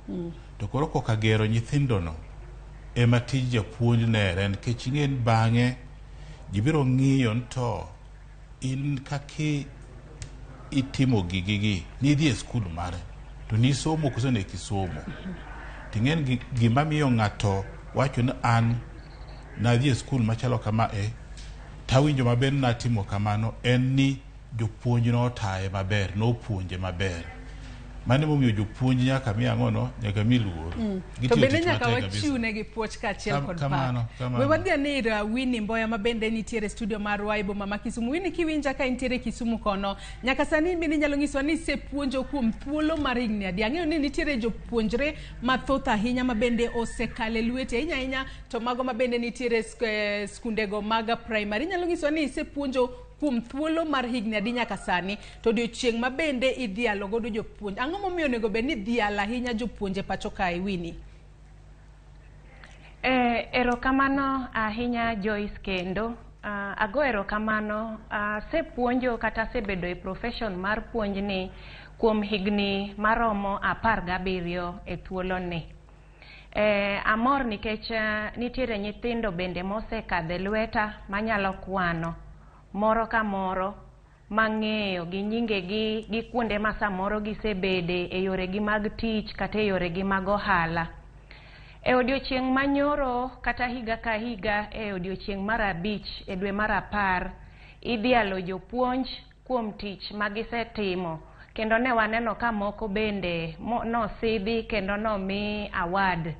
To koro koka gero nyithindo no ema tij japuonj nere, nikech ing'e ni bang'e ji biro ng'iyo ni to in kaki itimo gigigi nidhi e skul mare to nisomo koso ne kisomo. Ting'e ni gima miyo ng'ato wacho ni an nadhi e skul machalo kama e tawinjo maber ni natimo kamano en ni jopuonj notaye maber, nopuonje maber. Mano emomiyo jopuonj nyaka mi ang'ono, nyaka mi luor. To Gitiyo bende tich nyaka matek kabisa. wachiwnegi puoch kaachiel kod pak. Kamano, kamano. We wadhi ane ir Winnie Mboya ma bende nitiere e studio marwa e boma ma Kisumu. Winnie, kiwinja ka intiere Kisumu kono, nyaka sani in bende inyalo nyisowa ni isepuonjo kuom thuolo mar higni adi. Ang'eyo ni nitiere jopuonjre mathoth ahinya ma bende osekalo e lweti ahinya ahinya to mago ma bende nitiere skundego mag primary. Inyalo nyisowa ni isepuonjo kuom thuolo mar higni adi nyaka sani, to odiochieng' ma bende idhialo godo jopuonj. Ang'o momiyo onego bed ni idhialo ahinya jopuonje pacho kae, Winnie? Erokamano ahinya Joyce kendo. Ago erokamano. Asepuonjo kata asebedo e profession mar puonjni kuom higni maromo 17 e thuoloni. Amor nikech nitiere nyithindo bende mosekadho e lweta manyalo kwano moro ka moro mang'eyo gi nyingegi gi kuonde ma samoro gisebede e yoregi mag tich kata e yoregi mag ohala. E odiochieng' manyoro kata higa ka higa e odiochieng' mar 5 e dwe mar 10 idhialo jopuonj kuom tich magisetimo, kendo ne waneno ka moko bende nosidhi kendo nomi award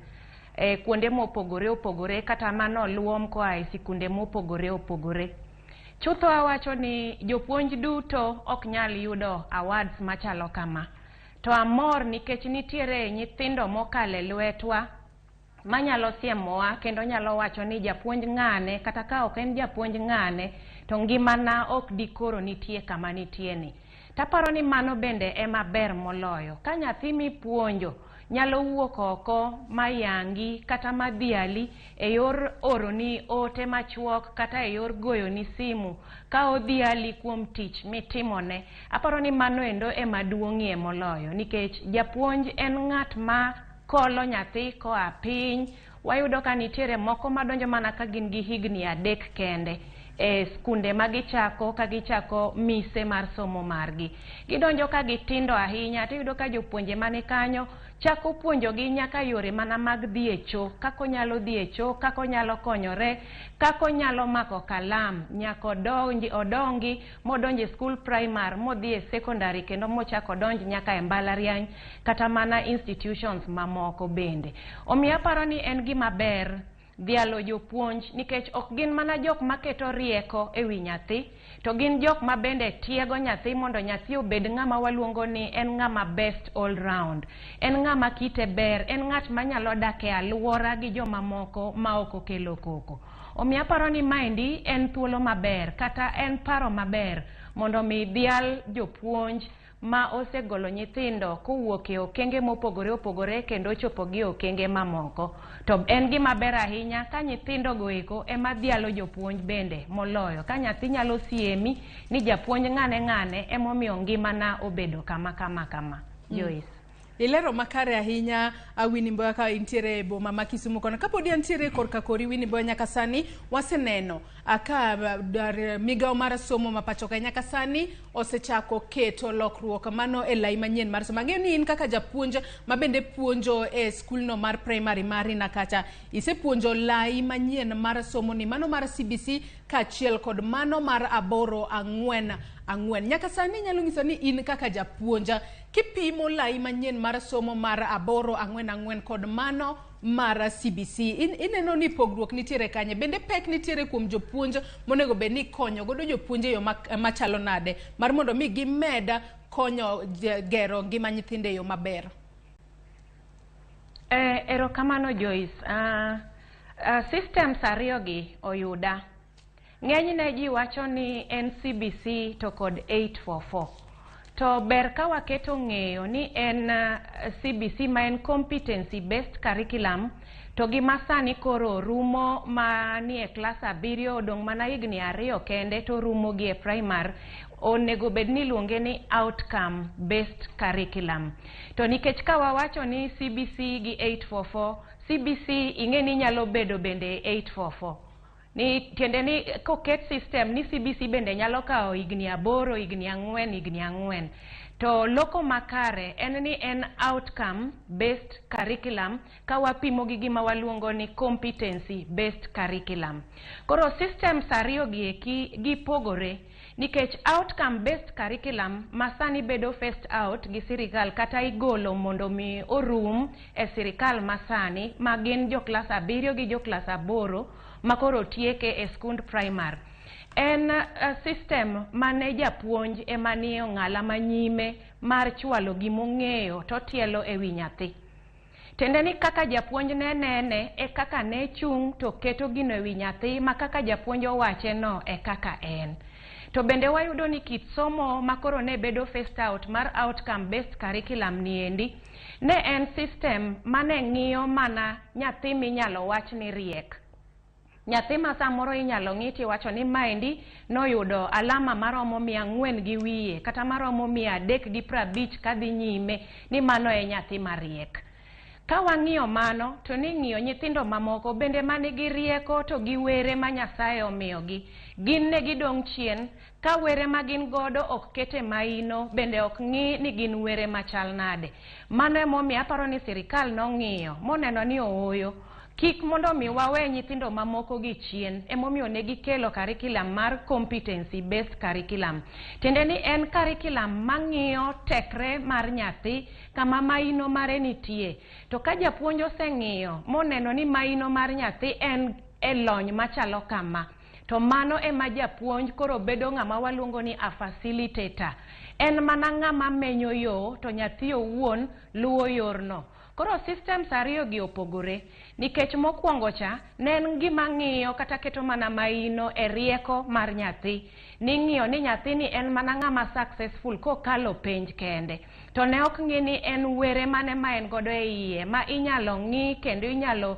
e kuonde mopogore opogore kata manoluom koa e sikunde mopogore opogore. Chutho awacho ni jopuonj duto ok nyal yudo awards machalo kama. To amor nikech nitiere nyithindo mokalo e lwetwa manyalo siemowa kendo nyalo wacho ni japuonj ng'ane kata ka ok en japuonj ng'ane to ngimana ok dikoro nitie kama nitie ni. Taparo ni mano bende ema ber moloyo. Ka nyathi mipuonjo nyalo wuok oko mayangi kata madhiali e yor oroni ote machuok kata e yor goyoni simu ka odhiali kuom tich mitimone. Aparo ni mano endo ema duong'ie moloyo nikech japuonj en ng'at ma kolo nyathi koa piny. Wayudo ka nitiere moko madonjo mana ka gin gi higni 3 kende e skunde ma gichako ka gichako mise mar somo margi. Gidonjo ka gitindo ahinya tiyudo ka jopuonje mani kanyo chako puonjogi nyaka yore mana mag dhi e cho, kaka onyalo dhi e cho, kaka onyalo konyore, kaka onyalo mako kalam, nyaka odongi modonj e skul primary, modhi e secondary kendo mochako odonj nyaka e mbalariany kata mana institutions mamoko bende. Omiyo aparo ni en gima ber dhialo jopuonj nikech ok gin mana jok maketo rieko e wi nyathi, to gin jok ma bende tiego nyathi mondo nyathi obed ng'ama waluongo ni en ng'ama best all round. En ng'ama kite ber, en ng'at manyalo dak e alwora gi jomamoko ma ok okelo koko. Omiyo aparo ni maendi en thuolo maber kata en paro maber mondo mi dhial jopuonj ma osegolo nyithindo kowuok e okenge mopogore opogore kendo ochopo gi okenge mamoko. To en gima ber ahinya ka nyithindo go eko ema dhialo jopuonj bende moloyo. Ka nyathi nyalo siemi ni japuonj ng'ane ng'ane emomiyo ngimana obedo kama kama kama. Joyce. Ilero makare ahinya Winnie Mboya ka intiere e boma ma Kisumu kono. Kapodi antiere korka kori Winnie Mboya, nyaka sani waseneno ka migawo mar somo ma pacho ka nyaka sani osechako keto lokruok mano e lai manyien mar somo. Ang'eyo ni in kaka japuonj ma bende puonjo e skulno mar primary mari Nakacha, isepuonjo lai manyien mar somo ni mano mar CBC kaachiel kod mano mar 8 4 4. Nyaka sani inyalo nyiso ni in kaka japuonj kipimo lai manyien mar somo mar 8 4 4 kod mano mar CBC, ineno ni pogruok nitiere kanye? Bende pek nitiere kuom jopuonj monego bed ni konyo godo jopuonj e yo machalo nade mar mondo mi gimed konyo gero ngima nyithindo e yo maber? Erokamano Joyce. Systems ariyogi oyuda. Ng'enyne ji wacho ni en CBC to kod 844. To ber ka waketo ng'eyo ni en CBC ma en competency based curriculum, to gima sani koro rumo manie klas 7 odong' mana higni 2 kende to rumo gi e primar, onego bed ni iluonge ni outcome based curriculum. To nikech ka wawacho ni CBC gi 844, CBC ing'e ni nyalo bedo bende 844. Ni tiende ni koket system ni CBC bende nyalo kawo higni 8, higni 4, higni 4. To loko makare en ni en outcome based curriculum ka wapimo gi gima waluongo ni competency based curriculum. Koro systems ariyo gi eki gipogore nikech outcome based curriculum ma sani bedo phased out gi sirikal kata igolo mondo mi orum e sirikal masani ma gin jo klas 7 gi jo klas 8 ma koro tieke e skund primar. En system mane japuonj ema nie ong'ala manyime mar chwalo gimong'eyo to tielo e wi nyathi. Tiende ni kaka japuonj ne nene e kaka ne chung' to keto gino e wi nyathi ma kaka japuonj owache no e kaka en. To bende wayudo ni kit somo ma koro ne bedo phased out mar outcome based curriculum niendi ne en system mane ng'iyo mana nyathi minyalo wach ni riek. Nyathi ma samoro inyalo ng'i tiwacho ni maendi noyudo alama maromo 400 gi wiye kata maromo 350 kadhi nyime ni mano e nyathi mariek. Ka wang'iyo mano to ni ng'iyo nyithindo mamoko bende manigi rieko to gi were ma Nyasaye omiyogi, gin ne gidong' chien ka were ma gin godo ok kete maino bende ok ng'i ni gin were machal nade. Mano emomiyo aparo ni sirikal nong'iyo moneno ni ooyo, kik mondo mi wawe nyithindo mamoko gi chien, emomiyo ne gikelo curriculum mar competency based curriculum. Tiende ni en curriculum mang'iyo tekre mar nyathi kama maino mare nitie. To ka japuonj oseng'iyo moneno ni maino mar nyathi en e lony machalo kama, to mano ema japuonj koro bedo ng'ama waluongo ni a facilitator. En mana ng'ama menyo yo to nyathi owuon luwo yorno. Koro systems ariyo gi opogore nikech mokwongo cha ne en gima ng'iyo kata keto mana maino e rieko mar nyathi. Ning'iyo ni nyathini en mana ng'ama successful kokalo penj kende. To ne ok ng'i ni en were mane ma en godo e iye ma inyalo ng'i kendo inyalo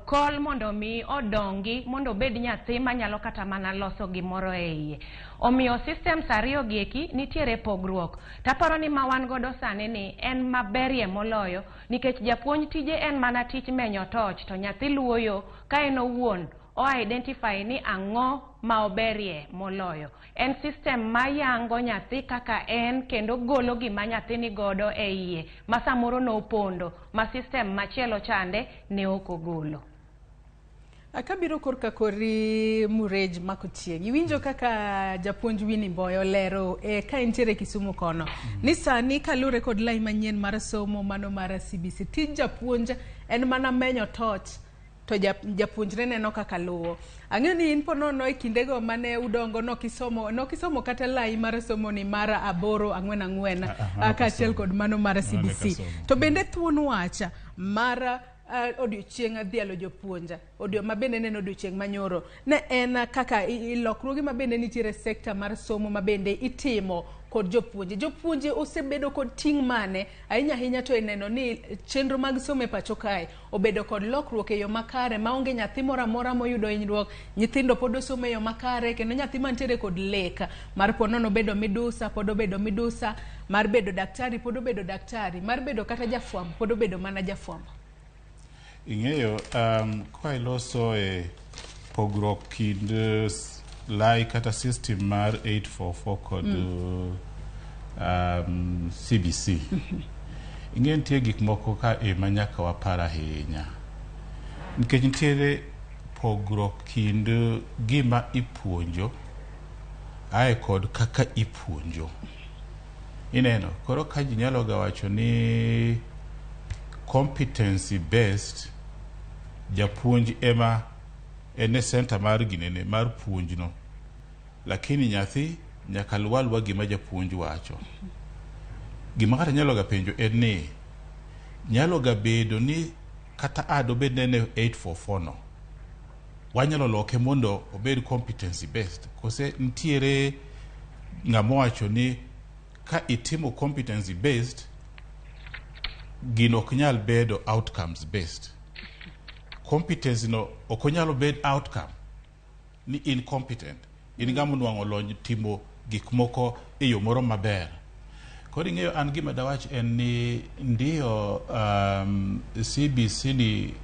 kol mondo mi odongi mondo obed nyathi manyalo kata mana loso gimoro e iye. Omiyo systems ariyo gi eki nitiere pogruok. Taparo ni ma wan godo sani ni en maberie moloyo nikech japuonj tije en mana tich menyo toch to nyathi luwo yo ka en owuon o identify ni ang'o ma oberie moloyo. En system mayango nyathi kaka en kendo golo gima nyathi ni godo e iye ma samoro nopondo ma system machielo chande ne ok ogolo. Akabiro korka kori Murej Makochieng'. Iwinjo kaka japuonj Winnie Mboya olero ka entiere Kisumu kono. Ni sani kalure kod lai manyien mar somo mano mar CBC, tij japuonj en mana menyo toch to japuonjre neno kaka luwo. Ang'eyo ni in po nono e kindego mane udongo nokisomo kata lai mar somo ni mar 8 4 4 kaachiel kod mano mar CBC. To bende thuon wacha mar odiochieng' dhialo jopuonja ma bende neno odiochieng' manyoro ne en kaka lokruoge ma bende nitiere sekta mar somo ma bende itimo kod jopuonje. Jopuonje osebedo kod ting' mane ahinya ahinya to e neno ni chenro mag somo e pacho kae obedo kod lokruok e yo makare maonge nyathi moro amora moyudo hinyruok, nyithindo pod osomo e yo makare kendo nyathi mantiere kod lek mar ponono bedo midusa pod obedo midusa, mar bedo daktari pod obedo daktari, mar bedo kata jafwambo pod obedo mana jafwambo. Ing'eyo ka iloso e pogruok kind lai kata system mar 844 kod CBC. Ing'eyo nitie gik moko ka ema nyaka wapar ahinya. Nikech nitiere pogruok kind gima ipuonjo ae kod kaka ipuonjo. Ineno, koro ka ji nyalo ga wacho ni competency based, japuonj ema en e center mar ginene mar puonjno. Lakini nyathi nyaka luw aluwa gima japuonj wacho. Gima kata nyalo ga penjo en ni nyalo ga bedo ni kata ad obed ni en e 844 no, wanyalo loke mondo obed competency based, kose nitiere ng'ama owacho ni ka itimo competency based gino ok nyal bedo outcomes based. Competence no ok onyal bed outcome ni in competent, in ng'ama onwang'o lony timo gik moko e yo moro maber. Koro ing'eyo an gima dawach en ni ndiyo CBC ni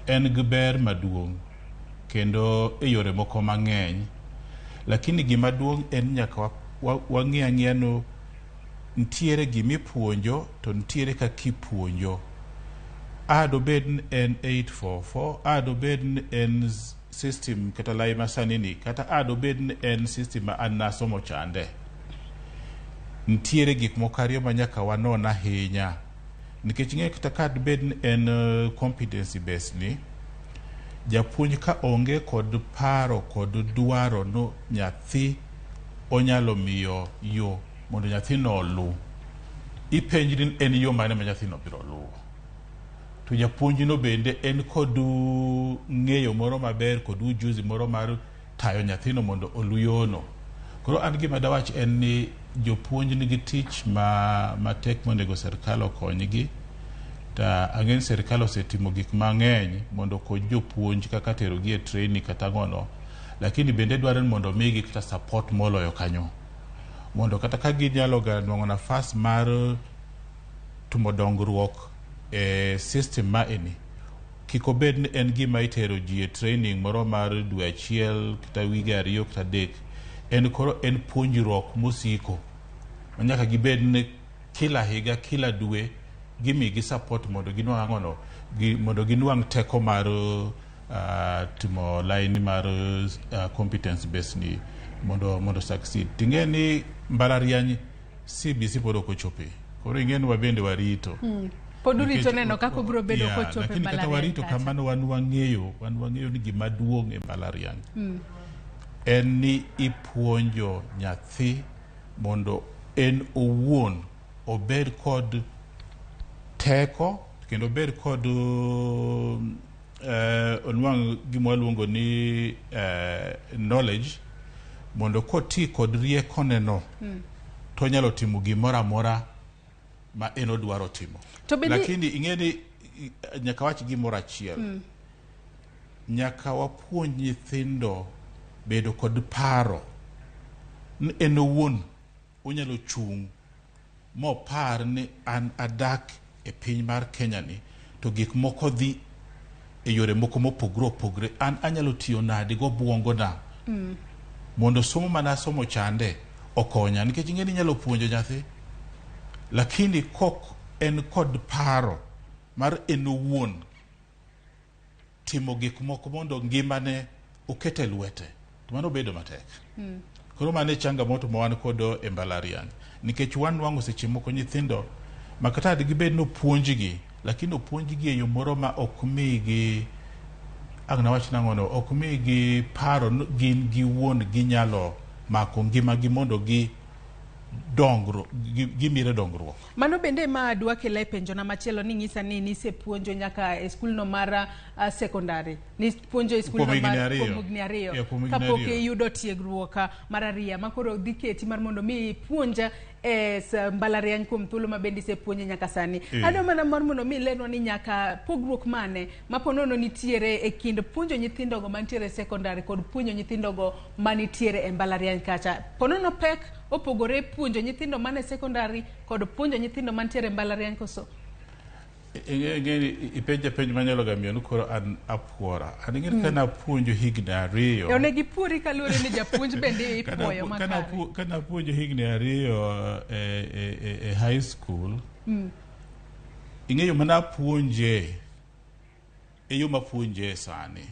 en gi ber maduong' kendo e yore moko mang'eny, lakini gima duong' en nyaka wang'i ang'iya no nitiere gimipuonjo to nitiere kaka ipuonjo. A dobed ni en 844, a dobed ni en system kata lai masani ni, kata a dobed ni en system ma an nasomo chande. Nitiere gik moko ariyo ma nyaka wanon ahinya. Nikech ing'eyo kata ka dibed ni en competency based ni, japuonj ka onge kod paro kod dwaro no nyathi onyalo miyo yo mondo nyathino oluw. Ipenjri ni en yo mane ma nyathino biro luwo. To japuonj no bende en kod ng'eyo moro maber kod ujuzi moro mar tayo nyathino mondo oluw yono. Koro an gima dawach en ni jopuonj nigi tich matek monego sirkal okonygi. To ang'e ni sirkal osetimo gik mang'eny mondo okony jopuonj kaka terogi e training kata ang'ono. Lakini bende dwarore ni mondo omigi kata support moloyo kanyo. Mondo kata ka ginyalo ga nwang'o nafas mar timo dongruok e system maeni, kik obed ni en gima itero ji e training moro mar dwe achiel kata wige 2 kata 3. En koro en puonjruok mosiko. Ma nyaka gibed ni kila higa, kila dwe gimigi support mondo ginwang' ang'ono, mondo ginwang' teko mar timo line mar competence based ni mondo succeed. Ting'e ni mbalariany CBC pod ok ochope. Koro ing'e ni wabende warito. Pod urito neno kaka obiro bedo kochopo e lakini kata mbalariany warito kacha. Kamano wan wang'eyo ni gima duong' e mbalariany en ni ipuonjo nyathi mondo en owuon obed kod teko kendo obed kod onwang' gima waluongo ni knowledge mondo koti kod riekone no to onyalo timo gimoro amora ma en odwaro timo. Lakini ing'e ni nyaka wach gimoro achiel. Nyaka wapuonj nyithindo bedo kod paro ni en owuon onyalo chung' mopar ni an adak e piny mar Kenya ni to gik moko dhi e yore moko mopogore opogore, an anyalo tiyo nade gobwongona mondo somo mana asomo chande okonya. Nikech ing'e ni inyalo puonjo nyathi lakini kok en kod paro mar en owuon timo gik moko mondo ngimane oket e lwete, to mano bedo matek. Koro mano e changamoto ma wan kodo e mbalariany. Nikech wan nwang'o seche moko nyithindo ma kata gibed ni opuonjgi, lakini opuonjgi e yo moro ma ok migi, ang' nawach nang'ono, ok migi paro ni gin giwuon ginyalo mako ngimagi mondo dongruok, gimire dongruok. Mano bende ma dwa kela e penjona machielo ni ng'isa ni nisepuonjo nyaka e skulno mar sekondari. Nipuonjo e skulno Kuom higni mar ariyo. kuom higni ariyo. Yeah, kuom higni Kapok ariyo. iyudo tiegruok mar ariya ma koro dhi keti mar mondo mi ipuonj e mbalariany kuom thuolo ma bende isepuonje nyaka sani. Adwa mana mar mondo mi ilenwa ni nyaka pogruok mane ma ponono nitiere e kind puonjo nyithindogo mantiere e sekondari kod puonjo nyithindogo manitiere e mbalariany kacha. Ponono pek opogore puonjo nyithindo man e sekondari kod puonjo nyithindo mantiere e mbalariany koso? Ing'e ni ipenja penj manyalo ga miyo ni koro an apuora. An ing'e ni kane apuonjo higni ariyo. Onego ipuori kaluwore ni japuonj bende ipuoyo makare. Kane apuonjo higni ariyo e high school, ing'eyo mana apuonje e yo mapuonje sani.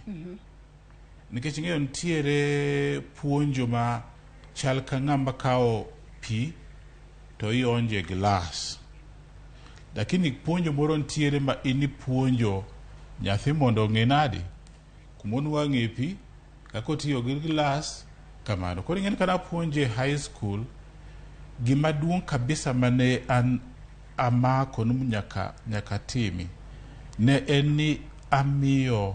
Nikech ing'eyo nitiere puonjo ma chal ka ng'ama kawo pi to ionje glass. Lakini puonjo moro nitiere ma in ipuonjo nyathi mondo ong'e nadi kumonwang'e pi, kaka otiyo gi glass, kamano. Koro ing'e ni kane apuonje e high school, gima duong' kabisa mane an amako ni nyaka timi ne en ni amiyo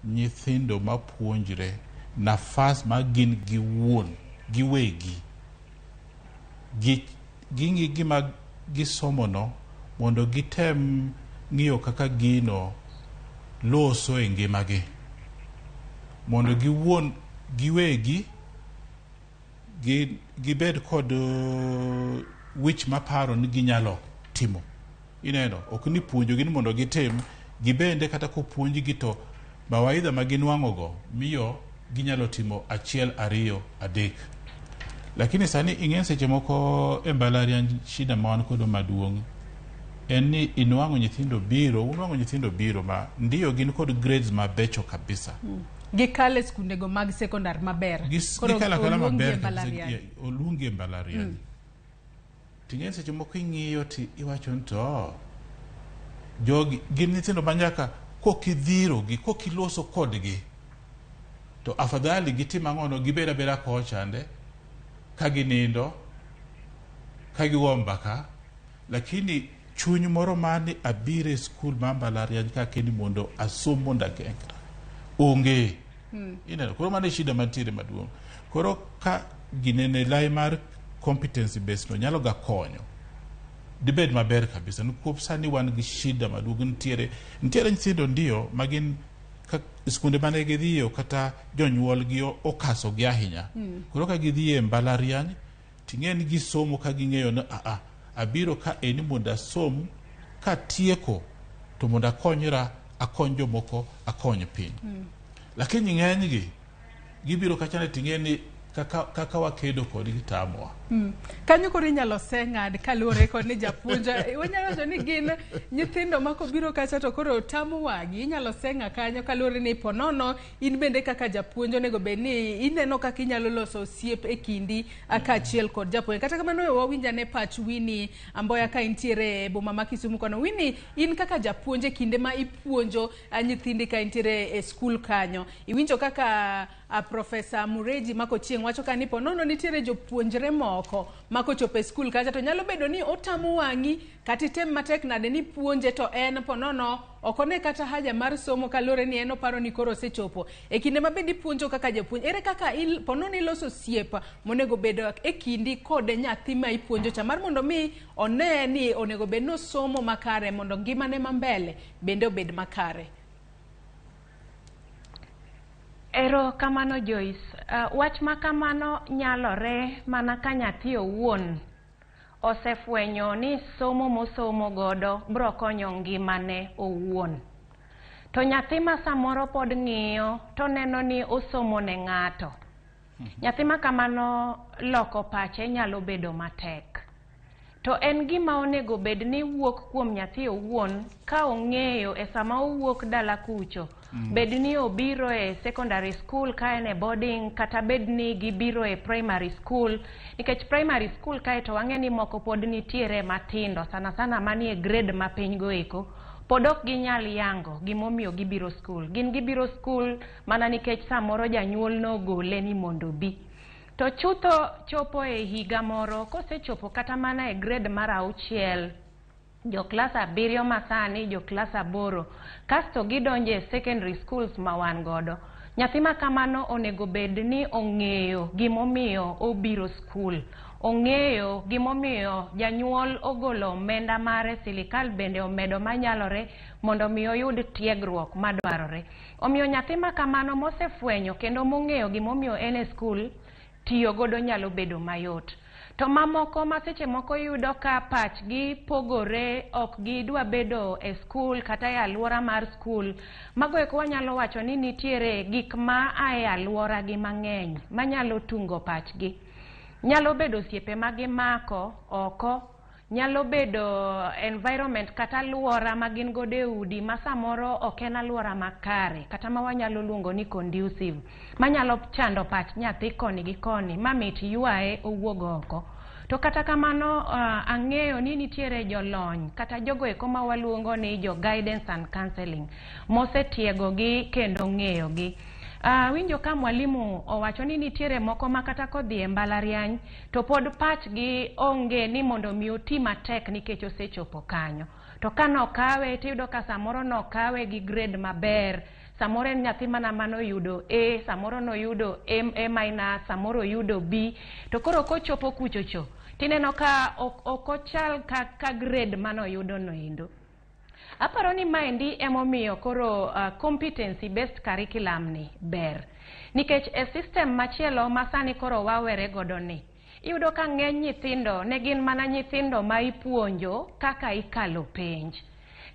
nyithindo mapuonjre nafas ma gin giwuon giwegi ging'i gima gisomono mondo gitem ng'iyo kaka gino loso e ngimagi mondo giwuon giwegi gibed kod wich maparo ni ginyalo timo. Ineno, ok ni puonjogi ni mondo gitim, gibende kata kopuonjgi to mawaidha ma ginwang'o go miyo ginyalo timo 1, 2, 3. Lakini sani ing'e seche moko e mbalariany shida ma wan kodo maduong' en ni inwang'o nyithindo biro, unwang'o nyithindo biro ma ndiyo gin kod grades mabecho kabisa. Gikalo e skundego mag sekondar maber. Koro Gikalo akala oluongi e maber kabisa, mbalariany. Oluongi e mbalariany. Ting'e seche moko ing'iyo ti iwacho ni to jogi gin nyithindo ma nyaka kokidhirogi, kokiloso kodgi to afadhali gitim ang'ono, gibed abeda kochande ka ginindo ka gigo mbaka, lakini chuny moro mani abiro e skul mar mbalariany ka keni mondo asom mondo ageng'ra onge. Ineno, koro mano e shida mantiere maduong'. Koro ka ginene lai mar competency based no nyalo ga konyo dibed maber kabisa nikuop sani wan gi shida maduong'. Nitiere nyithindo ndio ma gin ka skunde mane gidhiyo kata jonyuol gi okaso gi ahinya. Koro ka gidhi e mbalariany ting'e ni gisomo ka ging'eyo ni aa abiro ka eni mondo asom katieko to mondo akonyra, akony jomoko, akony piny. Lakini ng'enygi gibiro kacha ting'e ni kaka wakedo kodgi tamowa. Kanyo koro inyalo seng'ad kaluwore kod ni japuonj wanyalo wacho ni gin nyithindo ma kobiro kacha to koro tamo wagi inyalo seng'a kanyo kaluwore ni ponono in bende kaka japuonj onego bed ni ineno kaka inyalo loso osiep e kindi kaachiel kod japuonj. Kata kamano we wawinj ane pach Winnie Amboya ka intiere e boma ma Kisumu kono. Winnie, in kaka japuonj e kinde ma ipuonjo nyithindi ka intiere e skul kanyo, iwinjo kaka Profesa Mureji Makochieng' wacho ka ni ponono nitiere jopuonjre moko ma kochopo e skul kacha to nyalo bedo ni otamo wang'i kata item matek nade ni puonje to en ponono ok one kata haja mar somo kaluwore ni en oparo ni koro osechopo. E kinde ma bende ipuonjo kaka japuonj, ere kaka ponono iloso osiep monego bed e kindi kod nyathi ma ipuonjo cha mar mondo mi one ni onego bed ni osomo makare mondo ngimane ma mbele bende obed makare? Ero kamano Joyce. Wach ma kamano nyalore mana ka nyathi owuon osefwenyo ni somo mosomo godo bro konyo ngimane owuon. To nyathi ma samoro pod ng'iyo to neno ni osomo ne ng'ato. Nyathi ma kamano loko pache nyalo bedo matek. To en gima onego bed ni wuok kuom nyathi owuon ka ong'eyo e sama owuok dala kucho. Bed ni obiro e secondary school ka en e boarding kata bed ni gibiro e primary school, nikech primary school kae to wang'e ni moko pod nitiere matindo, sana sana manie grade mapiny go eko, pod ok ginyal yango gimomiyo gibiro school. Gin gibiro school mana nikech samoro janyuol nogole ni mondo obi. To chutho chopo e higa moro, kosechopo kata mana e grade mar 6, jo klas 7 masani, jo klas 8, kasto gidonjo e secondary schools ma wan godo. Nyathi ma kamano onego bed ni ong'eyo gimomiyo obiro skul, ong'eyo gimomiyo janyuol ogolo omenda mare, sirikal bende omedo manyalore mondo mi oyud tiegruok madwarore. Omiyo nyathi ma kamano mosefwenyo kendo mong'eyo gimomiyo en e skul, tiyo godo nyalo bedo mayot. To mamoko ma seche moko yudo ka pachgi pogore, ok gidwa bedo e skul kata e alwora mar skul, mago eko wanyalo wacho ni nitiere gik ma ae alwora gi mang'eny manyalo tungo pachgi. Nyalo bedo osiepe ma gimako oko, nyalo bedo environment kata alwora ma gin godo e udi ma samoro ok en alwora makare kata ma wanyalo luongo ni conducive, manyalo chando pach nyathi koni gi koni ma mit ywaye owuog oko. To kata kamano ang'eyo ni nitiere jolony kata jogo eko ma waluongo ni jo guidance and counseling mosetiegogi kendo ng'eyogi. Winjo ka mwalimu owacho ni nitiere moko ma kata kodhi e mbalariany to pod pachgi onge ni mondo mi oti matek nikech osechopo kanyo. To ka nokawe tiyudo ka samoro nokawe gi grade maber, samoro en nyathi mana manoyudo A, samoro noyudo A minus, samoro oyudo B. To koro kochopo kuchocho tineno ka ok ochal ka grade manoyudo noendo. Aparo ni maendi emomiyo koro competency based curriculum ni ber. Nikech e system machielo ma sani koro wawere godo ni, iyudo ka ng'eny nyithindo ne gin mana nyithindo ma ipuonjo kaka ikalo penj.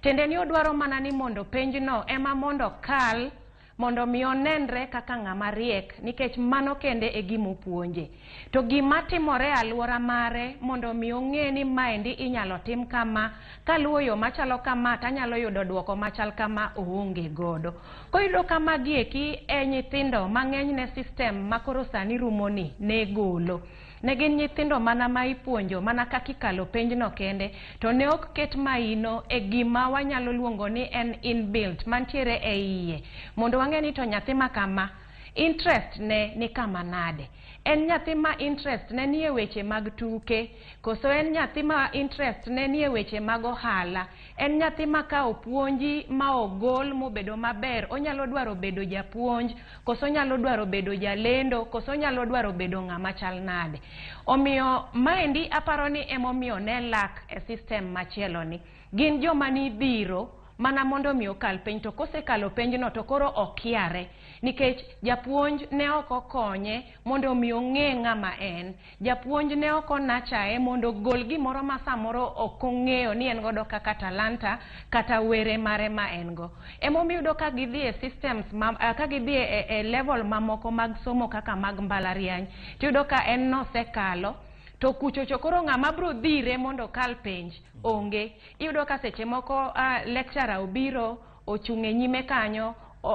Tiende ni odwaro mana ni mondo penjno ema mondo kal, mondo mi onenre kaka ng'ama riek, nikech mano kende e gima opuonje. To gima timore e alwora mare mondo mi ong'e ni maendi inyalo tim kama, kaluwo yo machalo kama tanyalo yudo duoko machal kama, oonge godo. Koyudo ka magi eki e nyithindo mang'eny ne system ma koro sani rumoni ne golo. Ne gin nyithindo mana ma ipuonjo mana kaka ikalo penjno kende, to ne ok ket maino e gima wanyalo luongo ni en inbuilt mantiere e iye, mondo wang'e ni to nyathi ma kama interest ne ni kama nade. En nyathi ma interest ne nie weche mag tuke, koso en nyathi ma interest ne nie weche mag ohala, en nyathi ma ka opuonji ma ogol mobedo maber, onyalo dwaro bedo japuonj, koso onyalo dwaro bedo jalendo, koso onyalo dwaro bedo ng'ama chal nade. Omiyo maendi aparo ni emomiyo ne lak e system machielo ni. Gin joma nibiro mana mondo mi okal penj, to kosekalo penjno to koro okiare, nikech japuonj ne ok okonye mondo mi ong'e ng'ama en. Japuonj ne ok onachae mondo ogol gimoro ma samoro ok ong'eyo ni en godo kaka talanta kata were mare ma en go. Emomiyo iyudo ka gidhi e systems ma, ka gidhi e level mamoko mag somo kaka mag mbalariany, tiyudo ka en nosekalo, to kuchocho koro ng'ama bro dhire mondo okal penj onge. Iyudo ka seche moko lecturer obiro ochung' e nyime kanyo,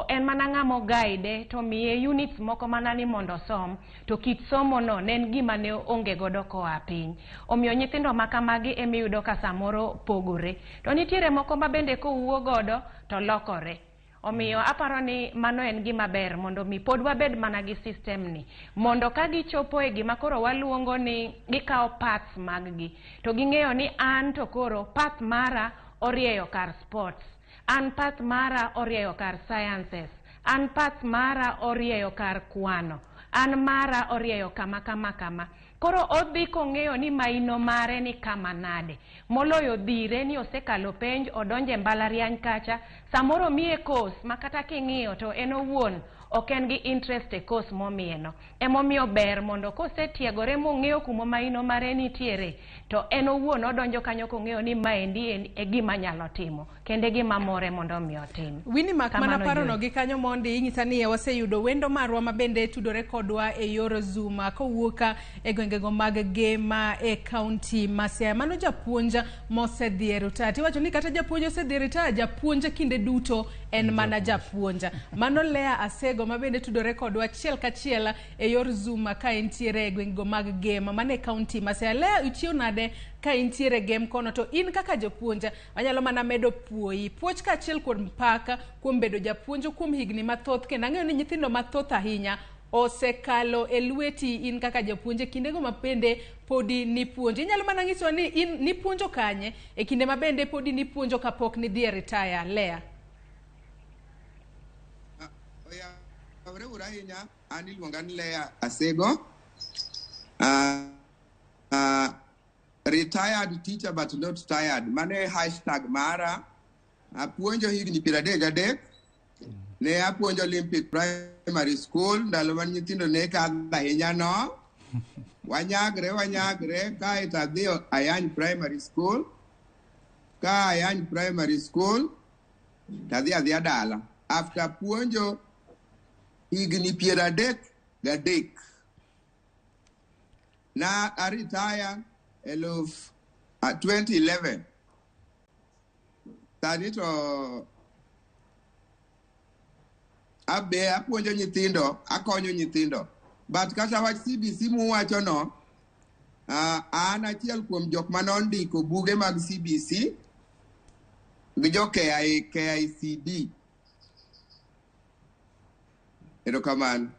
en mana ng'ama oguide to miye units moko mana ni mondo osom, to kit somo no ne en gima ne onge godo koa piny. Omiyo nyithindo ma kamagi emiyudo ka samoro pogore. To nitiere moko ma bende kowuo godo to lokore. Omiyo aparo ni mano en gima ber mondo mi pod wabed mana gi system ni, mondo ka gichopo e gima koro waluongo ni gikawo paths mag gi, to ging'eyo ni an to koro path mara orieyo kar sports, an path mara orieyo kar sciences, an path mara orieyo kar kwano, an mara orieyo kama kama kama. Koro odhi kong'eyo ni maino mare ni kama nade, moloyo dhire ni osekalo penj odonje mbalariany kacha, samoro miye course ma kata king'iyo to en owuon ok en gi interest e course momiyeno. Emomiyo ber mondo kosetiegore mong'eyo kuma maino mare nitiere, to en owuon odonjo kanyo kong'eyo ni maendi e gima nyalo timo, kendo e gima more mondo mi otim. Winnie mak mana Kamano parono Joyce. gi kanyo mondi inyisa ni waseyudo wendo marwa ma bende tudore kodwa e yor Zoom kowuok e gwengego mag Gema e kaunti ma Siaya. Mano japuonj mosedhi e retire. Tiwacho ni kata japuonj osedhi e retire, japuonj kinde duto en mana japuonj. Mano Lea Asego ma bende tudore kodwa achiel kachiel e yor Zoom ka entiere e gwengego mag Gema mane kaunti ma Siaya. Lea, ichiew nade ka intiere Gem kono? To in kaka japuonj anyalo mana medo puoyi puoch kaachiel kuom paka kuom bedo japuonj kuom higni mathoth, kendo ang'eyo ni nyithindo mathoth ahinya osekalo e lweti in kaka japuonj e kindego ma bende podi nipuonjo. Inyalo mana nyisowa ni in nipuonjo kanye e kinde ma bende podi nipuonjo kapok nidhi e retire, Lea? Oyawre uru ahinya, an iluonga ni Lea Asego. Retired teacher but not tired. Mano e hashtag mara. Apuonjo higni 33. Ne apuonjo Olympic Primary School ndalo ma nyithindo ne kadho ahinya no. Wanyagre wanyagre kaeto adhi Ayany Primary School. Ka Ayany Primary School tadhi adhiya dala. After puonjo higni 33. Na a retire eluf 2011. Sani to abe apuonjo nyithindo, akonyo nyithindo. But kata wach CBC muwacho no, an achiel kuom jok manondiko buge mag CBC gi jo KICD. Erokamano.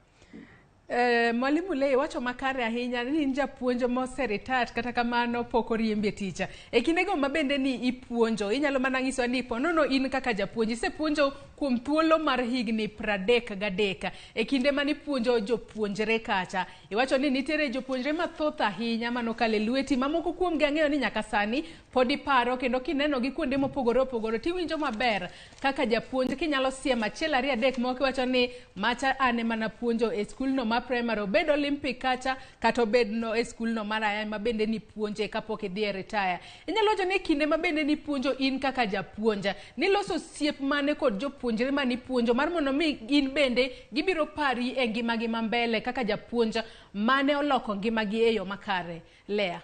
Mwalimu Lei wacho makare ahinya ni in japuonj mose-retire, kata kamano pok oriembi e tich. E kindego ma bende ni ipuonjo, inyalo mana nyisowa ni ponono in kaka japuonj isepuonjo kuom thuolo mar higni 33. E kinde manipuonjo jopuonjre kacha, iwacho ni nitiere jopuonjre mathoth ahinya manokalo e lweti, ma moko kuomgi ang'eyo ni nyaka sani pod iparo, kendo kineno gi kuonde mopogore opogore tiwinjo maber kaka japuonj kinyalo siemo achiel ariyo adek moko iwacho ni macha an ema napuonjo e skulno mar primary, obed Olympic kacha kata obed no e skulno mar Ayany ma bende nipuonje kapok idhi e retire. Inyalo wacho ni kinde ma bende nipuonjo in kaka japuonj, niloso osiep mane kod jopuonjre manipuonjo mar mondo mi in bende gibiro pari e ngimagi ma mbele kaka japuonj mane oloko ngimagi e yo makare? Lea.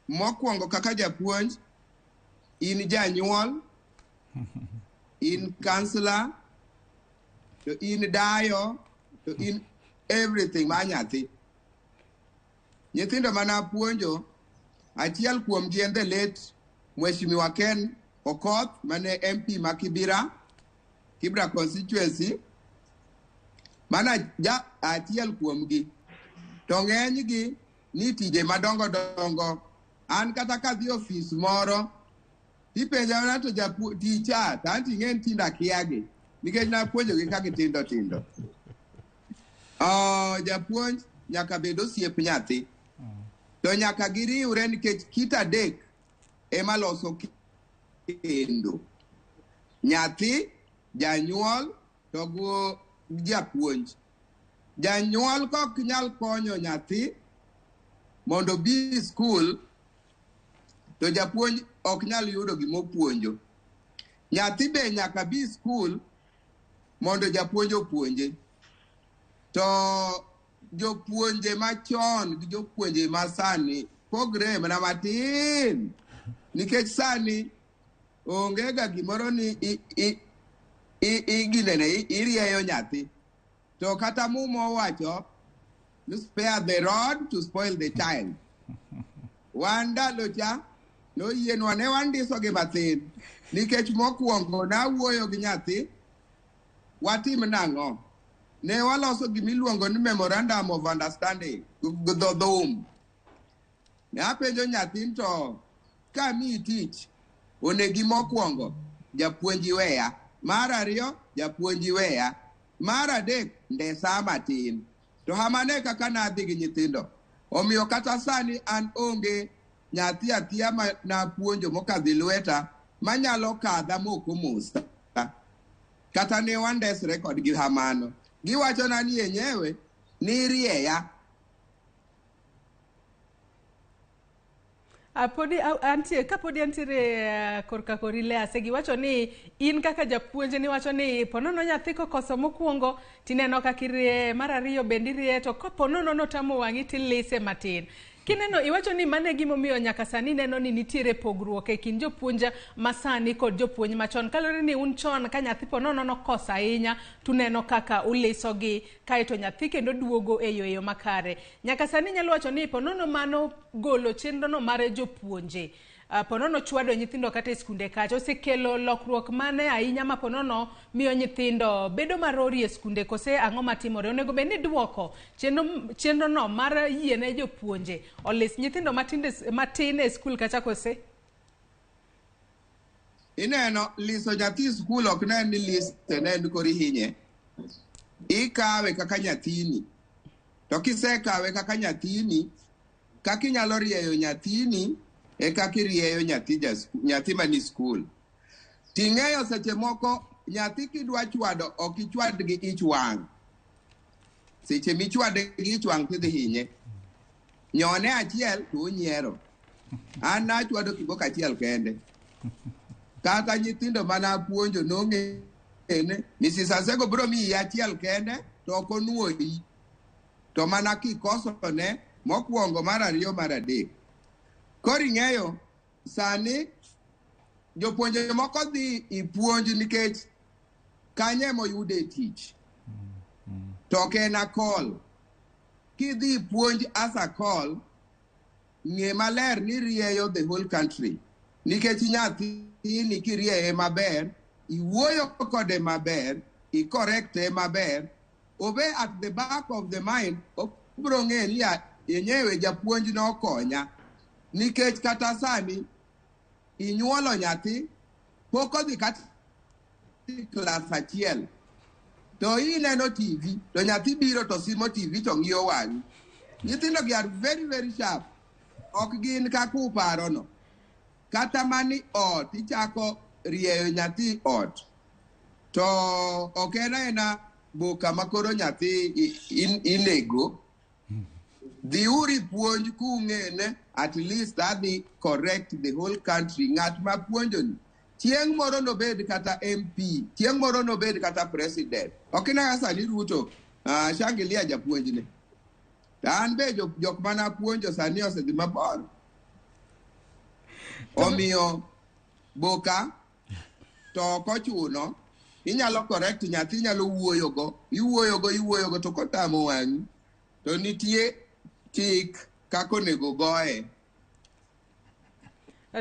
Mokwongo kaka japuonj, in janyuol, in counselor, to in dayo, to in everything mar nyathi. Nyithindo mana apuonjo, achiel kuomgi en the late Mheshimiwa Ken Okoth mane MP ma Kibra, Kibra constituency. Mana ja achiel kuomgi. To ng'enygi ni tije madongo dongo. An kata kadhi ofis moro, tipenja mana to japu ticha, to anti ing'e ni tinde akiagi. Nikech napuonjogi ka gitindo tindo. Japuonj nyaka bed osiep nyathi. To nyaka giriwre nikech kit adek ema loso kendo. Nyathi, janyuol, to go japuonj. Janyuol kok nyal konyo nyathi mondo obi skul, to japuonj ok nyal yudo gimopuonjo. Nyathi be nyaka bi skul mondo japuonj opuonje. To jopuonje machon gi jopuonje masani pogre mana matin. Nikech sani onge ga gimoro ni iginene, irieyo nyathi. To kata Muma owacho ni spare the rod to spoil the child. Wan ndalo cha noyienwa ne wandiso gi mathin. Nikech mokwongo nawuoyo gi nyathi, watim nang'o? Ne waloso gimiluongo ni memorandum of understanding gi dho dhum. Ne apenjo nyathi to kamiyi tich, onegi mokwongo japuonj iweya, mar ariyo japuonj iweya, mar adek ndesa matin. To hamane kaka nadhi gi nyithindo. Omiyo kata sani an onge nyathi athiya ma napuonjo mokadho lweta manyalo kadha mok omosa. Kata ne wandesre kodgi hamano. Giwachona ni enyewe nirieya. Podi antie kapodi antiere korka kori Lea Asegi, wacho ni in kaka japuonj niwacho ni ponono nyathi kokoso mokwongo tineno kaka irieye, mar ariyo bende irieye, to koponono notamo wang'i tilise matin. Kineno iwacho ni mano e gimomiyo nyaka sani ineno ni nitiere pogruok e kind jopuonj masani kod jopuonj machon. Kaluwore ni un chon ka nyathi ponono nokoso ahinya tuneno kaka ulisogi kaeto nyathi kendo duogo e yo makare. Nyaka sani inyalo wacho ni ponono mano golo chenro no mar jopuonje. Ponono chwado nyithindo kata e skunde kacha osekelo lokruok mane ahinya ma ponono miyo nyithindo bedo marori e skunde kose ang'o matimore? Onego bed ni duoko chenro no mar yiene jopuonje olis nyithindo matin e skul kacha kose? Ineno, liso nyathi skul ok ne ni lise ne en koro ihinye. Ikawe kaka nyathini. To kisekawe kaka nyathini, kaka inyalo rieyo nyathini, e kaka irieyo nyathi mani skul. Ting'eyo seche moko nyathi kidwa chwado ok ichwad gi ich wang'. Seche michwade gi ich wang' tidhi hinye. Nyone achiel to onyiero. An nachwado kiboko achiel kende. Kata nyithindo mana apuonjo nong'ene Mrs. Asego biro miyi achiel kende to ok onuoyi. To mana kikosone mokwongo, mar ariyo, mar adek. Koro ing'eyo sani jopuonje moko dhi ipuonj nikech kanyo emoyude tich. To ok en a call. Kidhi ipuonj as a call, ng'e maler ni rieyo the whole country. Nikech nyathini kirieye maber, iwuoyo kode maber, i-correcte maber, obe at the back of the mind, obiro ng'e ni yenyewe japuonj nokonya. Nikech kata sani, inyuolo nyathi, pok odhi kata klas achiel. To ineno TV, to nyathi biro to simo TV to ng'iyo wang'i. Nyithindo gi are very very sharp. Ok gin kaka uparo no. Kata mani ot, ichako rieyo nyathi ot. To ok en aena boka ma koro nyathi inego. Dhiuru ipuonj kung'ene at least adhi correct the whole country. Ng'at ma puonjoni chieng' moro nobed kata MP, chieng' moro nobed kata president. Ok ineno sani Ruto shangilia japuonjne. To an be jok mana puonjo sani osedhi mabor. Omiyo boka to ok ochuno inyalo correct nyathi, inyalo wuoyogo, iwuoyogo, iwuoyogo to kotamo wang'i to nitie chik kaka onego goye.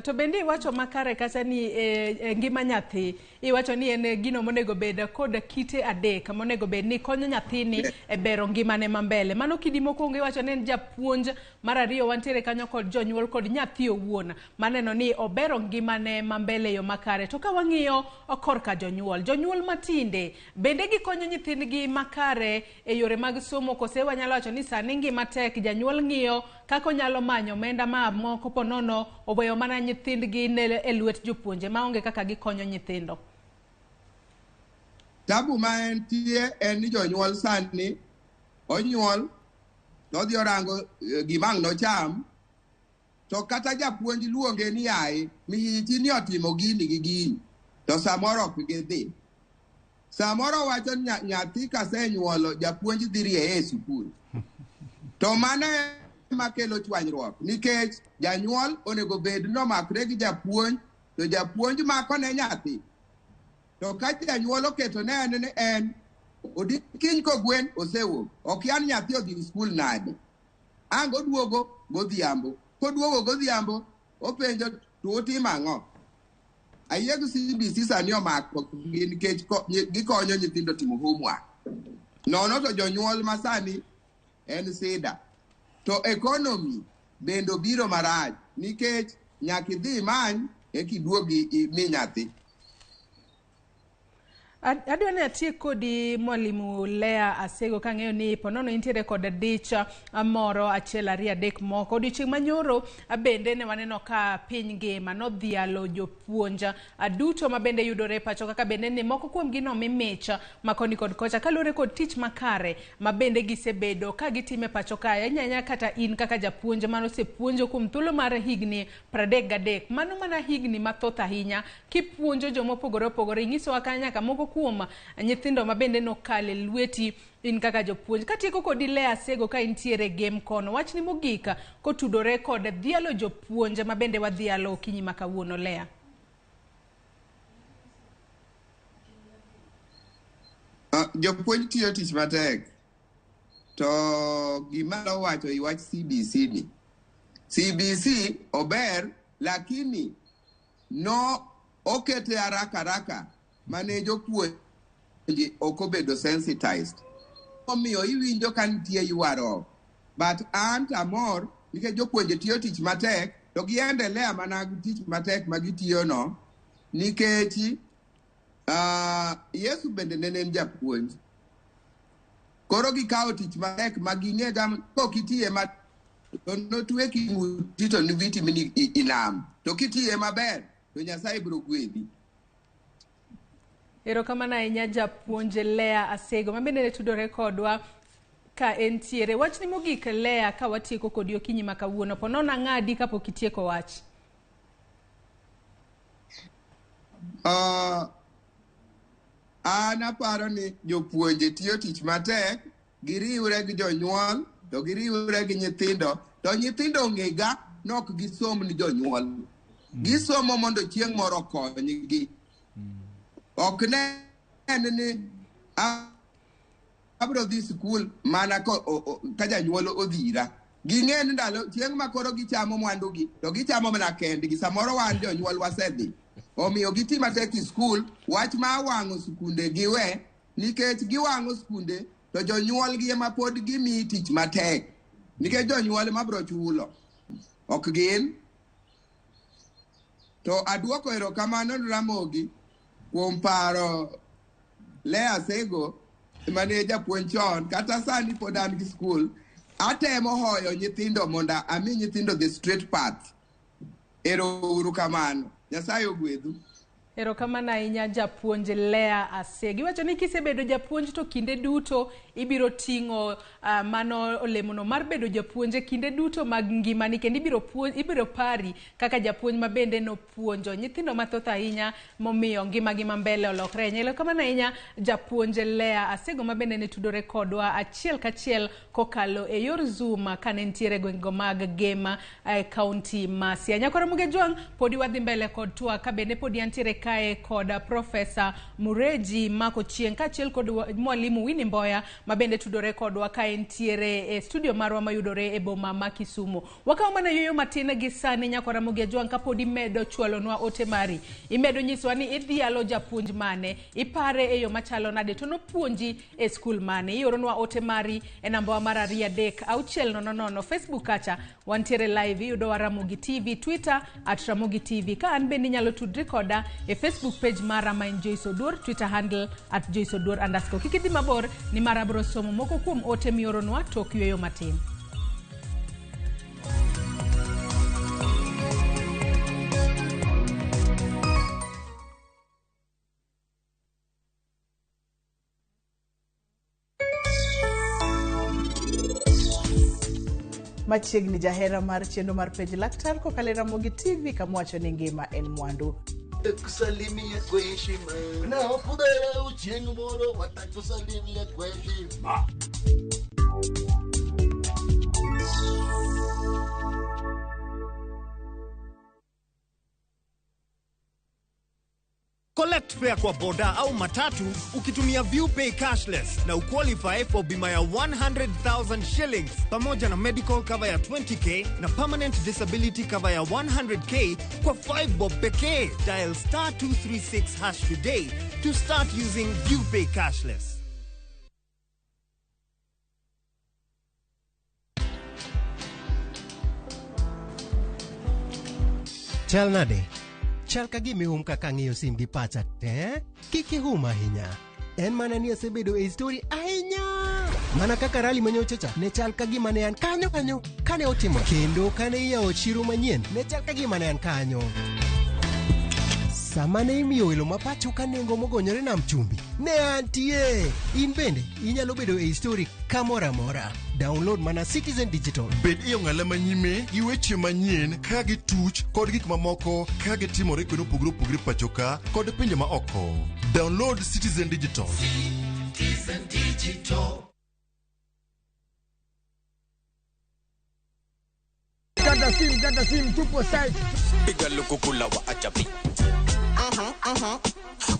To bende iwacho makare kata ni e ngima nyathi iwacho ni en gino monego bed kod kite adek monego bed ni konyo nyathini e bero ngimane ma mbele. Mano kidi mokwongo iwacho ni en japuonj, mar ariyo wantiere kanyo kod jonyuol kod nyathi owuon maneno ni obero ngimane ma mbele e yo makare. To ka wang'iyo korka jonyuol, jonyuol matinde bende gikonyo nyithindgi makare e yore mag somo kose wanyalo wacho ni sani ngima tek, janyuol ng'iyo kaka onyalo manyo omenda ma moko ponono oweyo mana nyithindgi ne e lwet jopuonje maonge kaka gikonyo nyithindo. Tabu ma entie en ni jonyuol sani onyuol to odhi orango gima ang' nocham to kata japuonj luonge ni yaye mihichi ni otimo gini gi gini to samoro ok gidhi. Samoro wacho ni nyathi kasenyuolo japuonj dhi rieye e sikul. To mano ema kelo chwanyruok nikech janyuol onego bed nomakre gi japuonj to japuonj mako ne nyathi. To ka janyuol oketo ne en ni en odikiny kogwen osewuok ok yan nyathi odhi skul nade. Ang' oduogo godhiambo. Koduogo godhiambo openjo to utimo ang'o? Ayie gi CBC sani omako gi nikech gikonyo nyithindo timo homework. Nono to jonyuol masani en sida. To economy bende obiro marach nikech nyaka idhi imany eka iduog imi nyathi. Adwa ni atiek kodi Mwalimu Lea Asego kang'eyo ni ponono intiere kod dich moro achiel ariyo adek moko. Odiochieng' manyoro bende ne waneno ka piny ngima nodhialo jopuonj duto ma bende yudore e pacho kaka bende ni moko kuomgi nomi mich ma koni kod kocha kaluwore kod tich makare ma bende gisebedo ka gitimo e pacho kae. Ahinya ahinya kata in kaka japuonj manosepuonjo kuom thuolo mar higni 33. Mano mana higni mathoth ahinya kipuonjo joma opogore opogore. Inyisowa ka nyaka moko kuom nyithindo ma bende nokale lweti in kaka jopuonj. Katieko kodi Lea Asego ka intiere game kono, wachni mogik kotudore kod dhialo jopuonj ma bende wadhialo okinyi ma kawuono Lea. Jopuonj tiyo tich matek to gima wacho i wach CBC ni CBC ober Lakini no okete haraka haraka mane jopuonje ok obedo sensitized. Omiyo iwinjo ka nitie ywaruok. But an to amor nikech jopuonje tiyo tich matek to giendelea mana gi tich matek ma gitiyono nikech Yesu bende ne en japuonj. Koro gikawo tich matek ma ging'e ga kok itiye ma to notwe king'uti to niviti mini inam. To kitiye maber to Nyasaye biro gwedhi. Erokamano ahinya japuonj Lea Asego ma bende ne tudore kodwa ka entiere. Wachni mogik Lea ka watieko kodi okinyi ma kawuono, po nono ang'adi kapok itieko wach. An aparo ni jopuonje tiyo tich matek, giriwre gi jonyuol, to giriwre gi nyithindo, to nyithindo ong'ega nok gisom ni jonyuol. Gisomo mondo chieng' moro okonygi. Ok ne ni abiro dhi sikul mana ka janyuol odhira. Ging'e ni ndalo chieng' ma koro gichamo mwandugi to gichamo mana kendgi. Samoro wan jonyuol wasedhi. Omiyo giti matek e skul, wach ma wang'o skunde giwe, nikech giwang'o skunde to jonyuol gi ema pod gimiyi tich matek. Nikech jonyuol ema biro chulo. Ok gin. To aduoko erokamano ne Ramogi kuom paro Lea Sego mane japuonj chon, kata sani pod an gi skul, atemo hoyo nyithindo mondo ami nyithindo the straight path. Ero uru kamano. Nyasaye ogwedhu. Erokamano ahinya japuonj Lea Asego. Iwacho ni kisebedo japuonj to kinde duto ibiro ting'o mano olemono mar bedo japuonj e kinde duto mag ngimani, kendo ibiro pari kaka japuonj ma bende nopuonjo nyithindo mathoth ahinya momiyo ngimagi ma mbele olokre ahinya. Erokamano ahinya japuonj Lea Asego ma bende ne tudore kodwa achiel kachiel kokalo e yor Zoom kane nitiere gwengego mag Gema e kaunti ma Siaya. Nyakwar Ramogi Ajwang', podi wadhi mbele kod twak ka bende podi antiere kae kod Profesa Mureji Mako Chieng' kaachiel kod Mwalimu Winnie Mboya ma bende tudore kodwa ka entiere e studio marwa mayudore e boma ma Kisumu. Wakawo mana yueyo matin gi sani Nyakwar Ramogi Ajwang' kapod imedo chwalonwa ote mari. Imedo nyisowa ni idhialo japuonj mane, ipare e yo machalo nade, to nopuonji e skul mane. Ioronwa ote mari e namba wa mar 2 3 6 0 0. Facebook kacha wantiere live, iyudowa Ramogi TV, Twitter at Ramogi TV. Ka an bende inyalo tudri koda e Facebook page mara ma en Joyce Oduor, Twitter handle at Joyce Oduor underscore. Kik idhi mabor ni mara abiro somo moko kuom ote mioronwa tok yueyo matin. Machiegni jahera mar chenro mar Penj Laktar kokalo e Ramogi TV kama wacho ni ngima en mwandu. Kusalimia kwa heshima na kudharau, chieng' moro watakusalimia kwa heshima. Collect fare kwa boda au matatu ukitumia ViewPay cashless na uqualify for bima ya 100,000 shillings pamoja na medical cover ya 20k na permanent disability cover ya 100k kwa 5 bob pekee. Dial star 236 hash today to start using ViewPay cashless. Chal nade? Chal ka gima ihum kaka ang'iyo sim gi pacha te? Kik ihum ahinya. En mana ni asebedo e story ahinya. Mana kaka rally manyocha cha ne chal ka gima ne an kanyo kanyo kane otimo. Kendo kane iyawo chiro manyien ne chal ka gima ne an kanyo. Sama ne imiyo welo ma pacho ka nengo mogonyore nam chumbi, ne antie. In bende inyalo bedo e story kamoro amora. Download mana Citizen Digital. Bed e ong'ala manyime gi weche manyien ka gituch kod gik mamoko ka gitimore kuonde mopogore opogore pacho ka kod pinje ma oko. Download Citizen Digital. Citizen Digital. Kata sim, kata sim, tupo site. Piga lukukula wa achapi.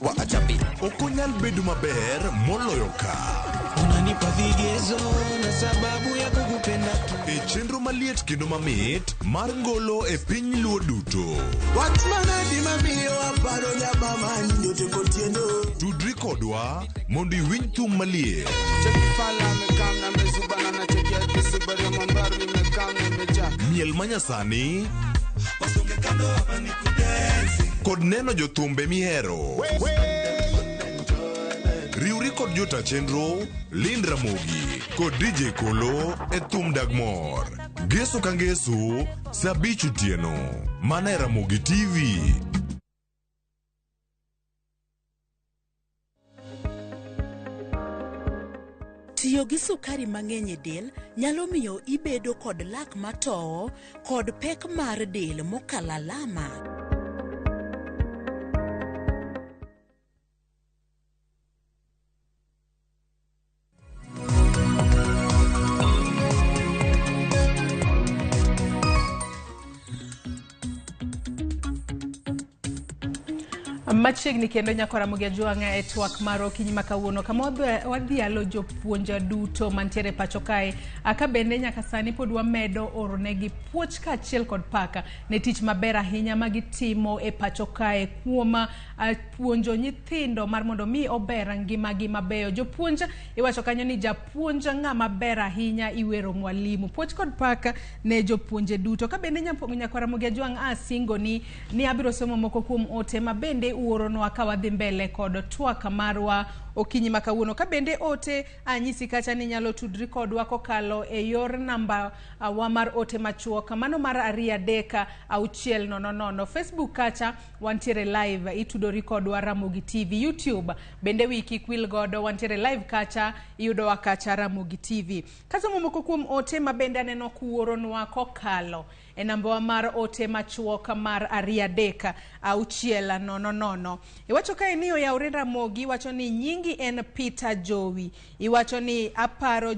Wa achapi. Ok onyal bedo maber moloyo ka. Unanipa vigezo na sababu ya kukupenda tu. E chenro maliet kendo mamit mar ngolo e piny Luo duto. Wach manadi mamiyo aparo nyamama nyote kotieno. Tudri kodwa mondo iwinj thum maliet. Miel manyasani kod neno jothumbe mihero. Riwri kod jota chenro Lynn Ramogi kod DJ Kolo e thum dag mor. Ngeso ka ngeso saa 5 otieno mana e Ramogi TV. Tiyo gi sukari mang'eny e del nyalo miyo ibedo kod lak matowo kod pek mar del mokalo alama. Machiegni kendo nyako Ramogi Ajwang'a e twak mar okinyi ma kawuono kama wadhialo jopuonj duto mantiere pacho kae ka bende nyaka sani pod wamedo oronegi puoch kaachiel kod paka ne tich maber ahinya ma gitimo e pacho kae kuom puonjo nyithindo mar mondo mi ober ngimagi mabeyo. Jopuonj iwacho kanyo ni japuonj ng'ama ber ahinya iwero mwalimu. Puoch kod paka ne jopuonje duto. Ka bende nyako Ramogi Ajwang' asingo ni abiro somo moko kuom ote ma bende uoronwa ka wadhi mbele kod twak marwa okinyi ma kawuono. Ka bende ote anyisi kacha ni inyalo tudri kodwa kokalo e yor namba wa mar ote machuok mano mar 2 3 6 0 0. Facebook kacha wantiere live, itudori kodwa Ramogi TV. YouTube bende wiki kik wil godo, wantiere live kacha, iyudowa kacha Ramogi TV. Kasomo moko kuom ote ma bende aneno kuoronwa kokalo e namba mar ote machuok mar 2 3 6 0 0. Iwacho kae ni oyawre Ramogi, iwacho ni nyingi en Peter Jowi. Iwacho ni aparo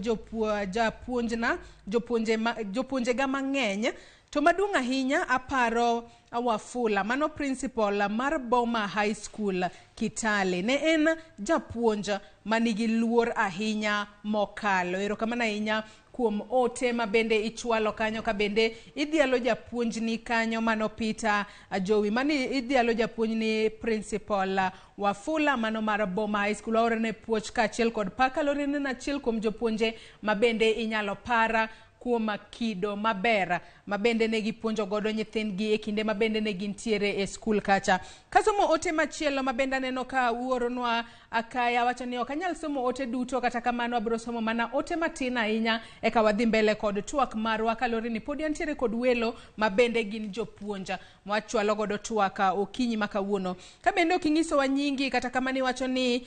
jopuonjega mang'eny to maduong' ahinya aparo Wafula, mano principal mar Boma High School Kitale. Ne en japuonj manigi luor ahinya mokalo. Erokamano ahinya kuom ote ma bende ichwalo kanyo, ka bende idhialo japuonjni kanyo mano Peter Jowi, mani idhialo japuonjni principal Wafula mano mar Boma High School. Waorone puoch kaachiel kod paka lorene en achiel kuom jopuonje ma bende inyalo para kuom kido maber ma bende ne gipuonjo godo nyithindgi e kinde ma bende ne gintiere e skul kacha. Kasomo ote machielo ma bende aneno ka uoronwa akaya, wacho ni ok anyal somo ote duto, kata kamano abiro somo mana ote matin ahinya eka wadhi mbele kod twak marwa kaluwore ni pod antiere kod welo ma bende gin jopuonj mwachwalo godo twak okinyi ma kawuono. Ka bende ok inyisowa nyingi, kata kamano iwacho ni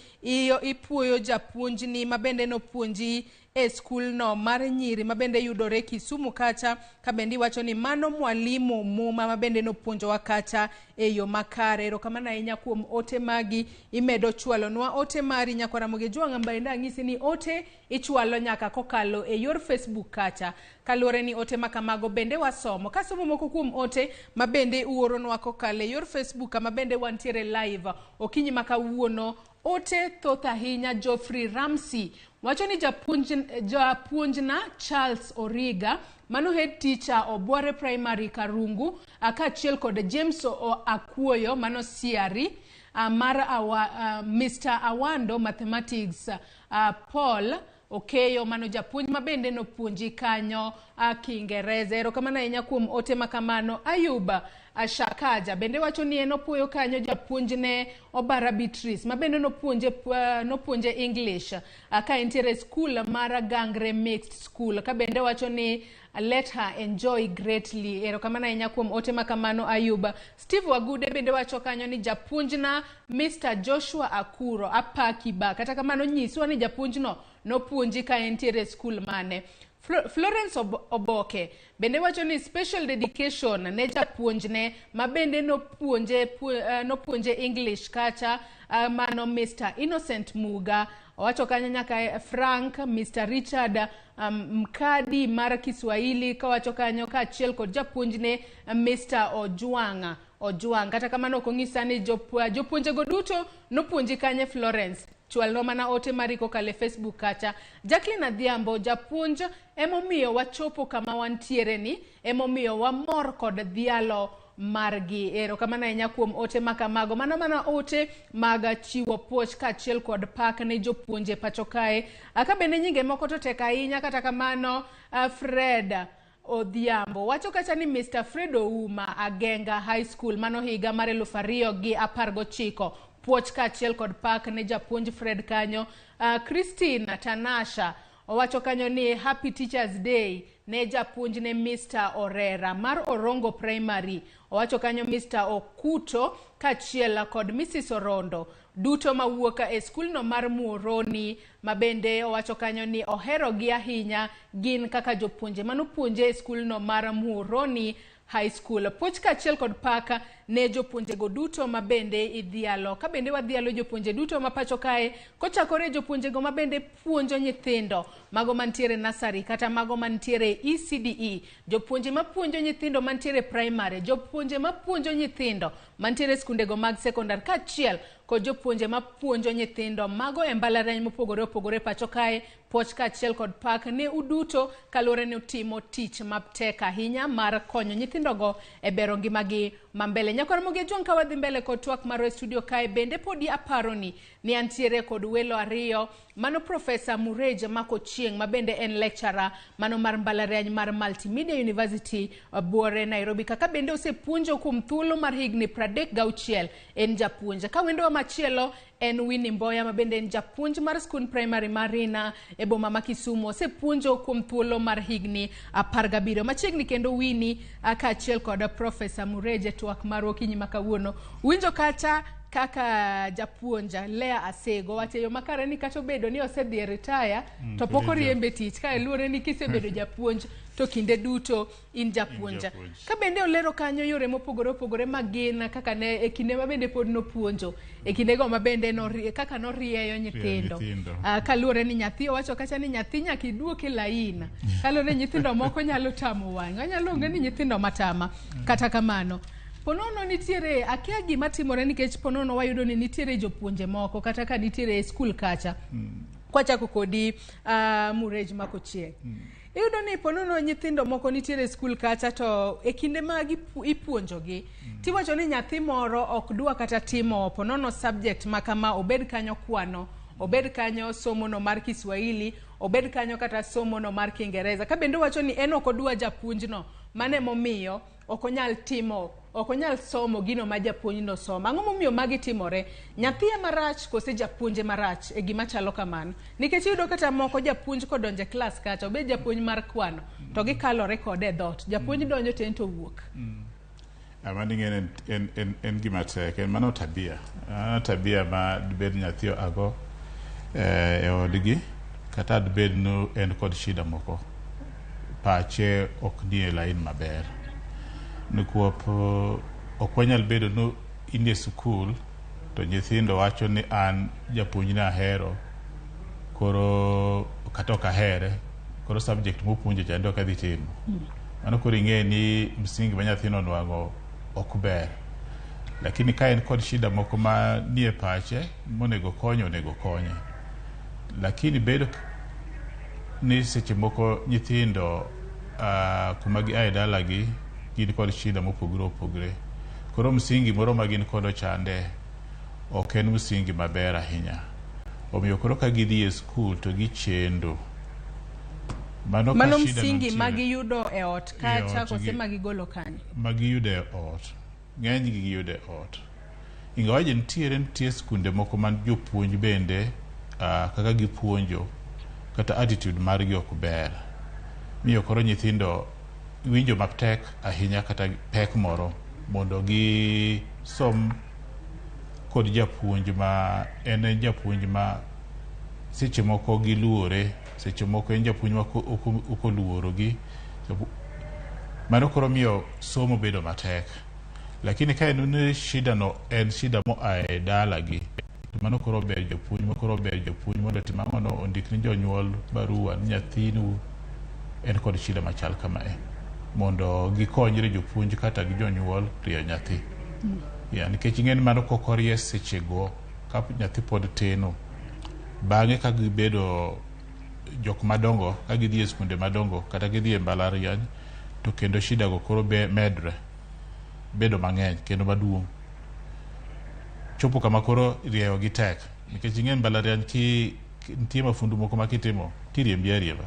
ipuoyo japuonjni ma bende nopuonji e skul no mar nyiri ma bende yudore Kisumu kacha, ka bende iwacho ni mano mwalimu Muma ma bende nopuonjowa kacha e yo makare. Erokamano ahinya kuom ote magi, imedo chwalonwa ote mari nyako Ramogi Ajwang'. Bende anyisi ni ote ichwalo nyaka kokalo e yor Facebook kacha, kaluwore ni ote makamago bende wasomo. Kasomo moko kuom ote ma bende uoronwa kokalo e yor Facebook kama bende wantiere live okinyi ma kawuono, ote thoth ahinya. Geoffrey Ramsey wacho ni japuonjna Charles Origa mano head teacher Obware Primary Karungu, kaachiel kod James Akuoyo mano Siari mar Mr. Awando Mathematics, Paul Okeyo mano japuonj ma bende nopuonji kanyo Kiingereza. Erokamano ahinya kuom ote makamano. Ayuba Shakaja bende wacho ni en opuoyo kanyo japuonjne Obara Beatrice ma bende nopuonje English ka entiere skul mar Gangre Mixed School, ka bende wacho ni let her enjoy greatly. Erokamano ahinya kuom ote makamano Ayuba. Steve Wagude bende wacho kanyo ni japuonjna Mr. Joshua Akuro apaki ba, kata kamano nyiswa ni japuonjno nopuonji ka entiere skul mane. Florence Oboke bende wacho ni special dedication ne japuonjne ma bende nopuonje English kacha mano Mr. Innocent Muga. Owacho kanyo nyaka Frank, Mr. Richard Mkadi mar Kiswahili, kawacho kanyo kaachiel kod japuonjne Mr. Ojwang'. Kata kamano ok onyisa ni jopuonjego duto nopuonji kanye Florence. Chwalnwa mana ote mari kokalo e Facebook kacha. Jacqueline Adhiambo, japuonj emomiyo wachopo kama wantiere ni, emomiyo wamor kod dhialo margi. Erokamano ahinya kuom ote makamago. Mano mana ote mag chiwo puoch kaachiel kod pak ne jopuonje pacho kae. Ka bende nyinge moko to tek ahinya kata kamano Fred Odhiambo wacho kacha ni Mr. Fred Ouma Agenga High School mano higa mar 2019. Puoch kaachiel kod pak ne japuonj Fred kanyo. Christine Tanasha owacho kanyo ni Happy Teachers Day ne japuonj ne Mr. Orera mar Orongo Primary. Owacho kanyo Mr. Okuto kaachiel kod Mrs. Orondo duto mawuok e skulno mar Muoroni ma bende owacho kanyo ni oherogi ahinya gin kaka jopuonje manopuonje e skulno mar Muoroni High School. Puoch kaachiel kod paka ne jopuonjego duto ma bende idhialo. Ka bende wadhialo jopuonje duto ma pacho kae, kochakore jopuonjego ma bende puonjo nyithindo, mago mantiere nursery kata mago mantiere ECDE, jopuonje mapuonjo nyithindo mantiere primary, jopuonje mapuonjo nyithindo mantiere skundego mag sekondar kaachiel kod jopuonje mapuonjo nyithindo mago e mbalariany mopogore opogore pacho kae. Puoch kaachiel kod pak ne uduto kaluwore ni utimo tich matek ahinya mar konyo nyithindogo e bero ngimagi ma mbele. Nyakwar Ramogi Ajwang', ka wadhi mbele kod twak marwa e studio kae, bende podi aparoni ni antiere kod welo ariyo, mano Profesa Murej Makochieng' ma bende en lecturer mano mar mbalariany mar Multimedia University Buore Nairobi, kaka bende osepuonjo kuom thuolo mar higni 36 en japuonj. Ka wendowa machielo en Winnie Mboya ma bende en japuonj mar skund primary mar Rina e boma ma Kisumu, osepuonjo kuom thuolo mar higni 17. Machiegni kendo Winnie kaachiel kod Profesa Mureje twak marwa okinyi ma kawuono. Winjo kata kaka japuonj Lea Asego wacho e yo makare ni kata obedo ni osedhi e retire to pok oriembe tich, ka luwore ni kisebedo japuonj to kinde duto in japuonj. Ka bende olero kanyo yore mopogore opogore ma gin kaka ne e kinde ma bende pod nopuonjo, e kindego ma bende kaka norieyo nyithindo. Kaluwore ni nyathi owacho kacha ni nyathi nyaka iduok e lain. Kaluwore ni nyithindo moko nyalo tamo wang'e. Wanyalo luonge ni nyithindo matama. Kata kamano, ponono nitiere akia gima timore nikech ponono wayudo ni nitiere jopuonje moko kata ka nitiere e skul kacha. Kwachako kodi Murej Makochieng'. Iyudo ni ponono nyithindo moko nitiere e skul kacha to e kinde ma ipuonjogi tiwacho ni nyathi moro ok dwa kata timo ponono subject ma kama, obed kanyo kwano, obed kanyo somono mar Kiswahili, obed kanyo kata somono mar Kiingereza. Ka bende owacho ni en ok odwa japuonjno, mano emomiyo ok onyal timo, ok onyal somo gino ma japuonjno somo. Ang'o momiyo magi timore? Nyathi ema rach kose japuonj ema rach e gima chalo kamano? Nikech iyudo kata moko japuonj kodonjo e klas kacha, obed japuonj mar kwano, to gikalore kode e dhoot. Japuonj donjo to en to owuok. Mano ing'e en gima tek, en mano tabia. Mano tabia ma dibed nyathi oago e odgi, kata dibed ni en kod shida moko. Pache ok nie lain maber. Nikwop ok wanyal bedo ni in e sikul to nyithindo wacho ni an japuonjni ahero, koro kata ok ahere, koro subject mopuonjo chande ok adhi timo. Mano koro ing'e ni msingi ma nyathino onwang'o ok ber. Lakini ka en kod shida moko ma nie pache monego konye, onego konye. Lakini bedo ni seche moko nyithindo kuma gia e dalagi gin kod shida mopogore opogore. Koro msingi moro ma gin kodo chande ok en msingi maber ahinya. Omiyo koro ka gidhi e skul to gichendo. Mano msingi ma giyudo e ot kacha kose ma gigolo kanyo? Ma giyudo e ot. Ng'enygi giyudo e ot. Ingawaje nitie skunde moko man jopuonj bende kaka gipuonjo kata attitude margi ok ber. Miyo koro nyithindo winjo matek ahinya kata pek moro mondo gisom kod japuonj ma en japuonj ma seche moko giluore, seche moko en japuonj ma ok oluorogi. Mano koro miyo somo bedo matek. Lakini ka en ni shida no en shida moa e dalagi, to mano koro ber jopuonj koro ber jopuonj mondo otim ang'o no ondik ni jonyuol barua ni nyathinu en kod shida machal kamae, mondo gikonyre jopuonj kata gi jonyuol rieyo nyathi. Ya, nikech ing'e ni mano kok orie sechego ka nyathi pod teno, Bang'e ka gibedo jok madongo, ka gidhi e skunde madongo kata gidhi e mbalariany, to kendo shida go koro medre bedo mang'eny kendo maduong'. Chopo kama koro rieyo gi tek nikech ing'e mbalariany ki nitie mafundu moko ma kitimo tiriembi ariemba.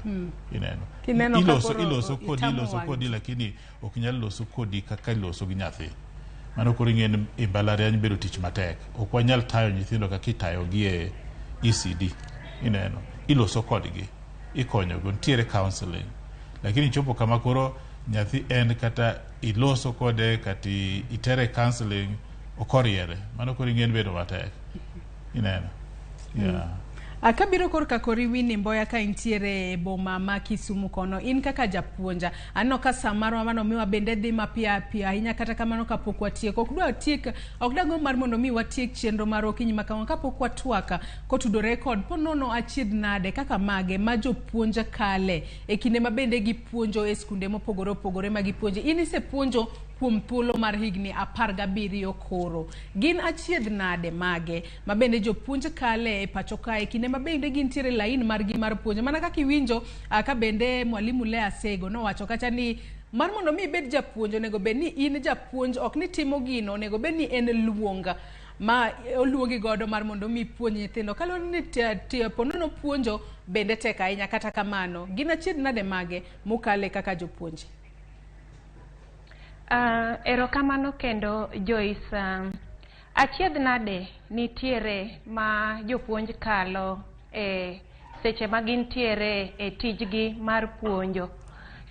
Ineno. Kineno ka Iloso koro iloso kodi itamo iloso wang'i. kodi lakini ok inyal loso kodi kaka iloso gi nyathi. Mano koro ing'e ni e mbalariany bedo tich matek. Ok wanyal tayo nyithindo kaka itayogi e ECD. Ineno. Iloso kodgi. Ikonyogi. Nitiere counseling. Lakini chopo kama koro nyathi en kata iloso kode kata itere counseling ok oriere. Mano koro ing'e ni bedo matek. Ineno. Yeah. Kabiro korka kori Winnie Mboya ka intiere e boma ma Kisumu kono, in kaka japuonja, aneno ka sa marwa manomiwa bende dhi mapiyo piyo ahinya, kata kamano kapok watieko, ok dwa tiek, ok dagomb mar mondo mi watiek chenro mar okinyi ma kawuono kapok watwak kotudore kod ponono achiedh nade kaka mage ma jopuonj kale e kinde ma bende gipuonjo e skunde mopogore opogore ma gipuonje. In isepuonjo kuom thuolo mar higni 17 koro. Gin achiedh nade mage ma bende jopuonj kale e pacho kae kinde ma bende gintiere lain margi mar puonjo? Mana kaka iwinjo ka bende mwalimu Lea Sego nowacho kacha ni mar mondo mi ibed japuonj onego bed ni in japuonj, ok ni timo gino, onego bed ni en luong ma oluongi godo mar mondo mi ipuonj nyithindo. Kaluwore ni ponono puonjo bende tek ahinya, kata kamano gin achiedh nade mage mukale kaka jopuonje? Erokamano kendo Joyce. Achiedh nade nitiere ma jopuonj kalo e seche ma gintiere e tijgi mar puonjo.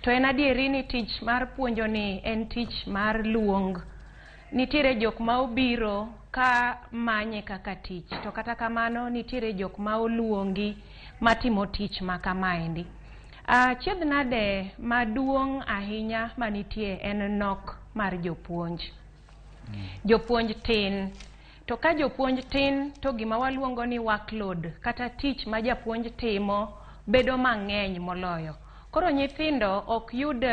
To en adieri ni tich mar puonjo ni en tich mar luong. Nitiere jok ma obiro ka manye kaka tich, to kata kamano nitiere jok ma oluongi matimo tich ma kamaendi. Achiedh nade maduong' ahinya manitie en nok mar jopuonj. Jopuonj tin. To ka jopuonj tin to gima waluongo ni workload kata tich ma japuonj timo bedo mang'eny moloyo. Koro nyithindo ok yud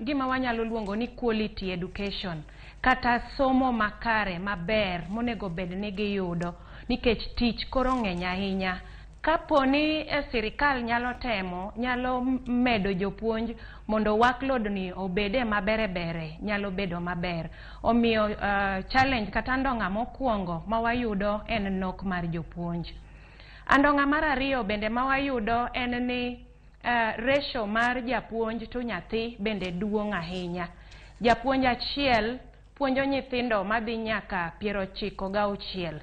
gima wanyalo luongo ni quality education kata somo makare maber monego bed ni giyudo nikech tich koro ng'eny ahinya. Kapo ni sirikal nyalo temo, nyalo medo jopuonj mondo workload ni obede mabere bere, nyalo bedo maber. Omiyo challenge kata andong'a mokwongo ma wayudo en nok mar jopuonj. Andong'a mar ariyo bende ma wayudo en ni ratio mar japuonj to nyathi bende duong' ahinya. Japuonj achiel puonjo nyithindo madhi nyaka 96.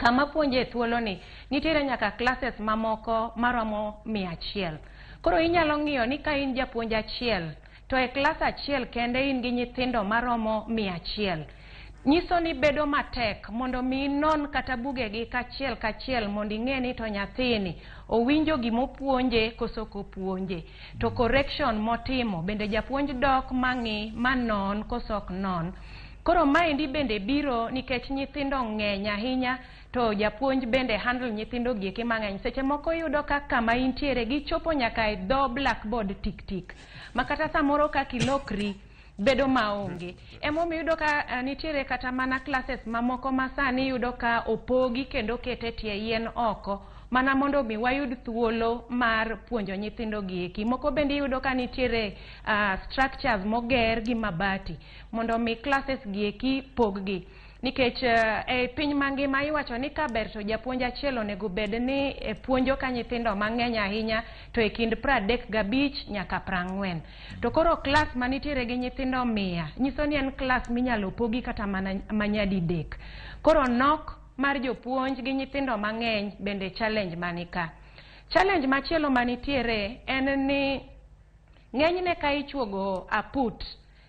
Kama puonje e thuoloni nitiere nyaka classes mamoko maromo 100. Koro inyalo ng'iyo ni ka in japuonj achiel to e klas achiel kende in gi nyithindo maromo 100. Nyiso ni bedo matek mondo mi inon kata bugegi kachiel kachiel mondo ing'e ni to nyathini owinjo gimopuonje koso ok opuonje. To correction motimo bende japuonj dok mang'i manon koso ok non. Koro maendi bende biro nikech nyithindo ng'eny ahinya to japuonj bende handle nyithindo gieki mang'eny. Seche moko iyudo ka kama intiere gichopo nyaka e dho blackboard tik tik. Ma kata samoro kaka ilokri bedo maonge. Emomiyo iyudo ka nitiere kata mana classes mamoko ma sani iyudo ka opogi kendo oket e tie yien oko mana mondo mi wayud thuolo mar puonjo nyithindo gieki. Moko bende iyudo ka nitiere structures moger gi mabati mondo mi classes gieki pog gi. Nikech e piny mangima iwacho ni ka ber to japuonj achiel onego bed ni puonjo ka nyithindo mang'eny ahinya to e kind 35 nyaka 40. To koro klas manitiere gi nyithindo 100 nyiso ni en klas minyalo pogi kata mana manyadidek. Koro nok mar jopuonj gi nyithindo mang'eny bende challenge manika. Challenge machielo manitiere en ni ng'enyne ka ichuogo aput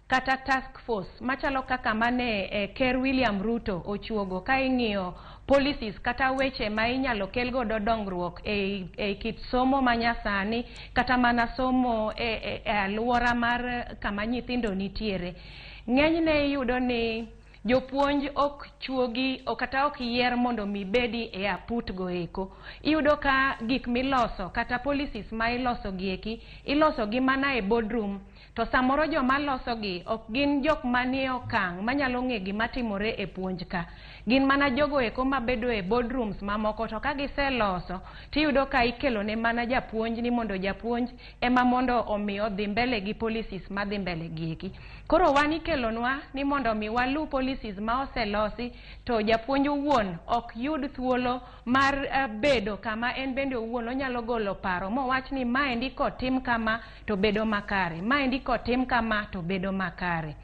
kata task force machalo kaka mane Ker William Ruto ochuogo ka ing'iyo policies kata weche ma inyalo kel godo dongruok e kit somo manyasani kata mana somo e alwora mar kama nyithindo nitiere. Ng'enyne iyudo ni jopuonj ok chuogi kata ok yier mondo mi bedi e aput go eko. Iyudo ka gik miloso kata policies ma iloso gieki iloso gi mana e boardroom. To samoro joma losogi ok gin jok manie okang' manyalo ng'e gima timore e puonj ka. Gin mana jogo eko mabedo e boardrooms mamoko to ka giseloso tiyudo ka ikelo ne mana japuonj ni mondo japuonj ema mondo omi odhi mbele gi policies madhi mbele gi eki. Koro wan ikelonwa ni mondo mi walu policies ma oselosi to japuonj owuon ok yud thuolo mar bedo kama en bende owuon onyalo golo paro mowach ni maendi kotim kama to bedo makare, maendi kotim kama to bedo makare.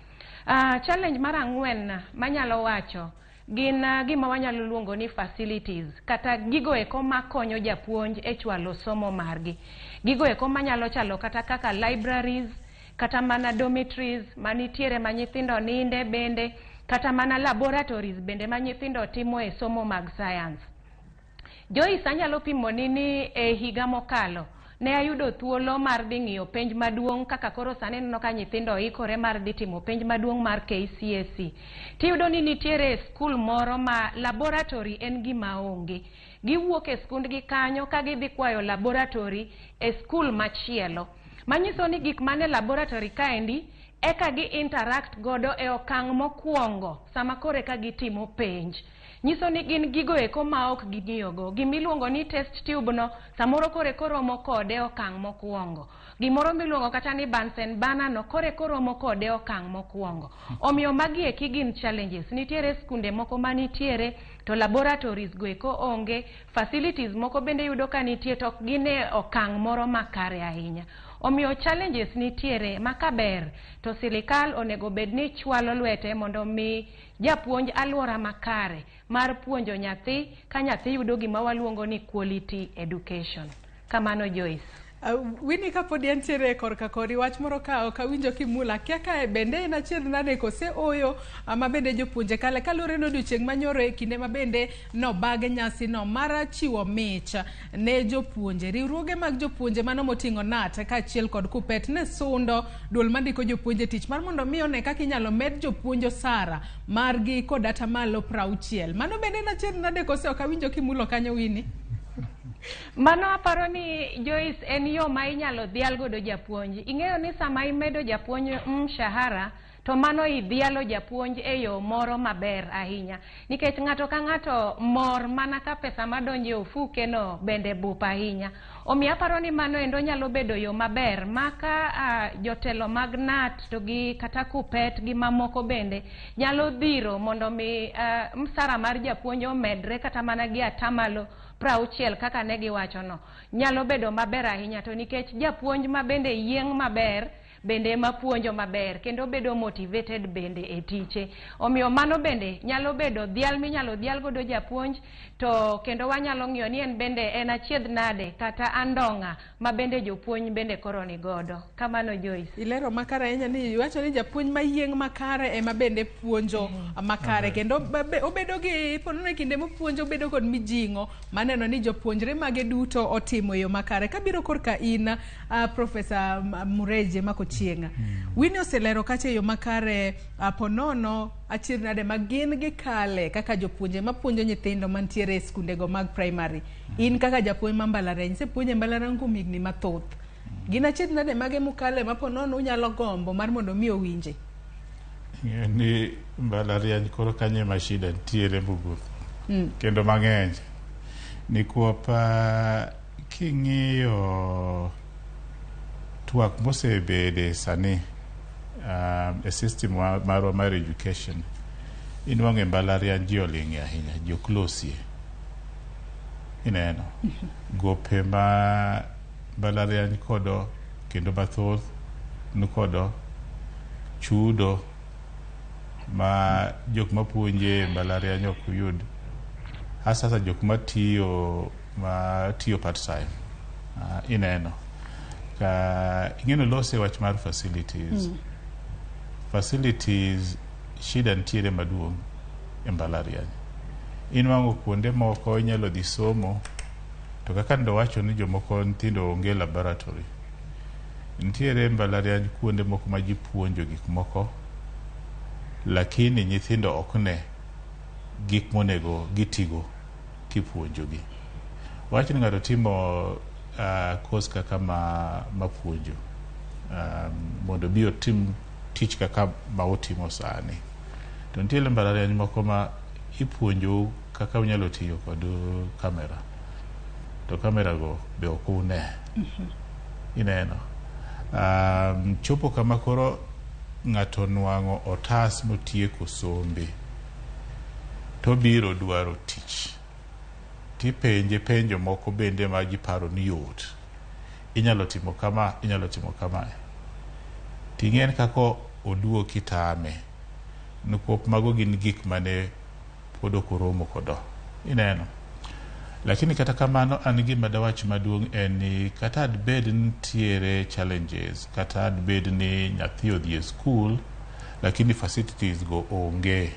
Challenge mar ang'wen manyalo wacho gin gima wanyalo luongo ni facilities kata gigo eko makonyo japuonj e chwalo somo margi. Gigo eko manyalo chalo kata kaka libraries, kata mana dormitories manitiere ma nyithindo ninde bende, kata mana laboratories bende ma nyithindo timo e somo mag science. Joyce, anyalo pimoni ni e higa mokalo ne ayudo thuolo mar dhi ng'iyo penj maduong' kaka koro sani ineno ka nyithindo ikore mar dhi timo penj maduong' mar KCSE. Tiyudo ni nitiere skul moro ma laboratory en gima onge. Giwuok e skundgi kanyo ka gidhi kwayo laboratory e skul machielo. Manyiso ni gik mane laboratory kaendi eka gi interact godo e okang' mokwongo sama koro eka gitimo penj. Nyiso ni gin gigo eko ma ok ging'iyogo. Gimiluongo ni test tube no samoro koro eko romo kode e okang' mokwongo. Gimoro miluongo kata ni Bunsen burner no koro eko romo kode e okang' mokwongo. Omiyo magi eki gin challenges. Nitiere skunde moko manitiere to laboratories go eko onge, facilities moko bende yudo ka nitie to ok gin e okang' moro makare ahinya. Omiyo challenges nitiere ma kaber to sirikal onego bed ni chwalo lwete mondo mi japuonj alwora makare mar puonjo nyathi ka nyathi yudo gima waluongo ni quality education. Kamano Joyce. Winnie, kapod antiere korka kori wach moro ka ok awinjo kimula akia ka bende en achiedh nade kose oyo ma bende jopuonje kale kaluwore ni odiochieng' manyoro e kinde ma bende nobag nyasi no mar chiwo mich ne jopuonje. Riwruoge mag jopuonje mano moting'o KNUT kaachiel kod KUPPET ne sundo duol mandiko jopuonje tich mar mondo mi one kaka inyalo med jopuonj osara margi kod atamalo 60. Mano bende en achiedh nade kose ok awinjo kimulo kanyo Winnie? Mano aparo ni Joyce en yo ma inyalo dhial godo japuonj. Ing'eyo ni sama imedo japuonj mshahara to mano idhialo japuonj e yo moro maber ahinya. Nikech ng'ato ka ng'ato mor mana ka pesa madonjo e ofuke no bende bup ahinya. Omiyo aparo ni mano endo nyalo bedo yo maber ma ka jotelo mag KNUT to gi kata KUPPET gi mamoko bende nyalo dhiro mondo mi msara mar japuonj omedre kata mana gi atamalo 60 kaka ne giwacho no. Nyalo bedo maber ahinya to nikech japuonj ma bende yieng' maber bende ema puonjo maber kendo bedo motivated bende e tiche. Omiyo mano bende nyalo bedo dhial minyalo dhial godo japuonj to kendo wanyalo ng'iyo ni en bende en achiedh nade kata andong'a ma bende jopuonj bende koro ni godo. Kamano Joyce. Ilero makare ahinya ni iwacho ni japuonj mayieng' makare ema bende puonjo makare kendo obedo gi ponono e kinde mopuonjo obedo kod mijing'o maneno ni jopuonjre mage duto otimo e yo makare. Kabiro korka in Professor Mureje Makochieng', Winnie oselero kacha e yo makare ponono achiedh nade ma gin gikale kaka jopuonje mapuonjo nyithindo mantiere e skundego mag primary. In kaka japuonj ma mbalariany, isepuonjo e mbalariany kuom higni mathoth. Gin achiedh nade mage mukale ma ponono unyalo gombo mar mondo mi owinje? Ing'eyo ni mbalariany koro kanyo ema shida nitiere mogundho kendo mang'eny nikwop king'iyo twak mosebede sani e system marwa mar education inwang'o e mbalariany ji oling'e ahinya, ji ok losie. Ineno gope ma mbalariany kodo kendo mathoth nikodo chudo ma jok mapuonje mbalariany ok yud hasa jok matiyo part time. Ineno ka ing'eno lose wach mar facilities. Facilities shida nitiere maduong' e mbalariany. Inwang'o kuonde moko inyalo dhi somo to kaka ndo wacho ni jomoko nyithindo onge laboratory. Nitiere mbalariany kuonde moko ma ji puonjo gik moko lakini nyithindo ok ne gik monego gitigo kipuonjogi. Wach ni ng'ato timo course kaka ma puonjo Mondo bi otim tich kaka ma otimo sani. To nitiere mbalariany moko ma ipuonjou kaka unyalo tiyo kod kamera. To kamera go be ok une. Ineno. Chopo kama koro ng'ato nwang'o otas motieko sombe to biro dwaro tich. Tipenje penjo moko bende ma ji paro ni yot. Inyalo timo kama, inyalo timo kamae. Ting'en kaka oduoki tame. Nikwop mago gin gik mane pod ok oromo kodo. Ineno. Lakini kata kamano an gima dawach maduong' en ni kata adbed ni nitiere challenges, kata adbed ni nyathi odhi e skul, lakini facilities go onge.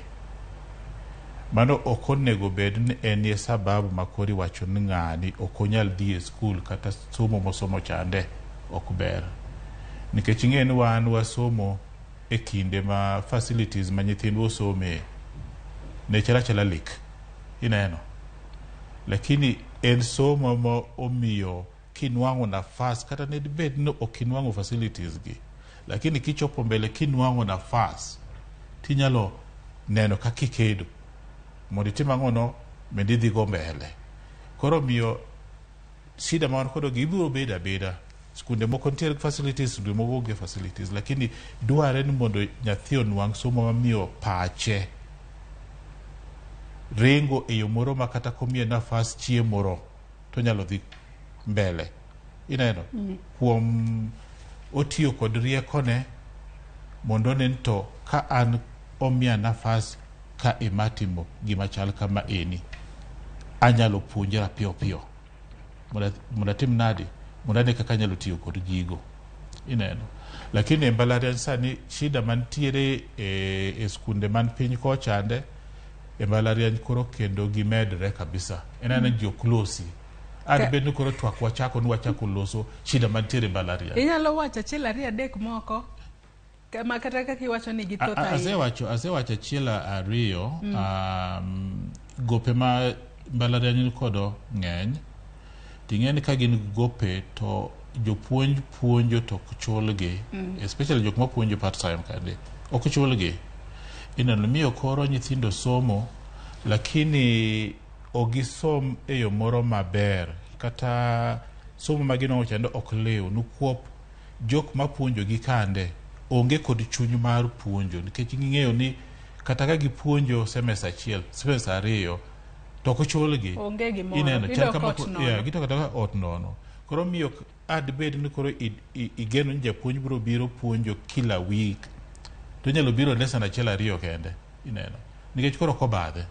Mano ok onego bed ni en e sababu ma koro iwacho ni ng'ani ok onyal dhi e skul kata somo mosomo chande ok ber. Nikech ing'e ni wan wasomo e kinde ma facilities ma nyithindwa osome ne chal achala lek. Ineno. Lakini en somo ma omiyo kinwang'o nafas kata ne dibed ni ok inwang'o facilities gi, lakini kichopo mbele kinwang'o nafas tinyalo neno kaka ikedo mondo itim ang'ono mondo idhi go mbele. Koro miyo shida ma wan kodo gi ibiro bedo abeda. Skunde moko nitiere gi facilities, skunde moko onge facilities, lakini dware ni mondo nyathi onwang' somo mamiyo pache ringo e yo moro ma kata komiye nafas chieng' moro to onyalo dhi mbele. Ineno? Kuom otiyo kod riekone mondo one ni to ka an omiya nafas ka ema timo gima chal kama eni, anyalo puonjra piyo piyo. Mondo atim nadi? Mondo ane kaka anyalo tiyo kod gigo. Ineno. Lakini e mbalariany sani shida mantiere e skunde man piny kochande e mbalariany koro kendo gimedre kabisa. En anena ji ok losi. An bed ni koro twak wachako ni wachako loso shida mantiere e mbalariany. Inyalo wacho achiel ariyo adek moko ma kata kaka iwacho ni githoth ahinya. Asewacho achiel ariyo. Gope ma mbalariany ni kodo ng'eny. Ting'e ni ka gin gope to jopuonj puonjo to ok chulgi. Especially jok mapuonjo part time kande ok chulgi. Ineno miyo koro nyithindo somo lakini ok gisom e yo moro maber kata somo ma ginwang'o chande ok liw nikwop jok mapuonjo gi kande onge kod chuny mar puonjo nikech ging'eyo ni kata ka gipuonjo semester achiel semester ariyo to ok chulgi. Onge gimoro. Ineno, chal Gidok kama ot nono. Yeah, gidok kata ot nono. Koro miyo ad bed ni koro igeno ni japuonj biro biro puonjo kila week to onyalo biro lesson achiel ariyo kende. Ineno. Nikech koro ok obadhe.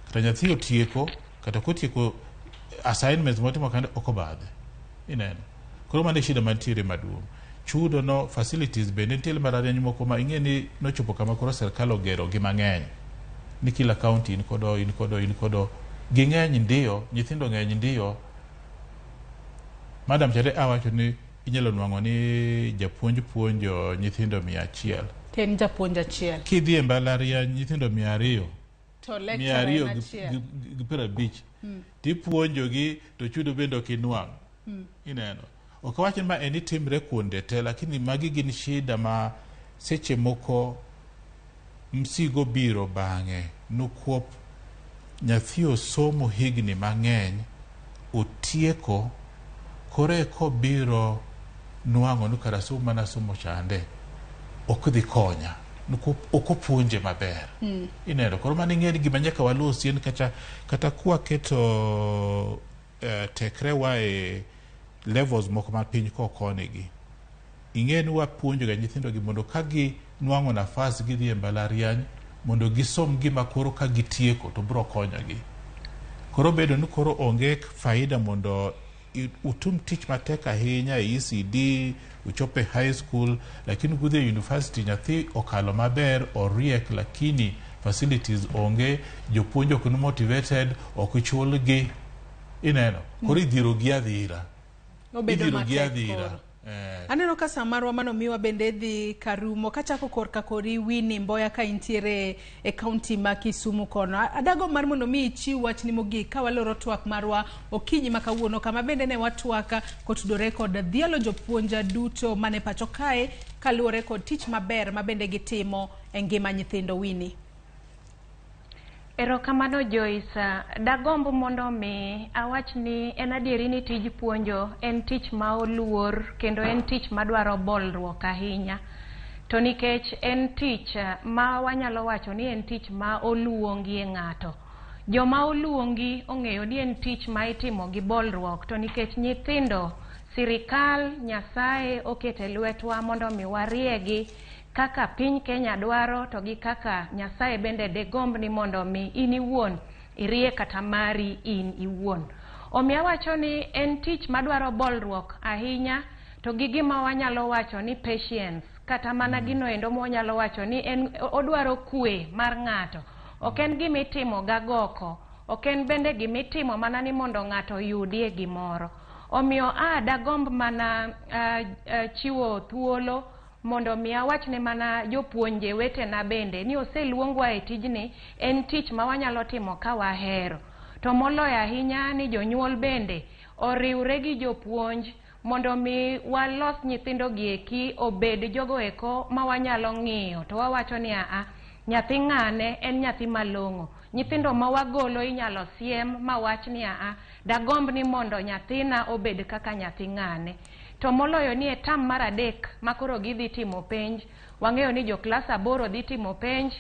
Kata nyathi otieko, kata kotieko assignments motimo kande ok obadhe. Ineno. Koro mano e shida mantiere maduong'. Chudo no facilities bende nitiere mbalariany moko ma ing'e ni nochopo kama koro sirkal ogero gi mang'eny. Ni kila county in kodo, in kodo, in kodo. Ging'eny ndiyo, nyithindo ng'eny ndiyo. Madam chande awacho ni inyalo nwang'o ni japuonj puonjo nyithindo 100. To en japuonj achiel. Kidhi e mbalariany nyithindo 200. To lecturer Mia ariyo en achiel. gi 50. Tipuonjogi to chudo bende ok inwang'. Ineno. Ok awach ni ma en timre kuonde te, lakini magi gin shida ma seche moko msigo biro bang'e. Nukuop nyathi osomo higni mang'eny, otieko, koro eka obiro nwang'o ni kara somo mana somo chande ok dhi konya. Nukuop ok opuonje maber. Ineno, koro mano ing'e ni gima nyaka walosi en kata kwaketo tekrewa e levels moko ma piny kokonigi. Ing'e ni wapuonjoga nyithindo gi mondo ka ginwang'o nafas gidhi e mbalariany mondo gisom gima koro ka gitieko to biro konyogi. Koro bedo ni koro onge faida mondo utum tich matek ahinya e ECD, uchop e high school, lakini kudhi e university nyathi okalo maber, oriek, lakini facilities onge, jopuonj ok ni motivated, ok chulgi. Ineno, koro idhiro gi adhira. Obedo Idhiro gi matek adhira. koro. Aneno ka saa marwa manomiwa bende dhi karumo. Kachako korka kori Winnie Mboya ka intiere e kaunti ma Kisumu kono. Adago mar mondo mi ichiw wachni mogik ka waloro twak marwa okinyi ma kawuono kama bende ne watwak kotudore kod dhialo jopuonj duto mane pacho kae kaluwore kod tich maber ma bende gitimo e ngima nyithindo. Winnie. Erokamano Joyce. Dagomb mondo mi awach ni en adieri ni tij puonjo en tich ma oluor kendo en tich madwaro bolruok ahinya. To nikech en tich ma wanyalo wacho ni en tich ma oluongie ng'ato. Joma oluongi ong'eyo ni en tich ma itimo gi bolruok to nikech nyithindo sirikal Nyasaye okete lwetwa mondo mi wariegi kaka piny Kenya dwaro to gi kaka Nyasaye bende degomb ni mondo mi in iwuon irie kata mari in iwuon. Omiyo awacho ni en tich madwaro bolruok ahinya to gi gima wanyalo wacho ni patience kata mana gino endo mwanyalo wacho ni en odwaro kwe mar ng'ato. Ok en gima itimo gagoko, ok en bende gima itimo mana ni mondo ng'ato oyudie gimoro. Omiyo a dagomb mana chiwo thuolo mondo mi awachne mana jopuonje wetena bende ni oseluongwa e tijni, en tich ma wanyalo timo ka wahero. To moloyo ahinya ni jonyuol bende oriwre gi jopuonj mondo mi walos nyithindo gi eki obed jogo eko ma wanyalo ng'iyo to wawacho ni aa, nyathi ng'ane en nyathi malong'o. Nyithindo ma wagolo inyalo siem ma wach ni aa, dagomb ni mondo nyathina obed kaka nyathi ng'ane. To moloyo ni e tam mar 3 ma koro gidhi timo penj, wang'eyo ni jo klas 8 dhi timo penj,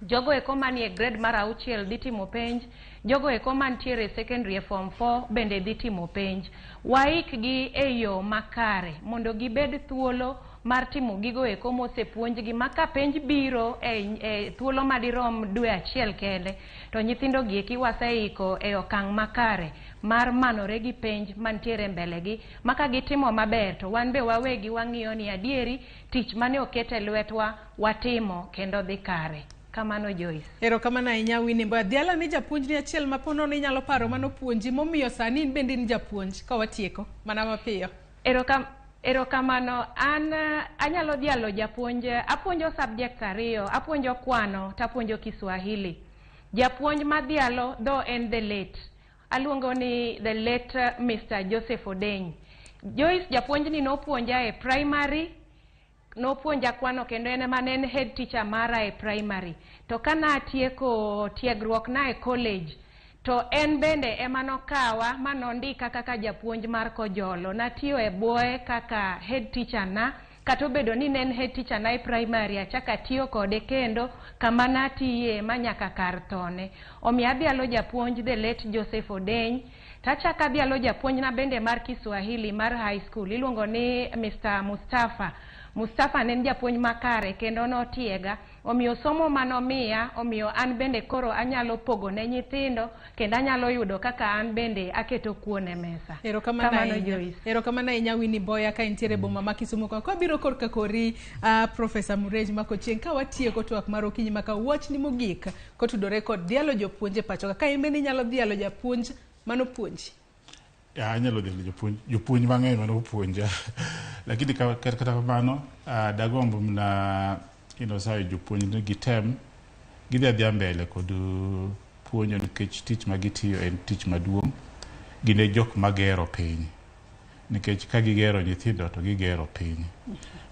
jogo eko manie grade mar 6 dhi timo penj, jogo eko mantiere secondary e form 4 bende dhi timo penj. Waikgi e yo makare mondo gibed thuolo mar timo gigo eko mosepuonjgi ma ka penj biro e thuolo madirom dwe achiel kende to nyithindo gi eki waseiko e okang' makare mar manore gi penj mantiere mbelegi ma ka gitimo maber to wan be wawegi wang'iyo ni adieri tich mane oket e lwetwa watimo kendo dhi kare. Kamano Joyce. Erokamano ahinya Winnie Mboya. Dhiala ni japuonj ni achiel ma po nono inyalo paro mano puonji momiyo sani in bende in japuonj ka watieko mana mapiyo. Erokamano. An anyalo dhialo japuonj, apuonjo subjects 2, apuonjo kwano to apuonjo Kiswahili. Japuonj madhialo though en the late, aluongo ni the late Mr. Joseph Odeny. Joyce, japuonj ni nopuonja e primary, nopuonja kwano kendo en ema ne en head teacher mara e primary. To kana atieko tiegruok na e college, to en bende ema nokawa ma nondika kaka japuonj mar Kojolo. Natiyo e bwoye kaka head teacher na, kata obedo ni ne en head teacher na e primary, achako atiyo kode kendo kama natiye ma nyaka kar thone. Omiyo adhialo japuonj the late Joseph Odeny. Tachako adhialo japuonj na bende mar Kiswahili mar high school, iluongo ni Mr. Mustafa. Mustafa ne en japuonj makare kendo notiega. Omiyo somo manomiya, omiyo an bende koro anyalo pogo ne nyithindo kendo anyalo yudo kaka an bende aketo kuon e mesa. Erokamano Joyce. Erokamano ahinya Winnie Mboya ka intiere boma ma Kisumu ka. Kwabiro korka kori Professor Murej Makochieng' ka watieko twak mar okinyi ma ka wachni mogik kotudore kod dhialo jopuonj e pacho ka. Ka in bende inyalo dhialo japuonj manopuonji. Anyalo dhialo jopuonj mang'eny manopuonja. Lakini kata kamano dagomb mana inosayo jopuonj ni gitem gidhi adhiya mbele kod puonjo nikech tich ma gitiyo en tich maduong'. Gin e jok magero piny. Nikech ka gigero nyithindo to gigero piny.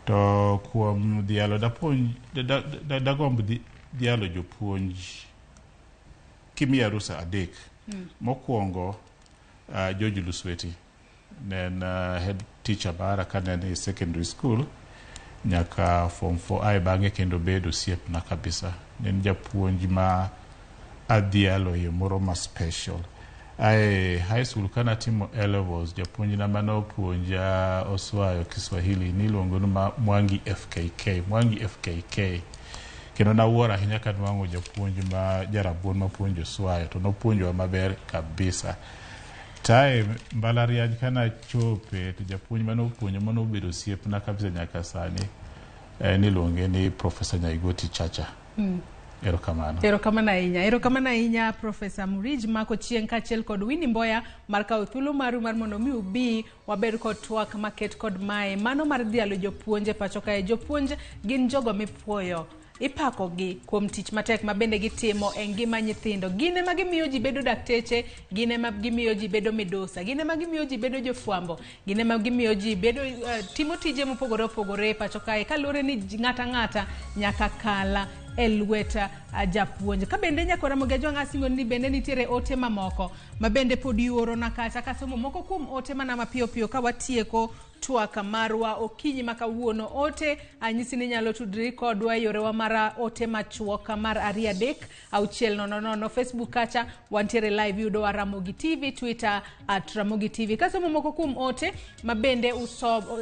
To kuom dhialo dagomb dhialo jopuonj kimiya rusa 3. Mokwongo George Lusweti ne en head teacher mara kane en e secondary school nyaka form 4 ae bang'e kendo bedo osiepna kabisa. Ne en japuonj ma adhialo e yo moro ma special. Ae high school kana timo A levels, japuonj na manopuonja Oswayo Kiswahili niluongo ni Mwangi FKK, Mwangi FKK. Kendo nawuoro ahinya ka nwang'o japuonj ma jarabuon mapuonjo Oswayo to nopuonjowa maber kabisa. Tae mbalariany kana chope to japuonj manopuonjo manobedo osiepna kabisa nyaka sani niluonge ni Professor Nyaigoti Chacha. Erokamano. Erokamano ahinya. Erokamano ahinya Profesa Murij Mako Chieng' kaachiel kod Winnie Mboya mar kawo thuolo maru mar mondo mi ubi wabed kod twak maket kod mae mano mar dhialo jopuonj e pacho kae. Jopuonj gin jogo mipuoyo ipakogi kuom tich matek ma bende gitimo e ngima nyithindo. Gin ema gimiyo ji bedo dakteche, gin ema gimiyo ji bedo midusa, gin ema gimiyo ji bedo jofwambo, gin ema gimiyo ji bedo timo tije mopogore opogore e pacho kae kaluwore ni ng'ata ang'ata nyaka kala e lwet japuonj. Ka bende nyaka Ramogi Ajwang' asingo ni bende nitiere ote mamoko ma bende pod iorona kacha kasomo moko kuom ote mana mapiyo piyo ka watieko twak marwa okinyi ma kawuono. Ote anyisi ni inyalo tudri kodwa e yorewa mar ote machuok mar 2 3 6 0 0. Facebook kacha wantiere live, yudowa Ramogi TV, Twitter @RamogiTV. Kasomo moko kuom ote ma bende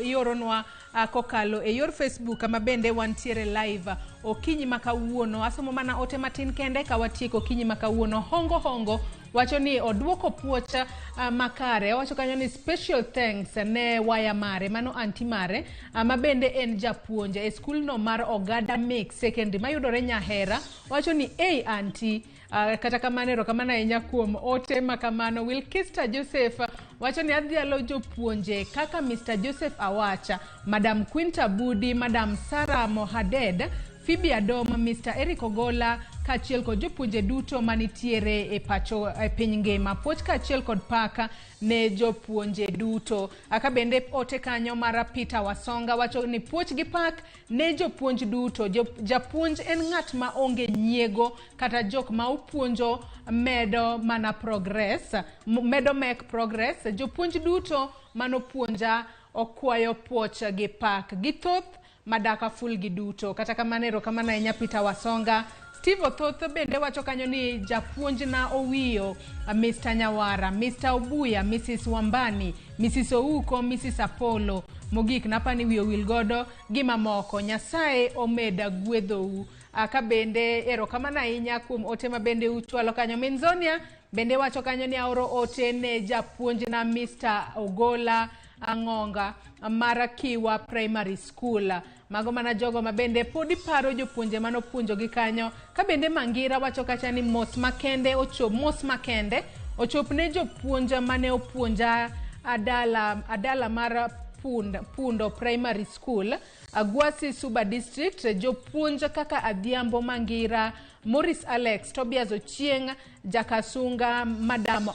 ioronwa kokalo e yor Facebook ma bende wantiere live okinyi ma kawuono. Asomo mana ote matin kende ka watieko okinyi ma kawuono. Hongo Hongo wacho ni oduoko puoch makare. Owacho kanyo ni special thanks ne waya mare, mano anti mare ma bende en japuonj e skulno mar Ogada Mix Secondary mayudore Nyahera. Owacho ni ei anti. Kata kamano erokamano ahinya kuom ote ma kamano. Wilkista Joseph wacho ni adhialo jopuonje kaka Mr. Joseph Awacha, Madam Quinta Budi, Madam Sarah Mohaded, Phoebe Adom, Mr. Eric Ogola kaachiel kod jopuonje duto manitiere e pacho e piny ngima. Puoch kaachiel kod paka ne jopuonje duto. Aka bende ote kanyo mar Peter Wasonga wacho ni puoch gi pak ne jopuonj duto. Japuonj en ng'at ma onge nyiego kata jok ma opuonjo medo mana progress, medo make progress. Jopuonj duto manopuonja okwayo puoch gi pak. Githoth madaka ful gi duto. Kata kamano erokamano ahinya Peter Wasonga. Steve Othoth bende wacho kanyo ni japuonj na owiyo Mr. Nyawara, Mr. Obuya, Mrs. Wambani, Mrs. Ouko, Mrs. Apollo. Mogik napani wiyo wil godo gi mamoko. Nyasaye omeda gwedhou. Ka bende erokamano ahinya kuom ote ma bende uchwalo kanyo. Minzonia bende wacho kanyo ni aoro ote ne japuonj na Mr. Ogola Ang'onga mar Kiwa Primary School. Mago mana jogo ma bende podi paro jopuonje manopuonjogi kanyo. Ka bende Mangira wacho kacha ni mos makende ochop, mos makende ochop ne jopuonj mane opuonja adala mar Pundo Primary School, Agwasi Suba District, jopuonj kaka Adhiambo Mangira, Morris Alex, Tobias Ochieng, Jakasunga, Madam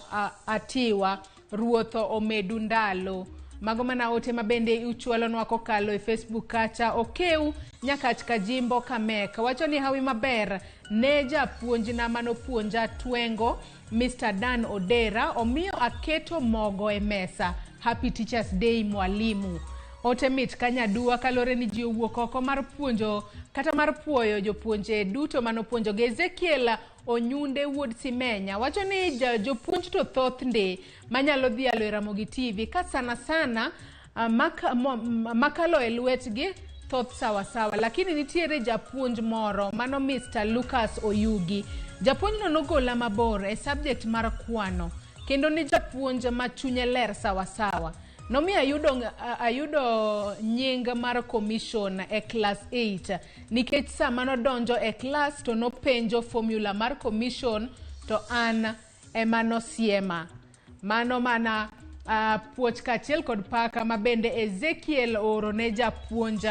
Atiwa, Ruoth omedu ndalo. Mago mana ote ma bende uchwalonwa kokalo e Facebook kacha. Okeu Nyakach Kajimbo Kamek wacho ni hawi maber ne japuonjna manopuonja Twengo, Mr. Dan Odera, omiyo aketo mogo e mesa. Happy Teachers Day mwalimu. Ote mit kanyadua kaluwore ni ji owuok oko mar puonjo kata mar puoyo jopuonje duto manopuonjogi. Ezekiel Onyunde wuod Simenya wacho ni jopuonj to thoth ndi manyalo dhialo e Ramogi TV ka sana sana makalo e lwetgi thoth sawa sawa, lakini nitiere japuonj moro mano Mr. Lucas Oyugi. Japuonjno nogola mabor e subject mar kwano kendo ni japuonj ma chunye ler sawa sawa. Nomiyo ayudo nying mar commission e class 8 nikech sama nodonjo e class to nopenjo formula mar commission to an ema nosiema. Mano mana puoch kaachiel kod paka ma bende Ezekiel ooro ne japuonj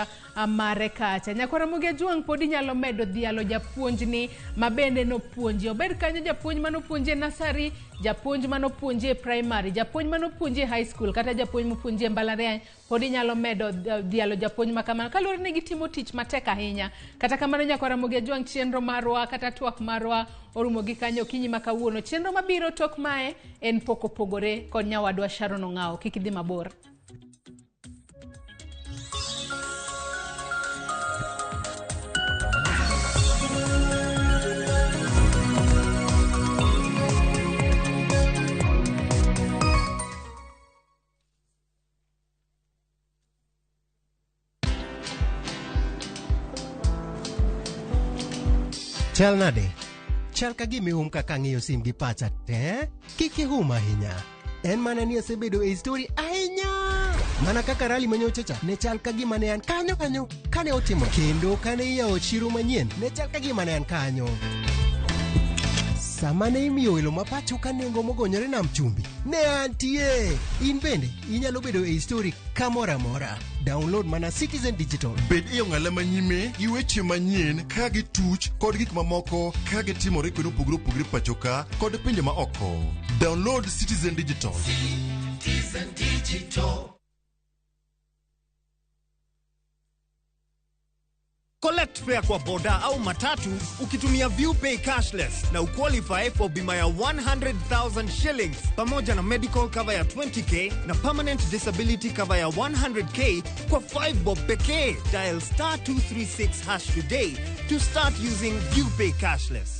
mare kacha. Nyakwar Ramogi Ajwang' pod inyalo medo dhialo japuonjni ma bende nopuonji. Obed kanyo japuonj manopuonji e nursery, japuonj manopuonji e primary, japuonj manopuonji e high school kata japuonj mopuonji e mbalariany, pod inyalo medo dhialo japuonj ma kamano kaluwore ni gitimo tich matek ahinya. Kata kamano Nyakwar Ramogi Ajwang' chenro marwa kata twak marwa orumo gi kanyo okinyi ma kawuono. Chenro mabiro tok mae en pok opogore kod nyawadwa Sharon Ong'awo. Kik idhi mabor. Chal nade? Chal ka gima ihum kaka ang'iyo sim gi pacha te. Kik ihum ahinya. En mana ni asebedo e story ahinya. Mana kaka rali manyocha cha ne chal ka gima ne an kanyo kanyo kane otimo kendo kane iyawo chiro manyien ne chal ka gima ne an kanyo. Sama ne imiyo welo ma pacho ka nengo mogonyore nam chumbi ne antie. In bende inyalo bedo e histori kamoro amora. Download mana Citizen Digital. Bed e ong'ala manyime gi weche manyien ka gituch kod gik mamoko ka gitimore kuonde mopogore opogore pacho ka kod pinje ma oko. Download Citizen Digital. Citizen Digital. Collect fare kwa boda au matatu ukitumia ViewPay cashless na uqualify for bima ya 100,000 shillings pamoja na medical cover ya 20k na permanent disability cover ya 100k kwa 5 bob pekee. Dial star 236 hash today to start using ViewPay cashless.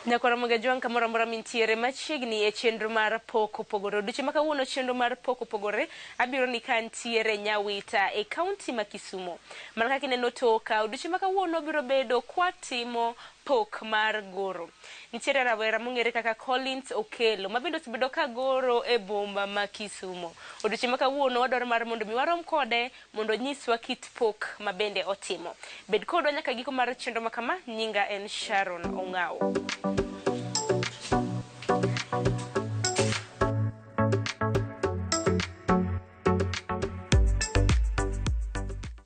Nyakwara Mogajwang' kamoro amora mintiere machiegni e chenro mar Pok Opogore. Odiochieng' ma kawuono chenro mar Pok Opogore abiro ni ka ntiere Nyawita e kaunti ma Kisumo. Mana kaka ineno toka, odiochieng' ma kawuono biro bedo kwatimo pok mar goro. Nitiere rawera mong'ere kaka Collins Okello ma bende osebedo ka goro e boma ma Kisumo. Odiochieng' ma kawuono wadwaro mar mondo mi warom kode mondo onyiswa kit pok ma bende otimo. Bed kodwa nyaka giko mar chenro ma kama, nyinga en Sharon Ong'awo.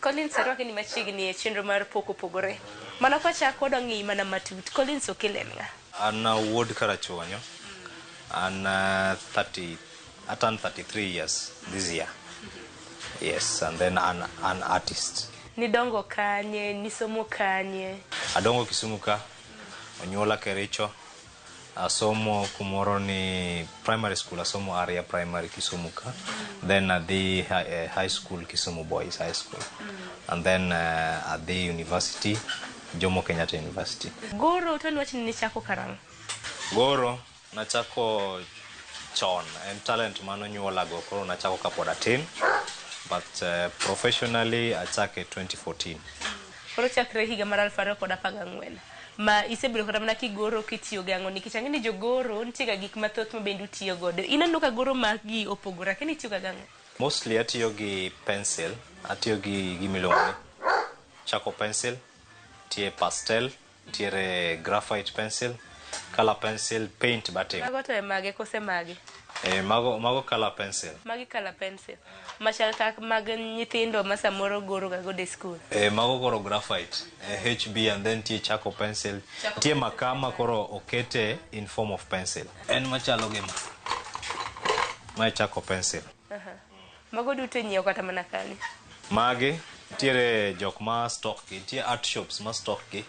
Collins arwaki ni machiegni e chenro mar Pok Opogore. Mana kwachako wadwa ng'iyi mana matut. Collins Okello en ng'a? An wuod Karachuonyo. An 30, I turned 33 years this year. Yes, and then an artist. Nidongo kanye, nisomo kanye? Adongo Kisumu ka, onyuola Kericho. Asomo kumoro ni primary school, asomo Area Primary Kisumu ka. Then adhi high school, Kisumu Boys High School. And then adhi university, Jomo Kenyatta University. Goro to niwach ni nichako karang'o? Goro nachako chon, en talent manonyuolago, koro nachako kapod atin. But professionally achake 2014. Koro chakre higa mar 2014. Ma isebedo kata mana kigoro kitiyo gi ang'o nikech ang'e ni jogoro nitie ga gik mathoth ma bende utiyo godo. Ineno ka goro magi opogore, akia ni itiyo ga gang'o? Mostly atiyo gi pencil, atiyo gi gimiluongo ni charcoal pencil, nitie pastel, nitiere graphite pencil, color pencil, paint batimo. Mago to e mage kose mage? Mago color pencil. Magi color pencil. Machal kaka mag nyithindo ma samoro goro ga godo e school. Mago koro graphite, HB and then nitie charcoal pencil. Nitie makaa ma koro okete in form of pencil. En machalo gi ma. Mae charcoal pencil. Mago duto inyiewo kata mana kanye? Magi nitiere jok ma stock gi, nitie art shops ma stock gi,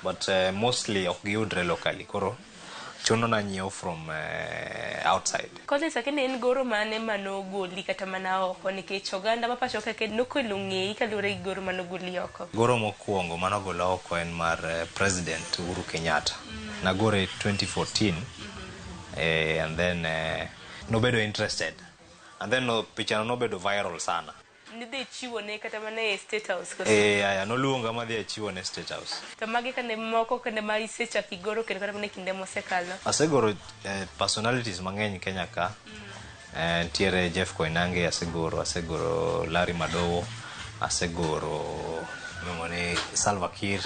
but mostly ok giyudre locally, koro chuno na nyiewo from outside. Collins, akia ni en goro mane manogoli kata mana oko nikech oganda ma pacho ka nokelo ng'eyi kaluwore gi goro manogoli oko. Goro mokwongo manogola oko en mar President Uhuru Kenyatta. Nagore 2014 and then nobedo interested. And then pichano nobedo viral sana. Nidhi chiwo ne kata mana e State House koso? Aya, noluonga madhi achiwo ne State House. To magi kane moko kane ma isechako igoro kendo kata mana e kinde mosekalo? Asegoro personalities mang'eny Kenya ka. Nitiere Jeff Koinange asegoro, asegoro Larry Madowo, asegoro iluongo ni Salva Kiir,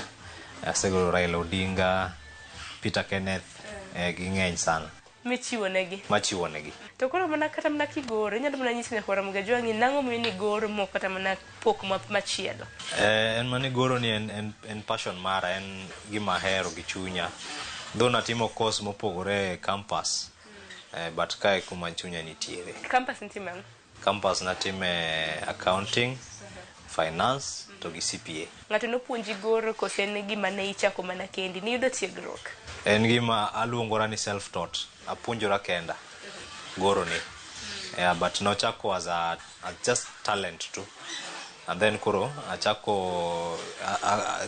asegoro Raila Odinga, Peter Kenneth, ging'eny sana. Michiwo negi? Machiwo negi. To koro mana kata mana kigoro, inyalo mana nyiso nyakwara Mogajwang' ni nang'o momiyo ni goro mok kata mana pok machielo? En mana goro ni en passion mara, en gima ahero gi chunya. Though natimo course mopogore e campus, but kae kuma chunya nitiere. Campus nitime ang'o? Campus natime accounting, finance to gi CPA. Ng'ato nopuonji goro kose en gima ne ichako mana kendi? Niyudo tiegruok? En gima aluongora ni self-taught. Apuonjora kenda goro ni. Yeah, but nochako as a just talent too. And then koro achako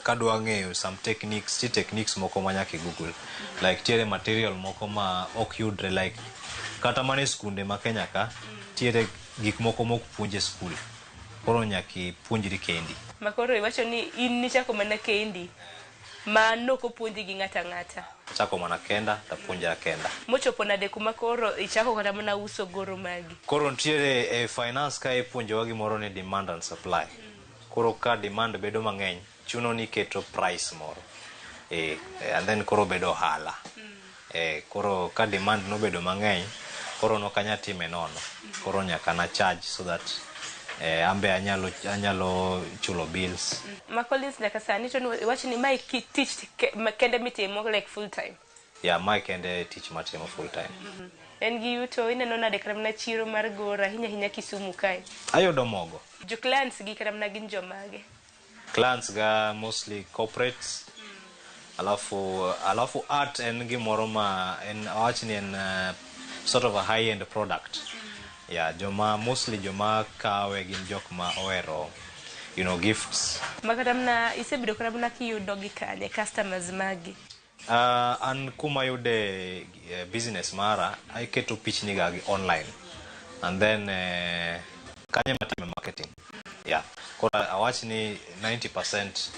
kadwa ng'eyo some techniques, ti techniques moko ma nyaka i Google. Like tiere material moko ma ok yudre, like kata mana e skunde ma Kenya ka, tiere gik moko mok puonj e skul. Koro nyaka ipuonjri kendi. Makoro iwacho ni in nichako mana kendi ma nokopuonji gi ng'ata ang'ata. Achako mana kenda tapuonjra kenda. Mochopo nade kuma koro ichako kata mana uso goro magi? Koro nitiere e finance ka ipuonjowa gimoro ni demand and supply. Koro ka demand bedo mang'eny, chuno ni iketo price moro. And then koro bedo ohala. Koro ka demand nobedo mang'eny, koro nokanya time nono. Koro nyaka na charge so that ambe anyalo chulo bills. Ma Collins nyaka sani to iwacho ni mae tich kende mitimo like full time. Yeah, mae kende tich matimo full time. En gi yuto ineno nade kata mana chiro mar goro ahinya ahinya Kisumu kae? Ayudo mogo. Jo clients gi kata mana gin jomage? Clients ga mostly corporates. Alafu art en gimoro ma en awach ni en sort of a high end product. Yeah, joma mostly joma kawe gin jok ma ohero gifts. Ma kata mana isebedo kata mana kiyudo gi kanye customers magi? An kuma yude business mara, aketo pichni ga gi online. And then kanye matime marketing. Yeah. Koro awach ni 90%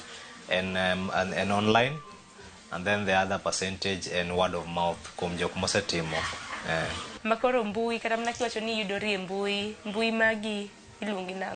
en online, and then the other percentage en word of mouth kuom jok mosetimo. Makoro mbui kata mana kiwacho ni iyudori e mbui, mbui magi iluongi nang'o?